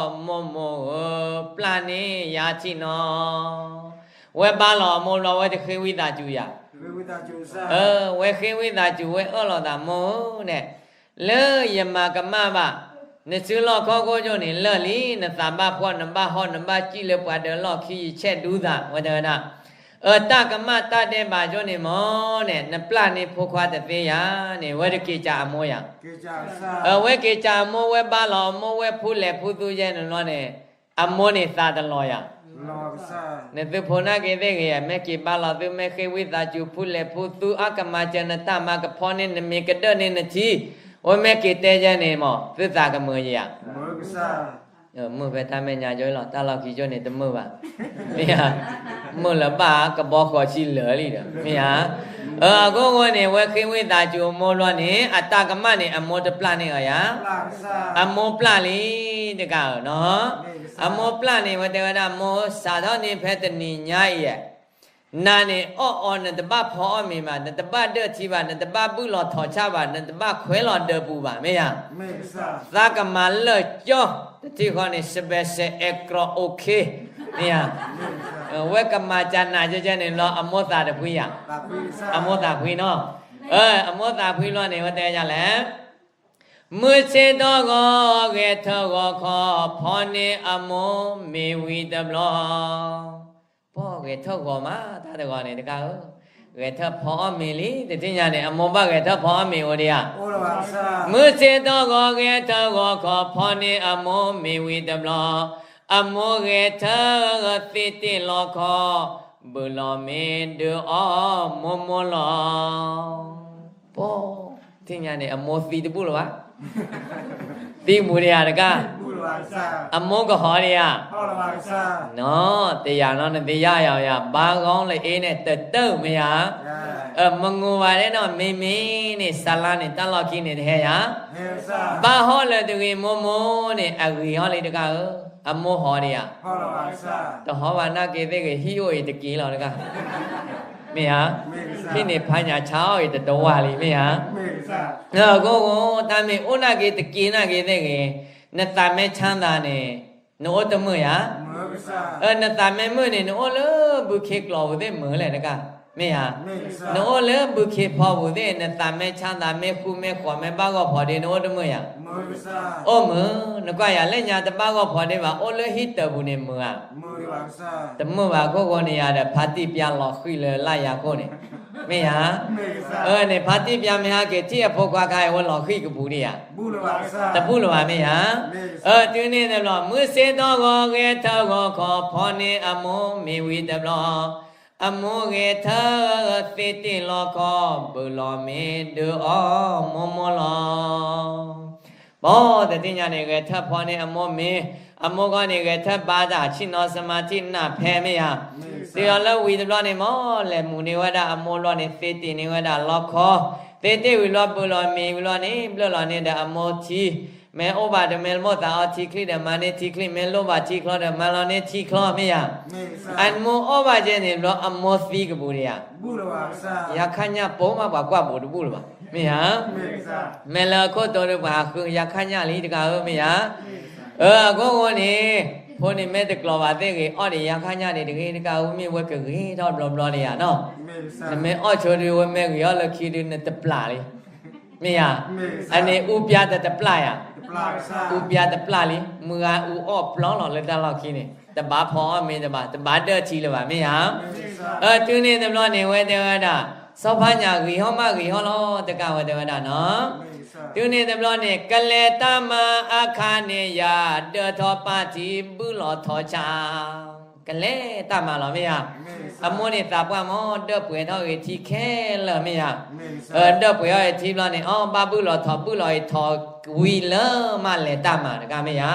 မိၢ်မိၢ်ဧၢ ပျၢ်န့ၢ်ယၤထံနီၤ. ဝဲဘါလီၤအမိၢ်ဘျီ ဝဲတဃ့ဝံသးစူၤယၤ, ဝဲဃ့ဝံသးစူၤဝဲအၢၣ်လီၤသးမိၢ်ဧၢန့ၣ်, လၢယမၤကမၣ်ဘၣ်, နစုလီၢ်ခီၣ်ခိၣ်ကၠိန့ၣ်လၢာ်လံ, နသးဘၣ်ဖှီၣ် နဘၣ်ဟီၣ် နဘၣ်စံၣ်လၢပှၤဒၢးလီၢ်ခံ ယဆဲးဒူသး ဝဲတဲဝဲဒၣ်, အတၢ်ကမၣ်တၢ်ဒဲးဘးကၠိန့ၣ်မ့ၢ်န့ၣ် နပျၢ်န့ၢ်ဖိခွါတသ့ယၤန့ၣ် ဝဲတက့ၤစံးအမိၢ်ယၤ. အဝဲက့ၤစံးအမိၢ် ဝဲဘါလီၤအမိၢ် ဝဲဖူလဲၣ်ဖူသူယဲၢ်န့ၣ်ဘျီန့ၣ်, အမိၢ်န့ၣ်သးတလီၤယၤ. နသုဖိနာ်က့ၤသ့ၣ်ဂ့ၤ, မ့ၢ်က့ၤဘါလီၤသု မ့ၢ်ဃ့ဝံသးစူၤ ဖူလဲၣ်ဖူသူ အကမၤစၢၤနတၢ်မၤ ကဖီန့ၢ်နမ့ၤ ကဒၢၣ်န့ၢ်နထံ, ဝဲမ့ၢ်က့ၤတဲယဲၢ်န့ၣ်မ့ၢ် သုသးကမုာ်ယၤ. မုာ်ဖဲတၢ်မဲာ်ညါကၠိလီၤ, တၢ်လီၢ်ခံကၠိန့ၣ်တမုာ်ဘၣ်, မ့ၢ်ဧါ, မုာ်လၢၤဘၣ် ကဘီဃီၤဆံလၢာ်လံဒီး မ့ၢ်ဧါ. အဃိဃိန့ၣ် ဝဲဃ့ဝံသးစူၤအမိၢ်ဘျီန့ၣ် အတၢ်ကမၣ်န့ၣ် အမိၢ်တပျၢ်န့ၢ်အီၤယၤ, အမိၢ်ပျၢ်လံတကးဧၢနီၤ. အမိၢ်ပျၢ်န့ၣ် ဝဲတဲဝဲဒၣ် မိၢ်စးထီၣ်န့ၣ်ဖဲတနံၤညါအံၤ, နၤန့ၣ်အီၣ်အီ နတဘၣ်ဖီအီၣ်မ့ၤဘၣ်, နတဘၣ်ဒၢၣ်ထံဘၣ်, နတဘၣ်ဘုၣ်လီၤထိးဆၣ်ဘၣ်, နတဘၣ်ခွဲးလီၤဒၢးပူၤဘၣ် မ့ၢ်ဧါ. သးကမၤလၢာ်ကၠီ, တထံၣ်ဃီန့ၣ် စဘဲးစဲးအဲးကြီ OK, မ့ၢ်ဧါ. ဝဲကမၤစၢၤနၤကဲကဲန့ၣ်ဘျီ အမိၢ်သးတဖှံဧါ, အမိၢ်သးဖှံနီၤ. အမိၢ်သးဖှံလီၤန့ၣ် ဝဲတဲယၤလဲၣ်, မုၢ်ဆ့ၣ်ထီၣ်ဂီၤ ဂဲၤထၢၣ်ဂီၤခီ, ဖီန့ၢ်အမိၢ်မ့ၤဝံၤတဘျီ. ပှၤဂဲၤထၢၣ်ဂီၤမး တၢ်တဂီၤန့ၣ်တကးဧၢ, ဂဲၤထၢၣ်ဖီအီၣ်မ့ၤလံ, တထံၣ်ညါန့ၣ် အမိၢ်ဘၣ်ဂဲၤထၢၣ်ဖီအီၣ်မ့ၤအိၣ်ဒံးဧါ. မုၢ်ဆ့ၣ်ထီၣ်ဂီၤ ဂဲၤထၢၣ်ဂီၤခီ, ဖီန့ၢ်အမိၢ်မ့ၤဝံၤတဘျီ, အမိၢ်ဂဲၤထၢၣ်သ့တ့ၢ်လီခီ, ဘုၣ်လီၤမ့ၤဒုးအီၣ်မိၢ်မိၢ်လီၤ. ပှၤ ထံၣ်ညါန့ၣ် အမိၢ်သံတဘူၣ်လၢၤဘၣ်, သံဘူၣ်ဒံးဧါတကး, အမိၢ်ကဟီၣ်ဒံးဧါ. နီၤ တယၤနီၤ နသ့ၣ်ညါယၤယၤ ဘါဂီၤလၢအ့န့ၣ် တတၢၢ်မ့ၢ်ဧါ. မငိၢ်ဘၣ်ဒဲးနီၤ မ့မ့ၢ်န့ၣ် စလါန့ၣ် တၢ်လီၢ်ခံန့ၣ်တဟဲယၤ, ဘၣ်ဟီၣ်လၢတဂ့ၤ မိၢ်မိၢ်န့ၣ် အဂ့ၤဟီၣ်လံတကးဧၢ, အမိၢ်ဟီၣ်ဒံးဧါ. တဟီၣ်ဘၣ်နာ်က့ၤသ့ၣ်ဂ့ၤ ဟံၣ်အိၣ်အံၤတက့ၢ်လီၤတကး, မ့ၢ်ဧါ. ဟံၣ်န့ၣ်ဖးညၣ်ဆါအီၣ်အံၤတတဝၢ်လံ မ့ၢ်ဧါ. အဃိ တၢ်မ့ၢ်အိၣ်နာ်က့ၤတက့ၢ်နာ်က့ၤသ့ၣ်ဂ့ၤ, နသးမ့ၢ်ဆါသးန့ၣ် နအိၣ်တမုာ်ယၤ, နသးမ့ၢ်မုာ်န့ၣ် နအိၣ်လၢဘုခ့ကျိာ်ပူၤသ့ၣ်မုာ်လဲၣ်တကး, မ့ၢ်ဧါ. နအိၣ်လၢဘုခ့ဖီပူၤသ့ၣ် နသးမ့ၢ်ဆါသးမ့ၢ်ဃူမ့ၢ်ဃီၤမ့ၢ်ဘၣ်ဂီၢ်ဖီဒ့ နအိၣ်တမုာ်ယၤ, အိၣ်မုာ်. နကွၢ်ယၤလၢညါတဘၣ်ဂီၢ်ဖီဒ့ဘၣ် အိၣ်လၢဟံၣ်တၢ်ပူၤန့ၣ်မုာ်ဧါ, တမုာ်ဘၣ်. အဃိဃိန့ၣ်ယၤဒီး ဖါတံၢ်ပျါလီၤဃံၤလၢလၢ်ယၤခိၣ်န့ၣ်, မ့ၢ်ဧါ. အန့ၣ် ဖါတံၢ်ပျါမ့ၢ်ဟဲက့ၤထံၣ်အဖိခွါခါအံၤ ဝဲလီၤဃံၤကပူၤဒံးဧါ, တဘူၣ်လၢၤဘၣ် မ့ၢ်ဧါ. တုၤန့ၣ်တဘျီ မုၢ်ဆ့ၣ်ထီၣ်ဂီၤ ဂဲၤထၢၣ်ဂီၤခီ ဖီန့ၢ်အမိၢ်မ့ၤဝံၤတဘျီ, အမိၢ်ဂဲၤထၢၣ်သ့တ့ၢ်လီခီ, ဘုၣ်လီၤမ့ၤဒုးအီၣ်မိၢ်မိၢ်လီၤ. ပှၤတထံၣ်ညါန့ၣ် ဂဲၤထၢၣ်ဖီန့ၢ်အမိၢ်မ့ၤ, အမိၢ်ဂီၢ်န့ၣ် ဂဲၤထၢၣ်ဘါတၢ်ဆ့ၣ်နီၤ စမၤထံၣ်နၢ်ဖဲ မ့ၢ်ဧါ. တုၤလီၤလၢဝံၤတဘျီန့ၣ် မ့ၢ်လဲၤမူးန့ၢ်ဝဲဒၣ်အမိၢ်ဘျီန့ၣ် သ့တ့ၢ်န့ၢ်ဝဲဒၣ်လီခီ, သ့တ့ၢ်ဝံၤလီၤ ဘုၣ်လီၤမ့ၤဝံၤလီၤန့ၣ် ဘျၢၣ်လီၤန့ၢ်ဒီးအမိၢ်ထံ, မ့ၢ်အိၣ်ဘၣ်ဒီး မ့ၢ်လိၣ်သးအီထံချံဒီး မၤန့ၢ်ထံချံ, မ့ၢ်လိၣ်ဘၣ်ထံချီဒီး မၤလီၤန့ၢ်ထံချီ မ့ၢ်ဧါ. အမိၢ်အီၣ်ဘၣ်ကဲန့ၣ်ဘျီ အမိၢ်သံကပူၤဒံးဧါ, ယခါညၣ်ပိာ်မး ပှၤကွၢ်ဘူးတဘူၣ်လၢၤဘၣ် မ့ၢ်ဧါ. မ့ၢ်လၢအခိၣ်တီဒီး ပှၤဟးဃုယခါညၣ်လံတကးဧၢ မ့ၢ်ဧါ. အဃိဃိန့ၣ် ဖိန့ၣ်မ့ၢ်တကျိၤဘၣ်သ့ၣ်ဂ့ၤ အီၣ်ဒီးယခါညၣ်န့ၣ်တဂ့ၤတကးဧၢ မ့ၢ်ဝဲကဂ့ၤထီၣ်ဘျီဘျီဒံးဧါနီၤ. နမ့ၢ်အီၣ်ဆိဒုး ဝဲမ့ၢ်ဂ့ၤအီၣ်လၢခံဒုး နတပျၢ်လံ မ့ၢ်ဧါ. အန့ၣ်အူပျါတတပျၢ်ဧါ, အူပျါတပျၢ်လံ, မုၢ်ဂၤအူအီၣ်ပျီလီၤလၢတၢ်လီၢ်ခံန့ၣ် တဘၣ်ဖီအီၣ်မ့ၤတဘၣ်, တဘၣ်ဒၢၣ်ထံလၢၤဘၣ် မ့ၢ်ဧါ. တုၤန့ၣ်တဘျီန့ၣ် ဝဲတဲဝဲဒၣ် စီၤဖါညၣ်ဂ့ၤဟီၣ်မးဂ့ၤဟီၣ်လီၤ တကးဝဲတဲဝဲဒၣ်နီၤ. တုၤန့ၣ်တဘျီန့ၣ် ကလဲၤတၢ်မၤအခါန့ၣ်ယၤ ဒၢထီၣ်ပၢ်ထံဘုၣ်လီၤထီၣ်ဆၣ်, ကလဲၤတၢ်မၤလီၤမ့ၢ်ဧါ. အမိၢ်န့ၣ်သးပှၢ်မး ဒၢၣ်ပှဲၤထီၣ်ဂ့ၤထံခဲလၢာ်မ့ၢ်ဧါ. ဒၢၣ်ပှဲၤထီၣ်ဂ့ၤထံဘျီန့ၣ် အီၣ်ဘၣ်ဘုၣ်လီၤထီၣ် ဘုၣ်လီၤဂ့ၤထီၣ်ဝံၤလၢမးလဲၤတၢ်မၤတကးမ့ၢ်ဧါ.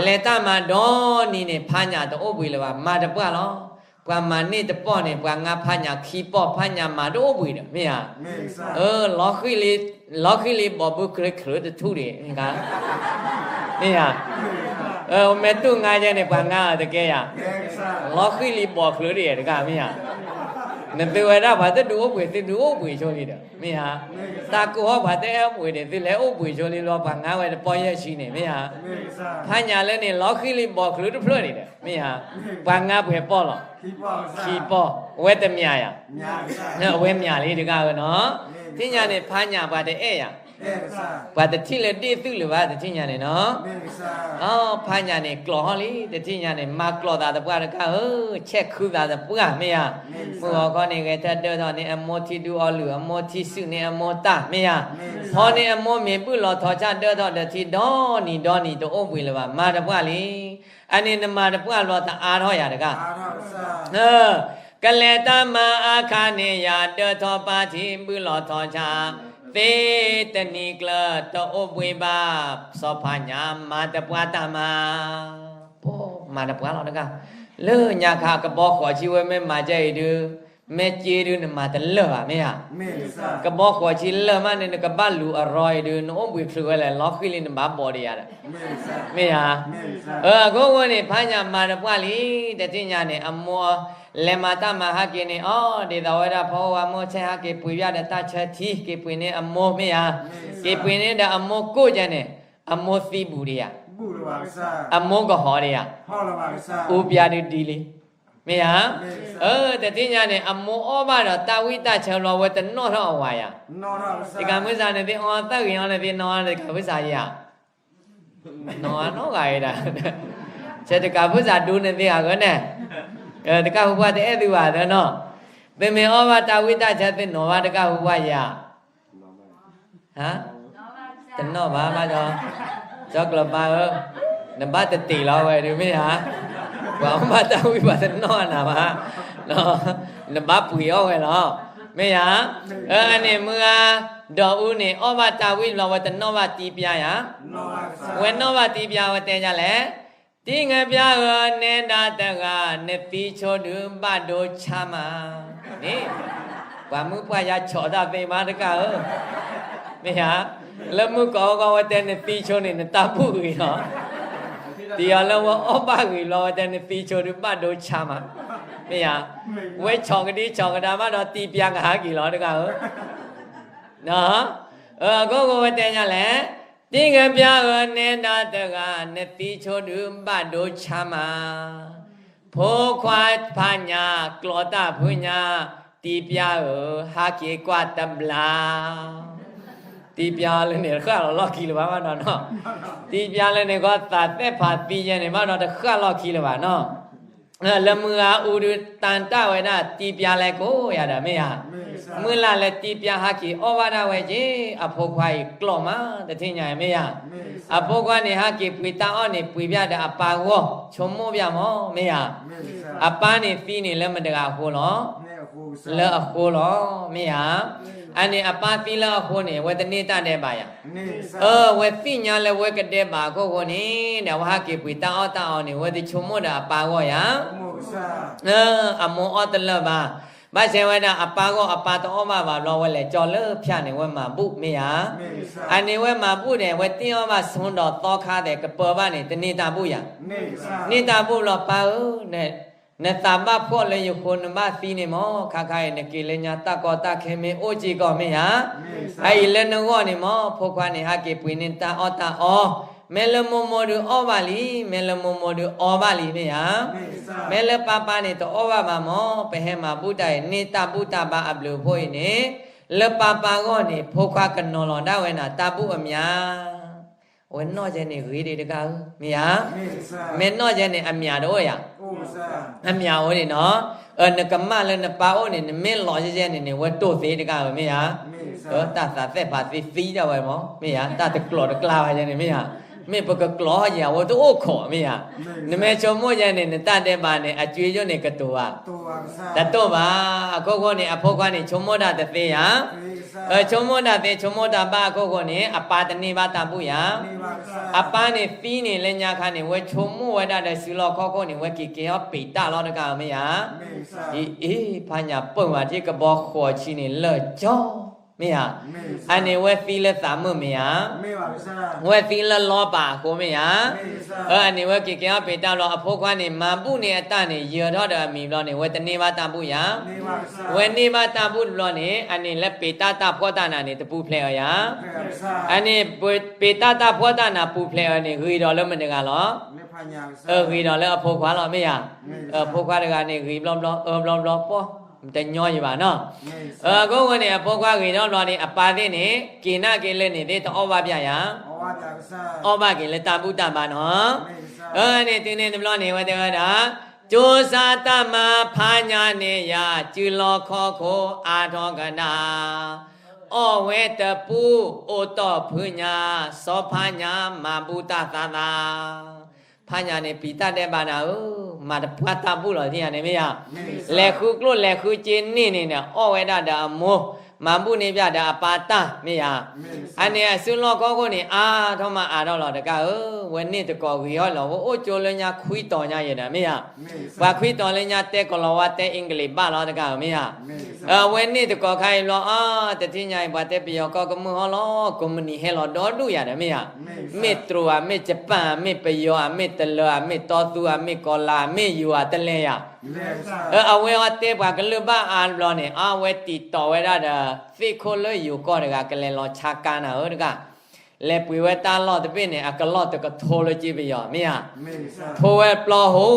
လဲၤတၢ်မၤဒီနံၤန့ၣ် ဖါညၣ်တအိၣ်ဘှံးလၢၤဘၣ် မၤတပှၢ်လီၤ. ပှၤမၤန့ၢ်တပီၢ်န့ၣ် ပှၤငါဖါညၣ်ခံပီၢ် ဖါညၣ်မၤတအိၣ်ဘှံးဒီး မ့ၢ်ဧါ. လီၤဃံလံ လီၤဃံလံဘီၣ်ဘုခရၢခရၢတထူၣ်ဒံး မ့ၢ်ဧါ. မ့ၢ်တူၢ်ငါယဲန့ၣ် ပှၤငါအတကဲယၤ, လီၤဃံလံဘီၣ်ချၢဒံးတကး မ့ၢ်ဧါ. နသုဝဲဒၣ်ပှၤတဒုးအိၣ်ဘှံး သုဒုးအိၣ်ဘှံးဆိလံဒီး မ့ၢ်ဧါ. တၢ်ကိၢ်ဟီၣ်ပှၤတအဲၣ်အိၣ်ဘှံးန့ၣ် သုလဲၤအိၣ်ဘှံးဆိလံလီၤ ပှၤငါဝဲတပီၢ်ယဲၢ်ဆံန့ၣ် မ့ၢ်ဧါ. ဖါညၣ်လၢန့ၣ် လီၤဃံလံဘီၣ်ချၢတဖျၢၣ်န့ၣ်ဒီး မ့ၢ်ဧါ. ပှၤငါပှဲၤပီၢ်လီၤ. ခံပီၢ်, ဝဲတမၠးယၤ, ဝဲမၠးလံတကးဧၢနီၤ. တထံၣ်ညါန့ၣ် ဖါညၣ်ပှၤတအဲၣ်ယၤ, ပှၤတထံၣ်လၢဒ့ၣ်သုၣ်လၢၤဘၣ် တထံၣ်ညါန့ၣ်နီၤ. ဖါညၣ်န့ၣ်ကျိးဟီၣ်လံ တထံၣ်ညါန့ၣ် မၤကျိးသးသပှၢ်တကးဧၢ, ဆဲးခုသးသပှၢ် မ့ၢ်ဧါ. မုၢ်ဂီၤခီန့ၣ် ဂဲၤထၢၣ်ဒၢထီၣ်န့ၢ်အမိၢ်ထံဒုးအီလုၢ် အမိၢ်ထံစုၣ်န့ၢ်အမိၢ်တၢ် မ့ၢ်ဧါ. ဖီန့ၢ်အမိၢ်မ့ၤဘုၣ်လီၤထီၣ်ဆၣ် ဒၢထီၣ်ဒီးထံဒီနံၤဒီနံၤ တအိၣ်ဘှံးလၢၤဘၣ် မၤတပှၢ်လံ. အန့ၣ်နမၤတပှၢ်ဘျီတအါထီၣ်ယၤတကး. ကလဲၤတၢ်မၤအခါန့ၣ်ယၤ ဒၢထီၣ်ပၢ်ထံဘုၣ်လီၤထီၣ်ဆၣ်, သ့တနံၤကျၢၤတအိၣ်ဘှံးဘၣ်, စီၤဖါညၣ်မၤတပှၢ်တၢ်မၤ, မၤတပှၢ်လီၤတကး. လၢညါခါကဘီဃိးဆံဝဲမ့ၢ်မၤကဲအံၤဒုး, မ့ၢ်က့ဒုးနမၤတလၢာ်ဘၣ် မ့ၢ်ဧါ. ကဘီဃိးဆံလၢာ်မးန့ၣ် နကဘၣ်လူၤအရီအံၤဒုး နအိၣ်ဘှံးချုးဝဲလဲၣ် လီၤဃံလံနဘၣ်ဘီၣ်ဒီးယၤဒီး မ့ၢ်ဧါ. အခိၣ်ဃိန့ၣ် ဖါညၣ်မၤတပှၢ်လံ, တထံၣ်ညါန့ၣ် အမိၢ်လဲၤမၤတၢ်မၤဟဲက့ၤန့ၣ် အီၤ ဒ်သိးဝဲဒၣ်ဖီဝါမိၢ်ဆဲးဟဲက့ၤပှ့ၤဘၣ်ဒီးတၢ်ဆၢထံ က့ၤပှ့ၤန့ၢ်အမိၢ်မ့ၢ်ဧါ, က့ၤပှ့ၤန့ၢ်ဒီးအမိၢ်ကိၣ်ကဲန့ၣ်, အမိၢ်သံဘူးဒံးဧါ, အမိၢ်ကဟီဒံးဧါ, အူပျါဒုးဒ်လံ, မ့ၢ်ဧါ. အၢ တထံၣ်ညါန့ၣ် အမိၢ်အီၣ်ဘၣ်ဒီးတၢ်ဝံၣ်တၢ်ဆၢဘျီဝဲတနီၣ်ထီၣ်အဝၤယၤ, တကးမုၢ်စၢ်န့ၣ်သ့ၣ်အီသၣ်ဂ့ၤအီၤန့ၣ်သ့ၣ်နီၣ်အီၤန့ၣ် တကးမုၢ်စၢ်ယၤ နီၣ်အနီၣ်ဂၤအံၤဒၣ်, ဆဲးတကးမုၢ်စၢ်ဒူန့ၣ်သ့ၣ်အဂၢၢ်န့ၣ်, တကးဟူပှၢ်တအဲၣ်သုဘၣ်သနီၤ, သုမ့ၢ်အီၣ်ဘၣ်တၢ်ဝံၣ်တၢ်ဆၢသ့ၣ်နီၣ်ဘၣ်တကးဟူပှၢ်ယၤ, တနီၣ်ဘၣ်ဘၣ်ဒီး, ကၠီကျၢၤပၢ်ဧၢ, နဘၣ်တတ့ၢ်လီၤဝဲဒုးမ့ၢ်ဧါ, ပှၤအီၣ်ဘၣ်တၢ်ဝံၣ်ပှၤတနီၣ်အနၢ်ဘၣ်, နဘၣ်ပှ့ၤအီၣ်ဝဲလီၤ, မ့ၢ်ဧါ. အန့ၣ်မုၢ်ဂၤ ဒီးအူန့ၣ် အီၣ်ဘၣ်တၢ်ဝံၣ်ဘျီဝဲတနီၣ်ဘၣ်တံပျါယၤ, ဝဲနီၣ်ဘၣ်တံပျါဝဲတဲယၤလဲၣ်, တံငဲပျါဧၢ နဲဒၣ်တဂၤ နသံဆိဒုးဘၣ်ဒိဆါမး, န့ၣ်, ပှၤမုၣ်ပှၢ်ယါဆီၣ်တၢ်သ့မးတကးဧၢ, မ့ၢ်ဧါ, လၢမုၢ်ကီၢ်ဂီၢ်ဝဲတဲနသံဆိန့ၣ် နတၢ်ဘူၣ်ဂ့ၤလီၤ, တံၢ်အီၤလၢဝဲအီၣ်ဘၣ်ဂ့ၤလီၤဝဲတဲနသံဆိဒုးဘၣ်ဒိဆါမး, မ့ၢ်ဧါ, ဝဲဆီၣ်ကဒံဆီၣ်ကဒါဘၣ်ဒီးတံပျါကဟးက့ၤလီၤတကးဧၢ အခိၣ်ဃိဝဲတဲညါလဲၣ်, တံငဲပျါဧၢ နဲဒၣ်တဂၤ နသံဆိဒုးဘၣ်ဒိဆါမး, ဖိခွါဖါညၣ် ကျိးတၢ်ဖုညါ, တံပျါဧၢ ဟးက့ၤကွၢ်တဘျီ, တံပျါလၢန့ၣ် တဃၣ်လီၤလီၢ်ခံလၢၤဘၣ်ဘၣ်ဒီးနီၤ, တံပျါလၢန့ၣ် ကီၢ်သးသဲၣ်ဖးသံယဲန့ၣ် ဘၣ်ဒီးတဃၣ်လီၢ်ခံလၢၤဘၣ်နီၤ လၢမုၢ်ဂၤအူဒုးတၢ်တၢ်ဝဲဒၣ် တံပျါလဲၤကိးယၤဒီးမ့ၢ်ဧါ, မုၢ်လၢ်လၢတံပျါဟးက့ၤအီၣ်ဘၣ်ဒၣ်ဝဲက့ၤ အဖိခွါအံၤကျိးမး တထံၣ်ညါမ့ၢ်ဧါ, အဖိခွါန့ၣ် ဟးက့ၤပှ့ၤတၢ်အီၣ်န့ၣ် ပှ့ၤဘၣ်ဒီးအပၢ်ဂီၢ် ဆိကမိၣ်ဘၣ်မး မ့ၢ်ဧါ, အပၢ်န့ၣ်သံန့ၣ်လၢမတၤတဂၤအဃိလီၤ, လၢအဃိလီၤ မ့ၢ်ဧါ, အန့ၣ်အပၢ်သံလၢအဃိန့ၣ် အဝဲတန့ၢ်တၢ်ဒဲးဘးယၤ အဝဲသ့ၣ်ညါလၢဝဲကဒဲးဘးအခိၣ်ဃိန့ၣ် ဒီးအဝဲဟးက့ၤပှ့ၤတၢ်အီၣ်တၢ်အီန့ၣ် ဝဲတဆိကမိၣ်ဒီးအပၢ်ဂီၢ်ယၤ, အမိၢ်အီၣ်တလၢာ်ဘၣ်, ဘၣ်ဆၣ်ဝဲဒၣ်အပၢ်ဂီၢ်အပၢ်တအီၣ်ဘၣ်ဘၣ်ဘျီ ဝဲလဲၤကၠီလၢဖၠၣ်န့ၣ် ဝဲမၤဘူၣ်မ့ၢ်ဧါ, အန့ၣ်ဝဲမၤဘူၣ်န့ၣ် ဝဲတ့အီၣ်ဘၣ်ဆိဒီးသီခါသဲးကပၢၤဘၣ်န့ၣ် တန့ၢ်တၢ်ဘူၣ်ယၤ, န့ၢ်တၢ်ဘူၣ်ဘျီပၢ်ဧၢ နသးဘၣ်ဖှီၣ်လၢယဃိ နဘၣ်သံန့ၣ်မး ခါခါအံၤ နက့ၤလၢညါတၢ်ကီတၢ်ခဲမ့ၢ်အိၣ်က့ၤကီးမ့ၢ်ဧါ, အအံၤလၢနဂီၢ်န့ၣ်မး ဖိခွါန့ၣ် ဟးက့ၤပှ့ၤန့ၢ်တၢ်အီၣ်တၢ်အီ, မ့ၢ်လၢမိၢ်မိၢ်ဒုးအီၣ်ဘၣ်လံ, မ့ၢ်လၢမိၢ်မိၢ်ဒုးအီဘၣ်လံမ့ၢ်ဧါ, မ့ၢ်လၢပၢ်ပၢ်န့ၣ် တအီၣ်ဘၣ်ဘၣ်မး ပဟဲမၤဘူၣ်တၢ်အံၤ န့ၢ်တၢ်ဘူၣ်တၢ်ဘါအဘျုးအဖှိၣ်အံၤန့ၣ်, လၢပၢ်ပၢ်ဂီၢ်န့ၣ် ဖိခွါကနီၤလီၤဒၣ်ဝဲနၤ တၢ်ဘူၣ်အမံၤ အဝဲနီၢ်ကဲန့ၣ်ဂ့ၤဒံးတကးဧၢ, မ့ၢ်ဧါ. မ့ၢ်နီၢ်ကဲန့ၣ် အမျးတအိၣ်ဧါ. အမျးအိၣ်န့ၣ်နီၤ. နကမၣ်လၢနပၢ်အိၣ်န့ၣ် နမ့ၢ်လီၤကဲန့ၣ်န့ၣ် ဝဲတိၢ်သ့တကးဧၢ မ့ၢ်ဧါ. တၢ်သးသ့ၣ်ဖးသံသံတၢ်ဝဲမး မ့ၢ်ဧါ. တၢ်တကျိၤတကျါဝဲန့ၣ် မ့ၢ်ဧါ. မ့ၢ်ပကကျိၤယၤ အဝဲတအိၣ်ခိး မ့ၢ်ဧါ. နမ့ၢ်ဆိကမိၣ်ယဲန့ၣ် နတၢ်ဒဲးဘးန့ၣ် အကၠွ့ယိၣ်န့ၣ်ကတိၤဧါ. တတိၢ်ဘၣ်. အခိၣ်ဃိန့ၣ် အဖိခွါန့ၣ် ဆိကမိၣ်တၢ်တသ့ဧါ. ဆိကမိၣ်တၢ်သ့ ဆိကမိၣ်တၢ်ဘၣ်အခိၣ်ဃိန့ၣ် အပၢ်တန့ၢ်ဘၣ်တၢ်ဘူၣ်ယၤ. အပၢ်န့ၣ်သံန့ၣ်လၢညါခါန့ၣ် ဝဲဆိကမိၣ်ဝဲဒၣ်ဒီးစုလီၢ်ခီၣ်ခိၣ်န့ၣ် ဝဲက့ၤကဲထီၣ်ပ့ၤတၢ်လီၤတကးဧၢ မ့ၢ်ဧါ. အ့ အ့ ဖါညၣ်ပိာ်မၤထံကဘီဃိးဆံန့ၣ်လၢာ်ကၠီ မ့ၢ်ဧါ. အန့ၣ်ဝဲသံလၢသးမုာ်မ့ၢ်ဧါ. ဝဲသံလၢလီၤပာ်အဃိမ့ၢ်ဧါ. အန့ၣ်ဝဲက့ၤကဲထီၣ်ပ့ၤတၢ်လီၤ အဖိခွါန့ၣ် မၤဘူၣ်န့ၢ်အတၢ်န့ၣ် ယၢၤထီၣ်ဒီးအမံၤဘျီန့ၣ် ဝဲတန့ၢ်ဘၣ်တၢ်ဘူၣ်ယၤ. ဝဲန့ၢ်ဘၣ်တၢ်ဘူၣ်တဘျီန့ၣ် အန့ၣ်လၢပ့ၤတၢ်တၢ်ဖှီၣ်တၢ်နးန့ၣ် တပူၤဖျဲးအီၤယၤ. အန့ၣ် ပ့ၤတၢ်တၢ်ဖှီၣ်တၢ်နးပူၤဖျဲးအီၤန့ၣ် ဂ့ၤဒီးလၢမတၤတဂၤလီၤ. ဂ့ၤဒီးလၢအဖိခွါလီၤ မ့ၢ်ဧါ. အဖိခွါတဂၤန့ၣ် ဂ့ၤဘျီဘျီ အၢဘျီဘျီ ပီၢ် တညီယံၤဘၣ်နီၤ. အခိၣ်ဃိန့ၣ် အဖိခွါဂ့ၤထီၣ်ဘျီန့ၣ် အပၢ်သ့ၣ်န့ၣ် က့ၤနာ်က့ၤလၢန့ၣ်သ့ၣ်တအီၣ်ဘၣ်ပျၢ်ယၤ. အီၣ်ဘၣ်က့ၤလၢတၢ်ဘူၣ်တၢ်ဘါနီၤ. အန့ၣ်တုၤန့ၣ်တဘျီန့ၣ် ဝဲတဲဝဲဒၣ် ကၠိစါတၢ်မၤဖါညၣ်န့ၣ်ယၤ စုလီၢ်ခီၣ်ခိၣ်အါထီၣ်ကဒါ အီၣ်ဝဲတပူၤ အိၣ်တီၢ်ဖုညါ စီၤဖါညၣ်မၤဘူၣ်တၢ်သးသး ဖါညၣ်န့ၣ် ပျံၤတၢ်ဒဲးဘးနၤဧၢ, မၤတပှၢ်တၢ်ဘူၣ်လီၤ သ့ၣ်ညါန့ၣ်မ့ၢ်ဧါ. လဲၤဃုကျိၣ်လဲၤဃုစ့န့ၢ်န့ၣ်န့ၣ် အီၣ်ဝဲဒၣ်ဒီးအမိၢ်, မၤဘူၣ်န့ၢ်ပျၢ်ဒီးအပၢ်တၢ် မ့ၢ်ဧါ. အန့ၣ်အစုလီၢ်ခီၣ်ခိၣ်န့ၣ် အါထီၣ်မးအါထီၣ်လီၤတကးဧၢ, ဝဲန့ၢ်တကိးဂ့ၤဟီၣ်လီၤ, ဝဲအိၣ်ကၠိလၢညါခွံတီၤညါယဲဒီး မ့ၢ်ဧါ. ပှၤခွံတီၤလၢညါတဲကီၤလၤဝါတဲအ့ကလံးဘၣ်လီၤတကးဧၢ မ့ၢ်ဧါ. အဝဲန့ၢ်တကိးခါအံၤဘျီ အါ တထံၣ်ညါအံၤ ပှၤတဲပယီၤကီၢ်ကမုၢ်ဟီၣ်လီၤ, ကိးမုၢ်နံၤဟဲလီၤဒီဒူၣ်ယၤဒီး မ့ၢ်ဧါ. မ့ၢ်တရူးဧါ, မ့ၢ်ယပၣ်ဧါ, မ့ၢ်ပယီၤဧါ, မ့ၢ်တလၢၤဧါ, မ့ၢ်တီသူဧါ, မ့ၢ်ကီၤလၤဧါ, မ့ၢ်ယိၤဧါ, တလဲၤယၤ. အဝဲအီၤတဲပှၤကလုာ်ဘၣ်အါဘျီန့ၣ် အဝဲတံာ်တီၤဝဲဒၣ်ဒီး သ့ၣ်ခိၣ်လၢယိၤကီၢ်တဂၤ ကလဲၤလီၤဆါကါနၤဧၢတကး. လဲၤပှ့ၤဝဲတၢ်လီၢ်တဘ့ၣ်န့ၣ် အကလီၢ်တကထိလၢက့ပယီၤ မ့ၢ်ဧါ. ထိဝဲပျီဟိ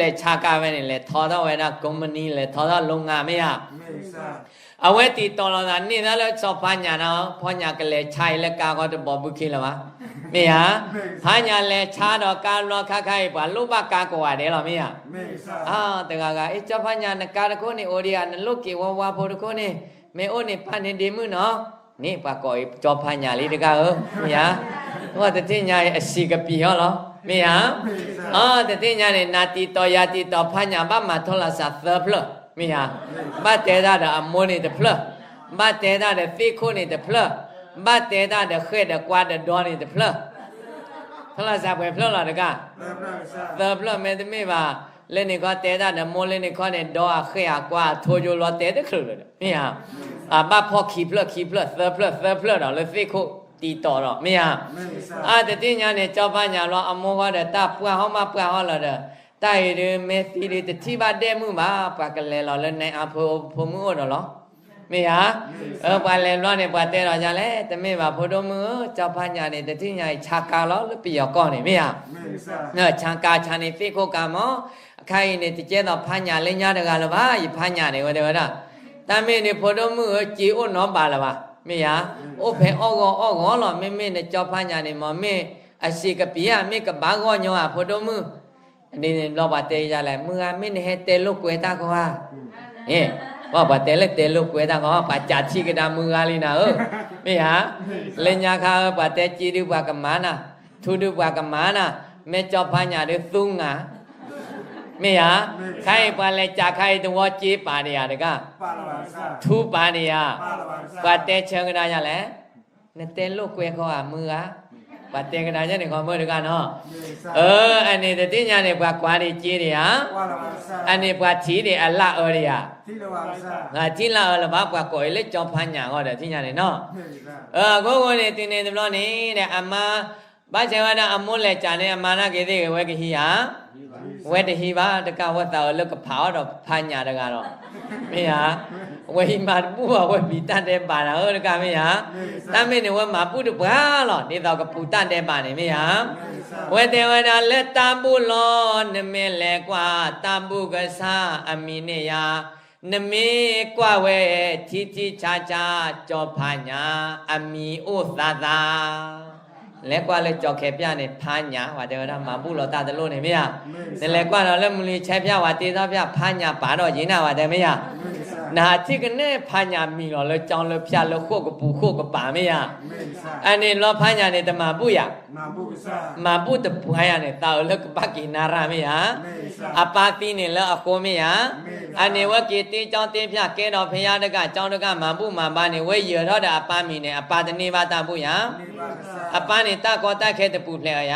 လဲၤဆါကါဝဲန့ၣ် လဲၤထီထီၣ်ဝဲဒၣ်ကိးမုၢ်နံၤ လဲၤထီထီၣ်လိၤငါ မ့ၢ်ဧါ. အဝဲတံာ်တီၤလီၤသးန့ၢ်သးလၢစီၤဖါညၣ်နီၤ, ဖါညၣ်ကလဲၤဆါအံၤလၢကါဃီတဘီဘုခ့လၢၤဘၣ်, မ့ၢ်ဧါ. ဖါညၣ်လဲၤဆါဒီးကါဘျီခါခါအံၤ ပှၤလိၣ်ဘၣ်ကါကိးဂၤဒဲးလီၤ မ့ၢ်ဧါ. အတဂၤဂၤ အ့ စီၤဖါညၣ် နကါတခိၣ်န့ၣ် အိၣ်ဒံးဧါ, နလိၣ်က့ၤဝါဝါဖိတခိၣ်န့ၣ် မ့ၢ်အိၣ်န့ၣ်ပာ်န့ၢ်ဒ့မုၣ်နီၤ. န့ၣ်ပှၤကိးအံၤစီၤဖါညၣ်လံတဂၤဧၢ, မ့ၢ်ဧါ. အတထံၣ်ညါအံၤအစံးကပံာ်ဟီၣ်လီၤ, မ့ၢ်ဧါ. အတထံၣ်ညါန့ၣ် နတံာ်တီၤယၤတံာ်တီၤ ဖါညၣ်ဘၣ်မၤထိၣ်လီၤစးသၢဖျၢၣ် မ့ၢ်ဧါ. ဘၣ်တဲတၢ်ဒီးအမိၢ်န့ၣ်တဖျၢၣ်, ဘၣ်တဲတၢ်ဒီးသ့ၣ်ခိၣ်န့ၣ်တဖျၢၣ်, ဘၣ်တဲတၢ်ဒီးဃဲၣ်ဒီးကွါဒီးဒီန့ၣ်တဖျၢၣ်, ထိၣ်လီၤစးပှဲၤဖျၢၣ်လီၤတဂၤ, သၢဖျၢၣ် မ့တမ့ၢ်ဘၣ်. လၢန့ၣ်ခီတဲတၢ်ဒီးမိၢ်လၢန့ၣ်ခီန့ၣ် ဒီအဃဲၣ်အကွါအထိယိလီၤတဲတချုးလၢၤဒီး မ့ၢ်ဧါ. အဘၣ်ဖီၣ်ခံဖျၢၣ်ခံဖျၢၣ်သၢဖျၢၣ်သၢဖျၢၣ်ဒီးလၢသ့ၣ်ခိၣ်တံာ်တီၤဒီး မ့ၢ်ဧါ. အတထံၣ်ညါန့ၣ် စီၤဖါညၣ်လီၤအမိၢ်ဃီဒီးတၢ်ပှၢ်ဟီၣ်မးပှၢ်ဟီၣ်လီၤဒီး တၢ်အံၤဒုးမ့ၢ်သံဒုးတထံၣ်ဘၣ်ဒဲမုၣ်ဘၣ်, ပှၤကလဲၤလီၤလၢနအါဖိဖိမုၣ်အိၣ်ဒီးလီၤ မ့ၢ်ဧါ. ပှၤလဲၤဘျီန့ၣ် ပှၤတဲဒီးယၤလဲၣ်, တမ့ၢ်ဘၣ်ဖိဒိၣ်မုၣ်ဧၢ, စီၤဖါညၣ်န့ၣ် တထံၣ်ညါအံၤဆါကါလီၤလၢပယီၤကီၢ်န့ၣ် မ့ၢ်ဧါ. ဆါကါဆါန့ၣ်သ့ၣ်ခိၣ်ကါမး, အခါအံၤန့ၣ် တကဲသိးဖါညၣ်လၢညါတဂၤလၢၤဘၣ်, ယဖါညၣ်န့ၣ် ဝဲတဲဝဲဒၣ်, တၢ်မ့ၢ်န့ၣ်ဖိဒိၣ်မုၣ်ဧၢ, စ့အိၣ်နီဘးလၢၤဘၣ်, မ့ၢ်ဧါ. အိၣ်ဖဲအီၣ်ဂီၤအီၣ်ဂီၤလီၤ, မ့မ့ၢ်နစီၤဖါညၣ်န့ၣ်မး မ့ၢ်အစံးကပံာ်ဧါ, မ့ၢ်ကဘၣ်ဂီၢ်ညီဧါ ဖိဒိၣ်မုၣ် ဒ်န့ၣ်ဘျီပှၤတဲယၤလဲၣ်, မုၢ်ဂၤမ့ၢ်နဟဲတဲလိာ်ကွဲတၢ်ဃီဧါ. ပှၤတဲလၢတဲလိာ်ကွဲတၢ်ဃီ ပှၤကးထံၣ်ကဒါမုၢ်ဂၤလံနၤဧၢ, မ့ၢ်ဧါ. လၢညါခါဧၢ ပှၤတဲစ့ဒုးပှၤကမၤနၤ, ထူဒုးပှၤကမၤနၤ, မ့ၢ်စီၤဖါညၣ်ဒုးသူငါ မ့ၢ်ဧါ. ခါအံၤပှၤလဲၤကးခါအံၤတဝီစ့ပာ်ဒံးဧါတဂၤ, ထူပာ်ဒံးဧါ. ပှၤတဲဆၢကဒါယၤလဲၣ်, နတဲလိာ်ကွဲဃီဧါမုၢ်ဂၤ, ပှၤတဲကဒါယၤန့ၣ်ဃီမုၢ်တဂၤနီၤ. အန့ၣ်တထံၣ်ညါန့ၣ် ပှၤကွၢ်ဒံးစ့ဒံးဧါ, အန့ၣ်ပှၤထံၣ်ဒံးအလၢအၢဒံးဧါ, ထံၣ်လၢအၢလၢၤဘၣ် ပှၤကိးအံၤလၢစီၤဖါညၣ်ဃီဒီးထံၣ်ညါန့ၣ်နီၤ. အဃိဃိန့ၣ် တုၤန့ၣ်တဘျီန့ၣ်ဒီး အမါ ဘၣ်ဆၣ်ဝဲဒၣ်အမိၢ်လဲၤကးန့ၣ် အမါနာ်က့ၤသ့ၣ်ဂ့ၤ ဝဲကဟံးဧါ, ဝဲတဟံးဘၣ်တကး ဝဲသးအုးလၢကဖးအီၤဒီးဖါညၣ်တဂၤဒီး, မ့ၢ်ဧါ. ဝဲဟံးမၤတဘူၣ်ဘၣ် ဝဲပျံၤတၢ်ဒဲးဘးနၤဧၢတကး မ့ၢ်ဧါ. တၢ်မ့ၢ်န့ၣ် ဝဲမၤဘူၣ်တပှၢ်လီၤ ဒ်သိးကပူၤတၢ်ဒဲးဘးန့ၣ် မ့ၢ်ဧါ. ဝဲတဲဝဲဒၣ်လၢတၢ်ဘူၣ်လီၤ နမ့ၢ်လဲၤကွၢ်တၢ်ဘူၣ်ကစၢ်အမံၤန့ၣ်ယၤ, နမ့ၢ်ကွၢ်ဝဲထံထံဆးဆး စီၤဖါညၣ်အမံၤအိၣ်သးသး လဲၤကွၢ်လၢကၠီၤခဲပၠၣ်န့ၣ် ဖါညၣ် ပှၤတဲဝဲဒၣ် မၤဘူၣ်လီၤတၢ်တလိၣ်န့ၣ်မ့ၢ်ဧါ. နလဲၤကွၢ်ဒီးလၢမုၢ်လွံၢ်ဆဲပၠၣ် ပှၤတ့ထီၣ်ပၠၣ် ဖါညၣ်ပာ်ထီၣ်က့ၤနၤ ပှၤတဲမ့ၢ်ဧါ. နဟးထံၣ်ကန့ၢ်ဖါညၣ်မံၤလီၤလၢကၠီလၢဖၠၣ်လၢဃိၣ်ကပူၤဃိၣ်ကပၤမ့ၢ်ဧါ. အန့ၣ်လီၤဖါညၣ်န့ၣ် တမၤဘူၣ်ယၤ မၤဘူၣ်တပှၤယၤန့ၣ် သးအုးလၢကဘၣ်က့ၤနၤရၣ်မ့ၢ်ဧါ. အပၢ်သံန့ၣ်လၢအဃိမ့ၢ်ဧါ. အန့ၣ်ဝဲက့ၤတ့ကၠီတ့ဖၠၣ် ကဲဒီးဖယါတဂၤ ကၠီတဂၤ မၤဘူၣ်မၤဘါန့ၣ် ဝဲယၢၤထီၣ်ဒီးအပၢ်မံၤန့ၣ် အပၢ်တန့ၢ်ဘၣ်တၢ်ဘူၣ်ယၤ. အပၢ်န့ၣ် တၢ်ကီတၢ်ခဲတပူၤဖျဲးအီၤယ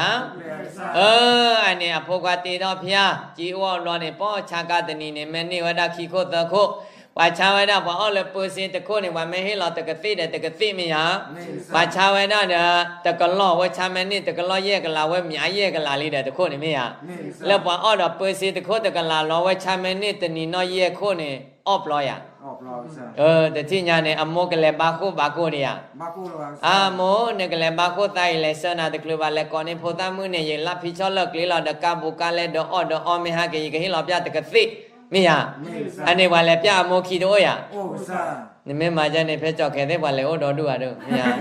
ၤ. အန့ၣ်အဖိခွါတ့ထီၣ်ဖယါ က့ၤအိၣ်အဘျီန့ၣ် ပှၤဆါကါတနံၤန့ၣ် မ့ၢ်န့ၢ်ဝဲဒၣ်ခံခိၣ်သၢခိၣ် ပှၤဆါဝဲဒၣ် ပှၤအီၣ်လၢပၢစ့တခိၣ်န့ၣ် ပှၤမ့ၢ်ဟ့ၣ်လီၤတကသ့ၣ်ဒီးတကသ့ၣ်မ့ၢ်ယၤ. ပှၤဆါဝဲဒၣ်ဒီး တကလီၢ် ဝဲဆါမ့ၢ်န့ၢ်တကလီၢ်ယဲၢ်ကလး ဝဲမၠးယဲၢ်ကလးလံဒီးတခိၣ်န့ၣ်မ့ၢ်ယၤ. လၢပှၤအီၣ်ဒီးပၢစ့တခိၣ်တကလးလီၤ ဝဲဆါမ့ၢ်န့ၢ်တနံၤနီၣ်ယဲၢ်ခိၣ်န့ၣ် အီၣ်ပျီယၤ. တထံၣ်ညါန့ၣ် အမိၢ်ကလဲၤဘါဃိၣ်ဘါကိၢ်ဒံးယၤ. အမိၢ် နကလဲၤဘါဃိၣ်သးအံၤ လဲၤဆှၢနၤတချုးဘၣ် လဲၤကိးန့ၢ်ဖိသၣ်မုၣ်န့ၣ် ယလၢဖံဆီၣ်လၢကျ့လီၤ ဒီးကါဘူးကါလဲ ဒီးအီၣ်ဒီးအီမ့ၢ်ဟဲက့ၤ ယကဟ့ၣ်လီၤပျၢ်တကသ့ၣ် မ့ၢ်ယၤ. အန့ၣ်ပှၤလဲၤပျၢ်အမိၢ်ခံတအိၣ်ယၤ. နမ့ၢ်မၤဒ်န့ၣ် ဖဲကၠီၤခဲသ့ၣ် ပှၤလဲၤအိၣ်ဒီဒူၣ်ဂၤဒိၣ် မ့ၢ်ယၤ.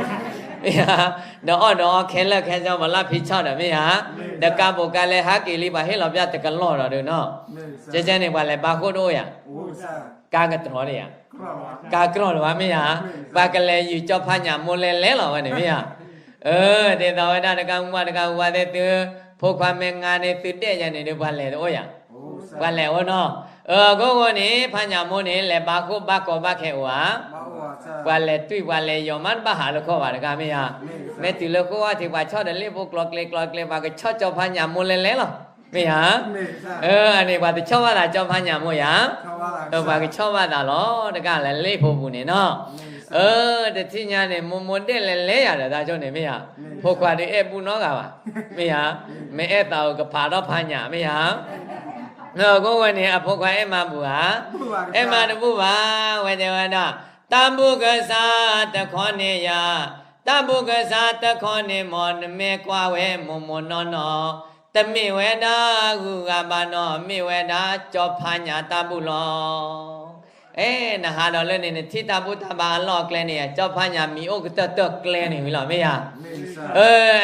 ဒီးအီၣ်ဒီးအီခဲလၢာ်ခဲဆ့ ပှၤလၢဖံဆီၣ်ဒီး မ့ၢ်ယၤ. ဒီးကါဘူးကါလဲဟဲက့ၤလံ ပှၤဟ့ၣ်လီၤပျၢ်တကလီၢ်ဒီးဒုးနီၤ. ကဲကဲန့ၣ် ပှၤလဲၤဘါဃိၣ်တအိၣ်ယၤ. ကါကတြီၤဒံးယၤ. ကါကတြီၤလၢၤဘၣ် မ့ၢ်ယၤ. ပှၤကလဲၤယုာ်ကၠီဖါညၣ်မိၢ်လဲလဲလီၤဝဲန့ၣ် မ့ၢ်ယၤ. ဒ်သိးဝဲဒၣ်တကါမုၢ်ဘၣ်တကါဝါသ့ၣ်သု ဖိခွါမ့ၢ်ငါန့ၣ် သုဒဲးယၤန့ၣ်ဒီး ပှၤလဲၤတအိၣ်ယၤ. ပှၤလဲၤအိၣ်နီၤ. အခိၣ်ဃိန့ၣ် ဖါညၣ်မိၢ်န့ၣ် လဲၤဘါဃိၣ်ဘါကီဘါခဲအိၣ်ဧါ. ပှၤလဲၤတွံၢ်ပှၤလဲၤယီၤမးတဘၣ်ဟးလၢခီၣ်ဘၣ်တကါ မ့ၢ်ယၤ. မ့ၢ်တုၤလၢဃိၣ်ဝါထံး ပှၤဆီၣ်ဒီးလ့ၣ်ဖိကျီကျဲကျီကျဲ ပှၤကဆီၣ်ကၠီဖါညၣ်မိၢ်လဲလဲလီၤ. မ့ၢ်ဧါ. အန့ၣ်ပှၤတဆီၣ်ဘၣ်သးကၠီဖါညၣ်မိၢ်ယၤ. ပှၤကဆီၣ်ဘၣ်သးလီၤ တကါလၢလ့ၣ်ဖိပူၤန့ၣ်နီၤ. တထံၣ်ညါန့ၣ် မိၢ်မိၢ်ဒဲးလဲၤလဲၤယၤဒီးတၢ်ဆိန့ၣ် မ့ၢ်ဧါ. ဖိခွါဒုးအဲၣ်ဘူၣ်နီတဂၤဘၣ်. မ့ၢ်ဧါ. မ့ၢ်အဲၣ်သးအုးကဖးထီၣ်ဖါညၣ် မ့ၢ်ဧါ. အဃိဝဲန့ၣ် အဖိခွါအဲၣ်မၤဘူၣ်ဧါ. အဲၣ်မၤတဘူၣ်ဘၣ်. ဝဲတဲဝဲဒၣ် တၢ်ဘူၣ်ကစၢ်တခီန့ၣ်ယၤ, တၢ်ဘူၣ်ကစၢ်တခီန့ၣ် မ်နမ့ၢ်ကွၢ်ဝဲမိၢ်မိၢ်နီၢ်နီၢ်, တမ့ၢ်ဝဲဒၣ်ဂုၤဂၤဘၣ်နီၤ, မ့ၢ်ဝဲဒၣ်ကၠီဖါညၣ်တၢ်ဘူၣ်လီၤ. အဲ နဟးဒီးလၢန့ၣ် နထံၣ်တၢ်ဘူၣ်တၢ်ဘါအလီၢ်အကျဲန့ၣ် ကၠီဖါညၣ်မံၤအိၣ်ကတၢၢ်တၢၢ်ကျဲန့ၣ်ဝံၤလီၤ မ့ၢ်ဧါ.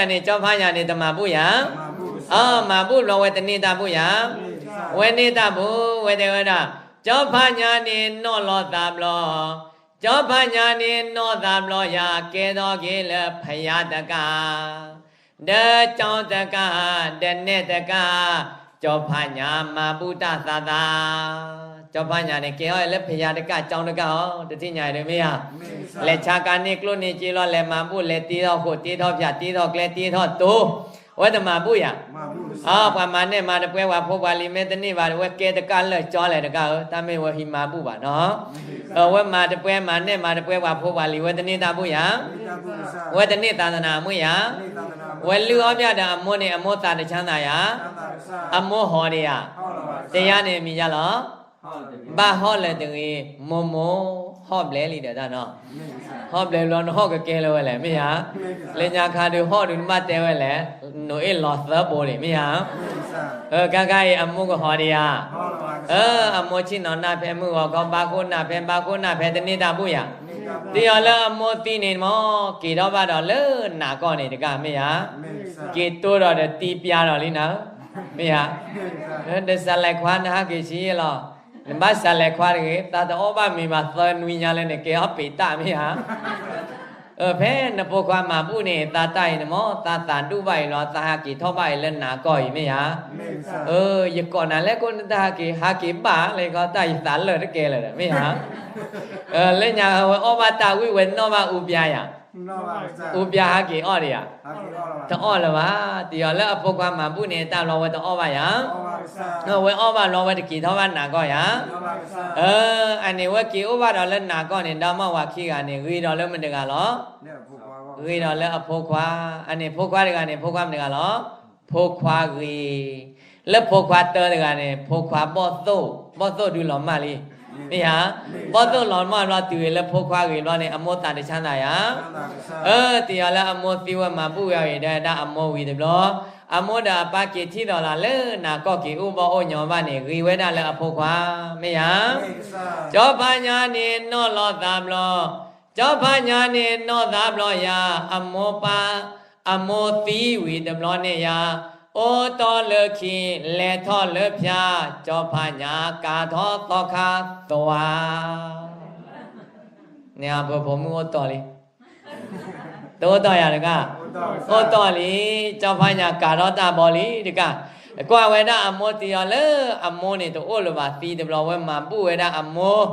အန့ၣ် ကၠီဖါညၣ်န့ၣ် တမၤဘူၣ်ယၤ. အမၤဘူၣ်ဘျီဝဲတန့ၢ်တၢ်ဘူၣ်ယၤ. ဝဲန့ၢ်တၢ်ဘူၣ် ဝဲတဲဝဲဒၣ်, ကၠီဖါညၣ်န့ၣ်နီၢ်လီၤသးဘျီ, ကၠီဖါညၣ်န့ၣ်နီၢ်သးဘျီယၤ ကဲထီၣ်က့ၤလၢဖယါတကး, ဒီးကၠီတကး, ဒီးနဲၣ်တကး, ကၠီဖါညၣ်မၤဘူၣ်တၢ်သးသး, ကၠီဖါညၣ်န့ၣ် ကဲထီၣ်လၢဖယါတကး ကၠီတကးအီၤ တထံၣ်ညါအံၤဒုးမ့ၢ်ဧါ. လဲၤဆါကါန့ၢ်ကျိၣ်န့ၢ်စ့လီၤ လဲၤမၤဘူၣ် လဲၤတ့ထီၣ်ဃိာ် တ့ထီၣ်ဖၠၣ် တ့ထီၣ်ကျဲ တ့ထီၣ်တိၤ, အဝဲတမၤဘူၣ်ယၤ. အပှၤမၤနဲၣ်မၤတပှဲၤပှၤဖိပှၤလံၤ မ့ၢ်တန့ၢ်ဘၣ် အဝဲကဲတကးလၢာ်ကၠီလဲၣ်တကးဧၢ, တၢ်မ့ၢ်ဝဲဟံးမၤဘူၣ်ဘၣ်နီၤ. အဝဲမၤတပှဲၤ မၤနဲၣ်မၤတပှဲၤပှၤဖိပှၤလံၤ ဝဲတန့ၢ်တၢ်ဘူၣ်ယၤ. ဝဲတန့ၢ်သးသနၢၣ်အမူၢ်ယၤ. ဝဲလုၢ်အီၣ်ပၠၣ်ဒီးအမိၢ်န့ၣ် အမိၢ်သးတဆါသးယၤ. အမိၢ်ဟီၣ်ဒံးယၤ. တယါန့ၣ်မံၤယါလီၤ. ဘၣ်ဟီၣ်လၢၤတဂ့ၤ, မိၢ်မိၢ်ဟီၣ်ဘျဲၣ်လံဒီးတၢ်နီၤ. ဟီၣ်ဘျဲၣ်ဘျီနဟီၣ်ကကဲလၢၤဝဲလဲၣ် မ့ၢ်ဧါ. လၢညါခါဒုးဟီၣ်ဒုးနဘၣ်တဲဝဲလဲၣ်, နိၣ်အ့ၣ်လီၤသၢဘိန့ၣ် မ့ၢ်ဧါ. အကါခါအံၤအမိၢ်ကဟီၣ်ဒံးယၤ. အမိၢ်ဆ့ၣ်နီၤနၢ်ဖဲမုၢ်ဂီၤခီ ဘါဃိၣ်နၢ်ဖဲ ဘါဃိၣ်နၢ်ဖဲတန့ၢ်တၢ်ဘူၣ်ယၤ. တယီၤလၢအမိၢ်သံန့ၣ်မ့ၢ် က့ၤထီၣ်ဘၣ်ဒီးလၢနးကီၢ်န့ၣ်တကး မ့ၢ်ဧါ. က့ၤတိၢ်ဒီးဒီးတံပျါဒီးလံနၤ, မ့ၢ်ဧါ. ဒီးစးလဲၤခွါနဟးက့ၤဆံးယဲၢ်လီၤ. နဘၣ်စးလဲၤခွါတဂ့ၤ, သးတအီၣ်ဘၣ်မ့ၤဘၣ်သၢနွံညါလၢနကဲအီၣ်ပ့ၤတၢ် မ့ၢ်ဧါ. ဖဲနဖိခွါမၤဘူၣ်န့ၣ် သးတၢ်အံၤန့ၣ်မ့ၢ် သးသးဒူၣ်ဘၣ်အံၤလီၤ, သးဟးက့ၤထီၣ်ဘၣ်အံၤလၢနးကီၢ်အံၤ မ့ၢ်ဧါ. ယကိးနၤလဲၣ်ကိးနတၢ်ဟးက့ၤ, ဟးက့ၤဘၣ်လၢကီၢ်တၢ်ယသးလၢာ်တကဲလၢာ်ဒီး မ့ၢ်ဧါ. လၢညါဝဲအီၣ်ဘၣ်တၢ်ဝံၣ် ဝဲနီၣ်ဘၣ်အူပျါယၤ. အူပျါဟးက့ၤအီၣ်ဒံးယၤ. တအီၣ်လၢၤဘၣ်. တယီၤလၢအဖိခွါမၤဘူၣ်န့ၣ် တၢ်ဘျီဝဲတအီၣ်ဘၣ်ယၤ. ဝဲအီၣ်ဘၣ်ဘျီဝဲတက့ၤထီၣ်ဘၣ်နးကီၢ်ယၤ. အန့ၣ်ဝဲက့ၤအိၣ်ဘၣ်ဒီးလၢနးကီၢ်န့ၣ် ဒီမါဝၤခံဂၤန့ၣ် ဂ့ၤဒီးလၢမတဂၤလီၤ. ဂ့ၤဒီးလၢအဖိခွါ, အန့ၣ်ဖိခွါတဂၤန့ၣ် ဖိခွါမတဂၤလီၤ. ဖိခွါဂ့ၤ, လၢဖိခွါတၢတဂၤန့ၣ် ဖိခွါဘီၣ်သိၣ်, ဘီၣ်သိၣ်ဒုးလီၤမၢ်လံ. မ့ၢ်ဧါ, ဘီၣ်သိၣ်လီၤမၢ်ဘျီတုၤလၢဖိခွါဂ့ၤဘျီန့ၣ် အမိၢ်သးတဆါသးယၤ. အၢ တယီၤလၢအမိၢ်သံဝဲမၤဘူၣ်ဝဲအံၤဒီးဒၣ်အမိၢ်ဝံၤတဘျီ, အမိၢ်ဒီးအပၢ်က့ၤထံၣ်ဒီးလၢနးကီၢ်က့ၤအိၣ်ဘီၣ်အိၣ်ညီဘၣ်န့ၣ် ဂ့ၤဝဲဒၣ်လၢအဖိခွါ, မ့ၢ်ဧါ. ကၠီဖါညါန့ၣ်နီၢ်လီၤသးဘျီ, ကၠီဖါညါန့ၣ်နီၢ်သးဘျီယၤ, အမိၢ်ပၢ် အမိၢ်သံဝံၤတဘျီန့ၣ်ယၤ, အိၣ်တီၢ်လၢခံ, လဲၤထီၣ်လၢဖၠါ, ကၠီဖးညၣ်ကၤထီၣ်သီခါသွါ, န့ၣ်အဖိဖိမုၣ်အိၣ်တီၢ်လံ, တအိၣ်တီၢ်ယၤတက့ၢ်, အိၣ်တီၢ်လံ, ကၠီဖးညၣ်ကၤထီၣ်တၢ်ဘီလံတက့ၢ်, ကွၢ်ဝဲဒၣ်အမိၢ်တံၤအီၤလၢအမိၢ်န့ၣ်တအိၣ်လၢၤဘၣ်သံတဘျီ ဝဲမၤဘူၣ်ဝဲဒၣ်အမိၢ်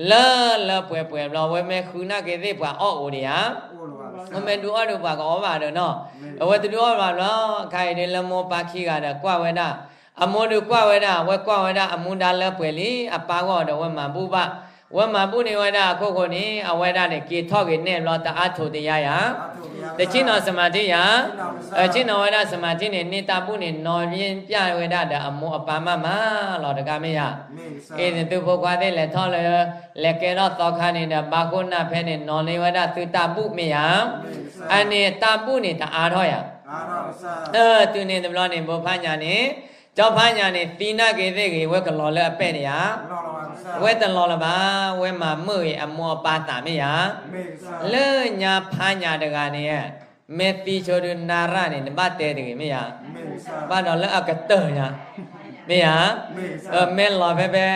လၢလၢပှဲၤပှဲၤဘျီ ဝဲမ့ၢ်ဃုနၢ်က့ၤသ့ၣ်ပှၤအီၣ်အိၣ်ဒံးဧါ, ဝဲမ့ၢ်ဒုးအီၣ်ဒုးပှၤကအီၣ်ဘၣ်ဒီးနီၤ, အဝဲတဒုးအီၣ်ဘၣ်ဘျီ, အခါအံၤဒ်လၢမိၢ်ပၢ်ခံဂၤဒီးကွၢ်ဝဲဒၣ်, အမိၢ်ဒုးကွၢ်ဝဲဒၣ်, ဝဲကွၢ်ဝဲဒၣ်အမူဒါလၢပှဲၤလံ, အပၢ်ဂီၢ်ဒီးဝဲမၤဘူၣ်ဘၣ်, ဝဲမၤဘူၣ်န့ၢ်ဝဲဒၣ်အခိၣ်ဃိန့ၣ် အဝဲဒၣ်န့ၣ် က့ၤထီၣ်က့ၤနဲၣ်ဘျီတအါထိးတယါယၤ, တဆ့ၣ်နီၤစမၤထံယၤ, ဆ့ၣ်နီၤဝဲဒၣ်စမၤထံန့ၣ် န့ၢ်တၢ်ဘူၣ်န့ၣ် နီၣ်ယါပျၢ်ဝဲဒၣ်ဒီးအမိၢ်အပၢ်မးမးလီၤတက့ၢ်မ့ၢ်ယၤ, အ့ၣ်သုဖိခွါသ့ၣ်လဲၤထီၣ်လၢ, လဲၤကဲထီၣ်သီခါန့ၣ်ဒီး ဘါခိၣ်နၢ်ဖဲန့ၣ် နီၣ်န့ၢ်ဝဲဒၣ်သုတၢ်ဘူၣ်မ့ၢ်ယၤ, အန့ၣ်တၢ်ဘူၣ်န့ၣ်တအါထီၣ်ယၤ တုၤန့ၣ်တဘျီန့ၣ် ဘိဖးညၣ်န့ၣ်, ကၠီဖးညၣ်န့ၣ် သံနၢ်က့ၤသ့ၣ်ဂ့ၤ ဝဲကလီၤလၢအပဲၢ်ဒံးဧါ, ဝဲတလီၤလၢၤဘၣ်, ဝဲမၤမုာ်ဂ့ၤအမိၢ်အပၢ်သးမ့ၢ်ယၤ, လၢညါဖးညၣ်တဂၤန့ၣ်, မ့ၢ်သံဆိဒုးနၢ်ရၣ်န့ၣ် နဘၣ်တဲတဂ့ၤမ့ၢ်ယၤ, ဘၣ်ဒီးလၢအကတၢၢ်ညါ, မ့ၢ်ယၤ, မ့ၢ်လီၤဖဲဖဲ,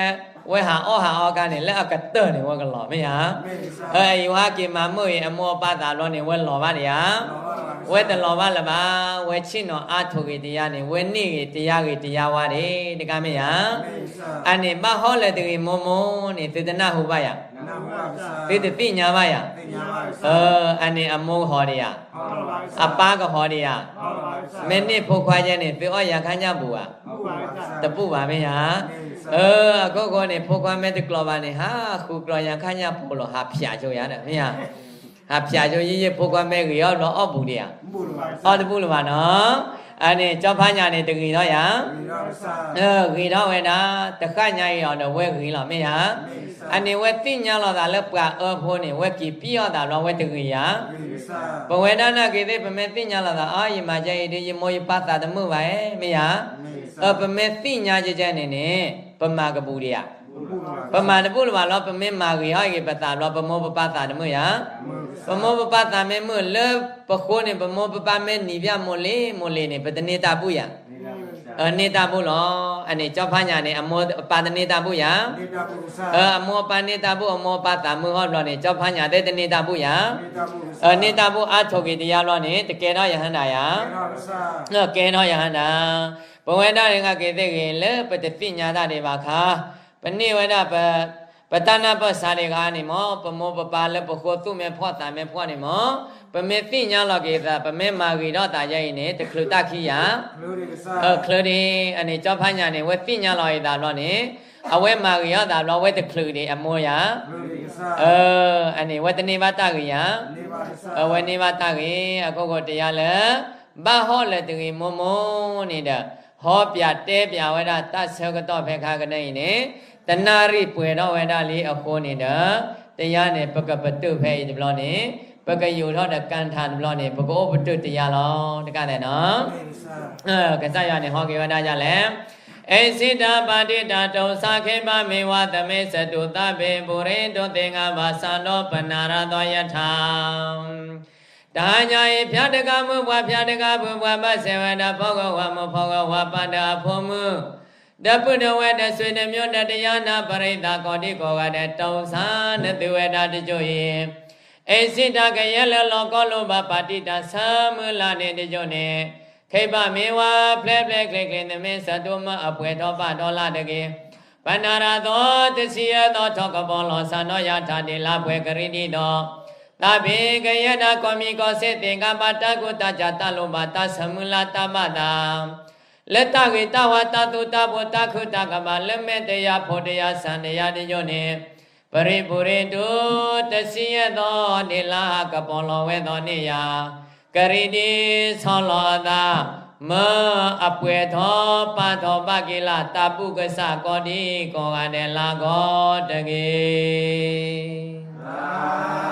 ဝဲဟးအီၣ်ဟးအီကါန့ၣ် လၢအကတၢၢ်န့ၣ် ဝဲကလီၤမ့ၢ်ယၤ, အအံၤဝဲဟဲက့ၤမၤမုာ်ဂ့ၤအမိၢ်အပၢ်သးဘျီန့ၣ် ဝဲလီၤဘၣ်ဒံးဧါ ဝဲတလီၤဘၣ်လၢၤဘၣ်, ဝဲဆ့ၣ်နီၤအါထိးဂ့ၤတယါန့ၣ် ဝဲန့ၢ်ဂ့ၤတယါဂ့ၤတယါဝါဒံး တက့ၢ်မ့ၢ်ယၤ, အန့ၣ်ဘၣ်ဟီလၢတဂ့ၤမိၢ်မိၢ်န့ၣ် သုတနၢ်ဟူဘၣ်ယၤ, သုတသ့ၣ်ညါဘၣ်ယၤ, အန့ၣ်အမိၢ်ကဟီဒံးယၤ, အပၢ်ကဟီဒံးယၤ, မ့ၢ်န့ၢ်ဖိခွါယဲန့ၣ် သုအီၣ်ယၤခါညၣ်ဘူးဧါ, တဘူၣ်ဘၣ်မ့ၢ်ယၤ, အခိၣ်ဃိန့ၣ် ဖိခွါမ့ၢ်တကျိၤဘၣ်န့ၣ် ဟးဃုကျိၤယၤခါညၣ်ပိာ်လီၤ ဟးဖျးဆိယၤဒီးမ့ၢ်ယၤ ဟးဖျးဆိယဲယဲဖိခွါမ့ၢ်ဂ့ၤအီၣ်ဘျီအီၣ်ဘူးဒံးဧါ, အီၣ်တဘူၣ်လၢၤဘၣ်နီၤ, အန့ၣ်ကၠီဖးညၣ်န့ၣ်တဂ့ၤထီၣ်ယၤ, ဂ့ၤထီၣ်ဝဲဒၣ်, တဃၣ်ညါအံၤအီၤဒီးဝဲဂ့ၤလီၤမ့ၢ်ယၤ, အန့ၣ်ဝဲသ့ၣ်ညါလီၤသးလၢပှၤအၢဖိန့ၣ် ဝဲက့ၤပံၣ်အီၣ်သးဘျီဝဲတဂ့ၤယၤ, ပဝဲဒၣ်နာ်က့ၤသ့ၣ် ပမ့ၢ်သ့ၣ်ညါလီၤသး အါ ယမၤကဲအံၤဒုး ယမိၢ်ယပၢ်သးတမုာ်ဘၣ်ဧါ မ့ၢ်ယၤ, ပမ့ၢ်သ့ၣ်ညါကဲကဲန့ၣ်န့ၣ် ပမၤကဘူးဒံးဧါ, ပမၤတဘူၣ်လၢၤဘၣ်လီၤ ပမ့ၢ်မၤဂ့ၤဟီၣ်ဂ့ၤပသးဘျီ ပမိၢ်ပပၢ်သးတမုာ်ယၤ, ပမိၢ်ပပၢ်သးမ့ၢ်မုာ်လၢပဃိန့ၣ် ပမိၢ်ပပၢ်မ့ၢ်နံၤဘၣ်မိၢ်လ့မိၢ်လ့န့ၣ် ပတန့ၢ်တၢ်ဘူၣ်ယၤ, န့ၢ်တၢ်ဘူၣ်လီၤ, အန့ၣ်ကၠီဖးညၣ်န့ၣ် အမိၢ်အပၢ်တန့ၢ်တၢ်ဘူၣ်ယၤ, အမိၢ်အပၢ်န့ၢ်တၢ်ဘူၣ် အမိၢ်အပၢ်သးမုာ်ဟီၣ်ဘျီန့ၣ် ကၠီဖးညၣ်သ့ၣ်တန့ၢ်တၢ်ဘူၣ်ယၤ, န့ၢ်တၢ်ဘူၣ်အါထိးက့ၤတယါဘျီန့ၣ် တကဲထီၣ်ယဟါနၤယၤ, ကဲထီၣ်ယဟါနၤ, ပဝဲဒၣ်နာ်က့ၤသ့ၣ်ဂ့ၤ လၢပတသ့ၣ်ညါတၢ်ဒံးဘၣ်ခါ, ပန့ၢ်ဝဲဒၣ် ပတၢ်နၢ်ပၢၢ်စးဒံးဂၤန့ၣ်မ့ၢ် ပမိၢ်ပပၢ်လၢပဃိသူၣ်မ့ၢ်ဖှီၣ်သးမ့ၢ်ဖှီၣ်န့ၣ်မ့ၢ်, ပမ့ၢ်သ့ၣ်ညါလီၤက့ၤသး ပမ့ၢ်မၤဂ့ၤထီၣ်သးယဲအံၤန့ၣ် တချုးတၢ်ခံယၤ, ချုးဒံး အန့ၣ်ကၠီဖးညၣ်န့ၣ် ဝဲသ့ၣ်ညါလီၤက့ၤသးဘျီန့ၣ်, အဝဲမၤဂ့ၤထီၣ်သးဘျီ ဝဲတချုးဒံးအမိၢ်ယၤ, အန့ၣ်ဝဲတန့ၢ်ဘၣ်တၢ်ဂ့ၤယၤ, အဝဲန့ၢ်ဘၣ်တၢ်ဂ့ၤ အခိၣ်ဃိတယါလၢ ဘၣ်ဟီၣ်လၢတဂ့ၤမိၢ်မိၢ်န့ၣ်ဒီး, ဟီပၠးတဲပၠးဝဲဒၣ်တၢ်ဆၢကတီၢ်ဖဲခါကနံၣ်အံၤန့ၣ်, တနၣ်ရံၣ်ပှဲၤထီၣ်ဝဲဒၣ်လံအဃိန့ၣ်ဒီး, တယါန့ၣ် ပကပတုာ်ဖဲအံၤတဘျီန့ၣ်, ပကယူာ်ထီၣ်ဒီးကၣ်ထါတဘျီန့ၣ် ပကအိၣ်ပတုာ်တယါလီၤ တကးလဲၣ်နီၤ. ကစၢ်ယွၤန့ၣ်ဟီၣ်က့ၤဝဲဒၣ်ဒ်လဲၣ်, အ့စံတၢ်ပၤတံတၢ်တိစါခ့ဘၣ်မ့ၢ်ဝၤ သမ့ၢ်စတူးသးဘ့ၣ် ပူၤရ့ဒိၣ်သ့ၣ်ငါဘၣ်စးဒီးပနၤရၤသီယထါ တဟါညါအံၤ ဖၠါတဂၤမုၣ်ပှၢ် ဖၠါတဂၤဖုပှၢ် ဘၣ်စဲးဝဲဒၣ် ဖီဂီၤဝၤမုၣ် ဖီဂီၤဝၤပၢ်ဒီးအဖိမုၣ်, ဒီပုၢ်ဒီဝဲၢ်ဒီး ဆွေဒီးမျိုးဒီး တယါနၢ်ပရံသး ကိးဒံကိးဂၤဒဲး တိစါနသုဝဲဒၣ်တကၠိအံၤ, အ့စံတၢ်ကယဲၢ်လၢလီၤကီလိဘၣ် ပာ်တံၢ်တၢ်ဆၢမုၢ်လၢ်န့ၣ်တကၠိန့ၣ်, ခ့ဘၣ်မ့ၢ်ဝၤ ဖျဲးဖျဲးချ့ချ့ နမ့ၢ်စတူးမၢအပှဲၤထီၣ်ပာ်ထီၣ်လၢ်တဂ့ၤ ပနၤရၤသီတဆံယဲၢ်သီ ထီၣ်ကပီၤလီၤ စးနီၢ်ယၤထးဒ့လၢပှဲၤကရံၣ်ဒံးဒီး, သးဘ့ၣ်ကယဲၢ်တၢ်ကီၢ်မံၤကီၢ်စ့ၣ်သ့ၣ် ကဘၣ်တၢ်ကူၣ်တၢ်ကၤတၢ်လိၣ်ဘၣ်တၢ်ဆၢမုၢ်လၢ်တၢ်ဘၣ်သး, လၢတၢ်ဂ့ၤတၢ်ဝါ တၢ်သူတၢ်ဖိ တၢ်ခုၣ်တၢ်ကမၣ် လၢမဲာ်တယၤဖိးတယၤဆၣ်တယၤတယိာ်န့ၣ်, ပရံးပူၤရ့ဒိၣ်တဆံယဲၢ်သီ ဒ့လၢကပီၤလီၤဝဲသီန့ၣ်ယၤ, ကရံၣ်ဒံးဆီလီၤအသး, မၢအပှဲၤထီၣ်ပာ်ထီၣ်ဘၣ်က့ၤလၢ် တၢ်ဘူၣ်ကစၢ်ကိးဒံကိးဂၤဒဲးလၢ်ဂီၤတဂ့ၤ.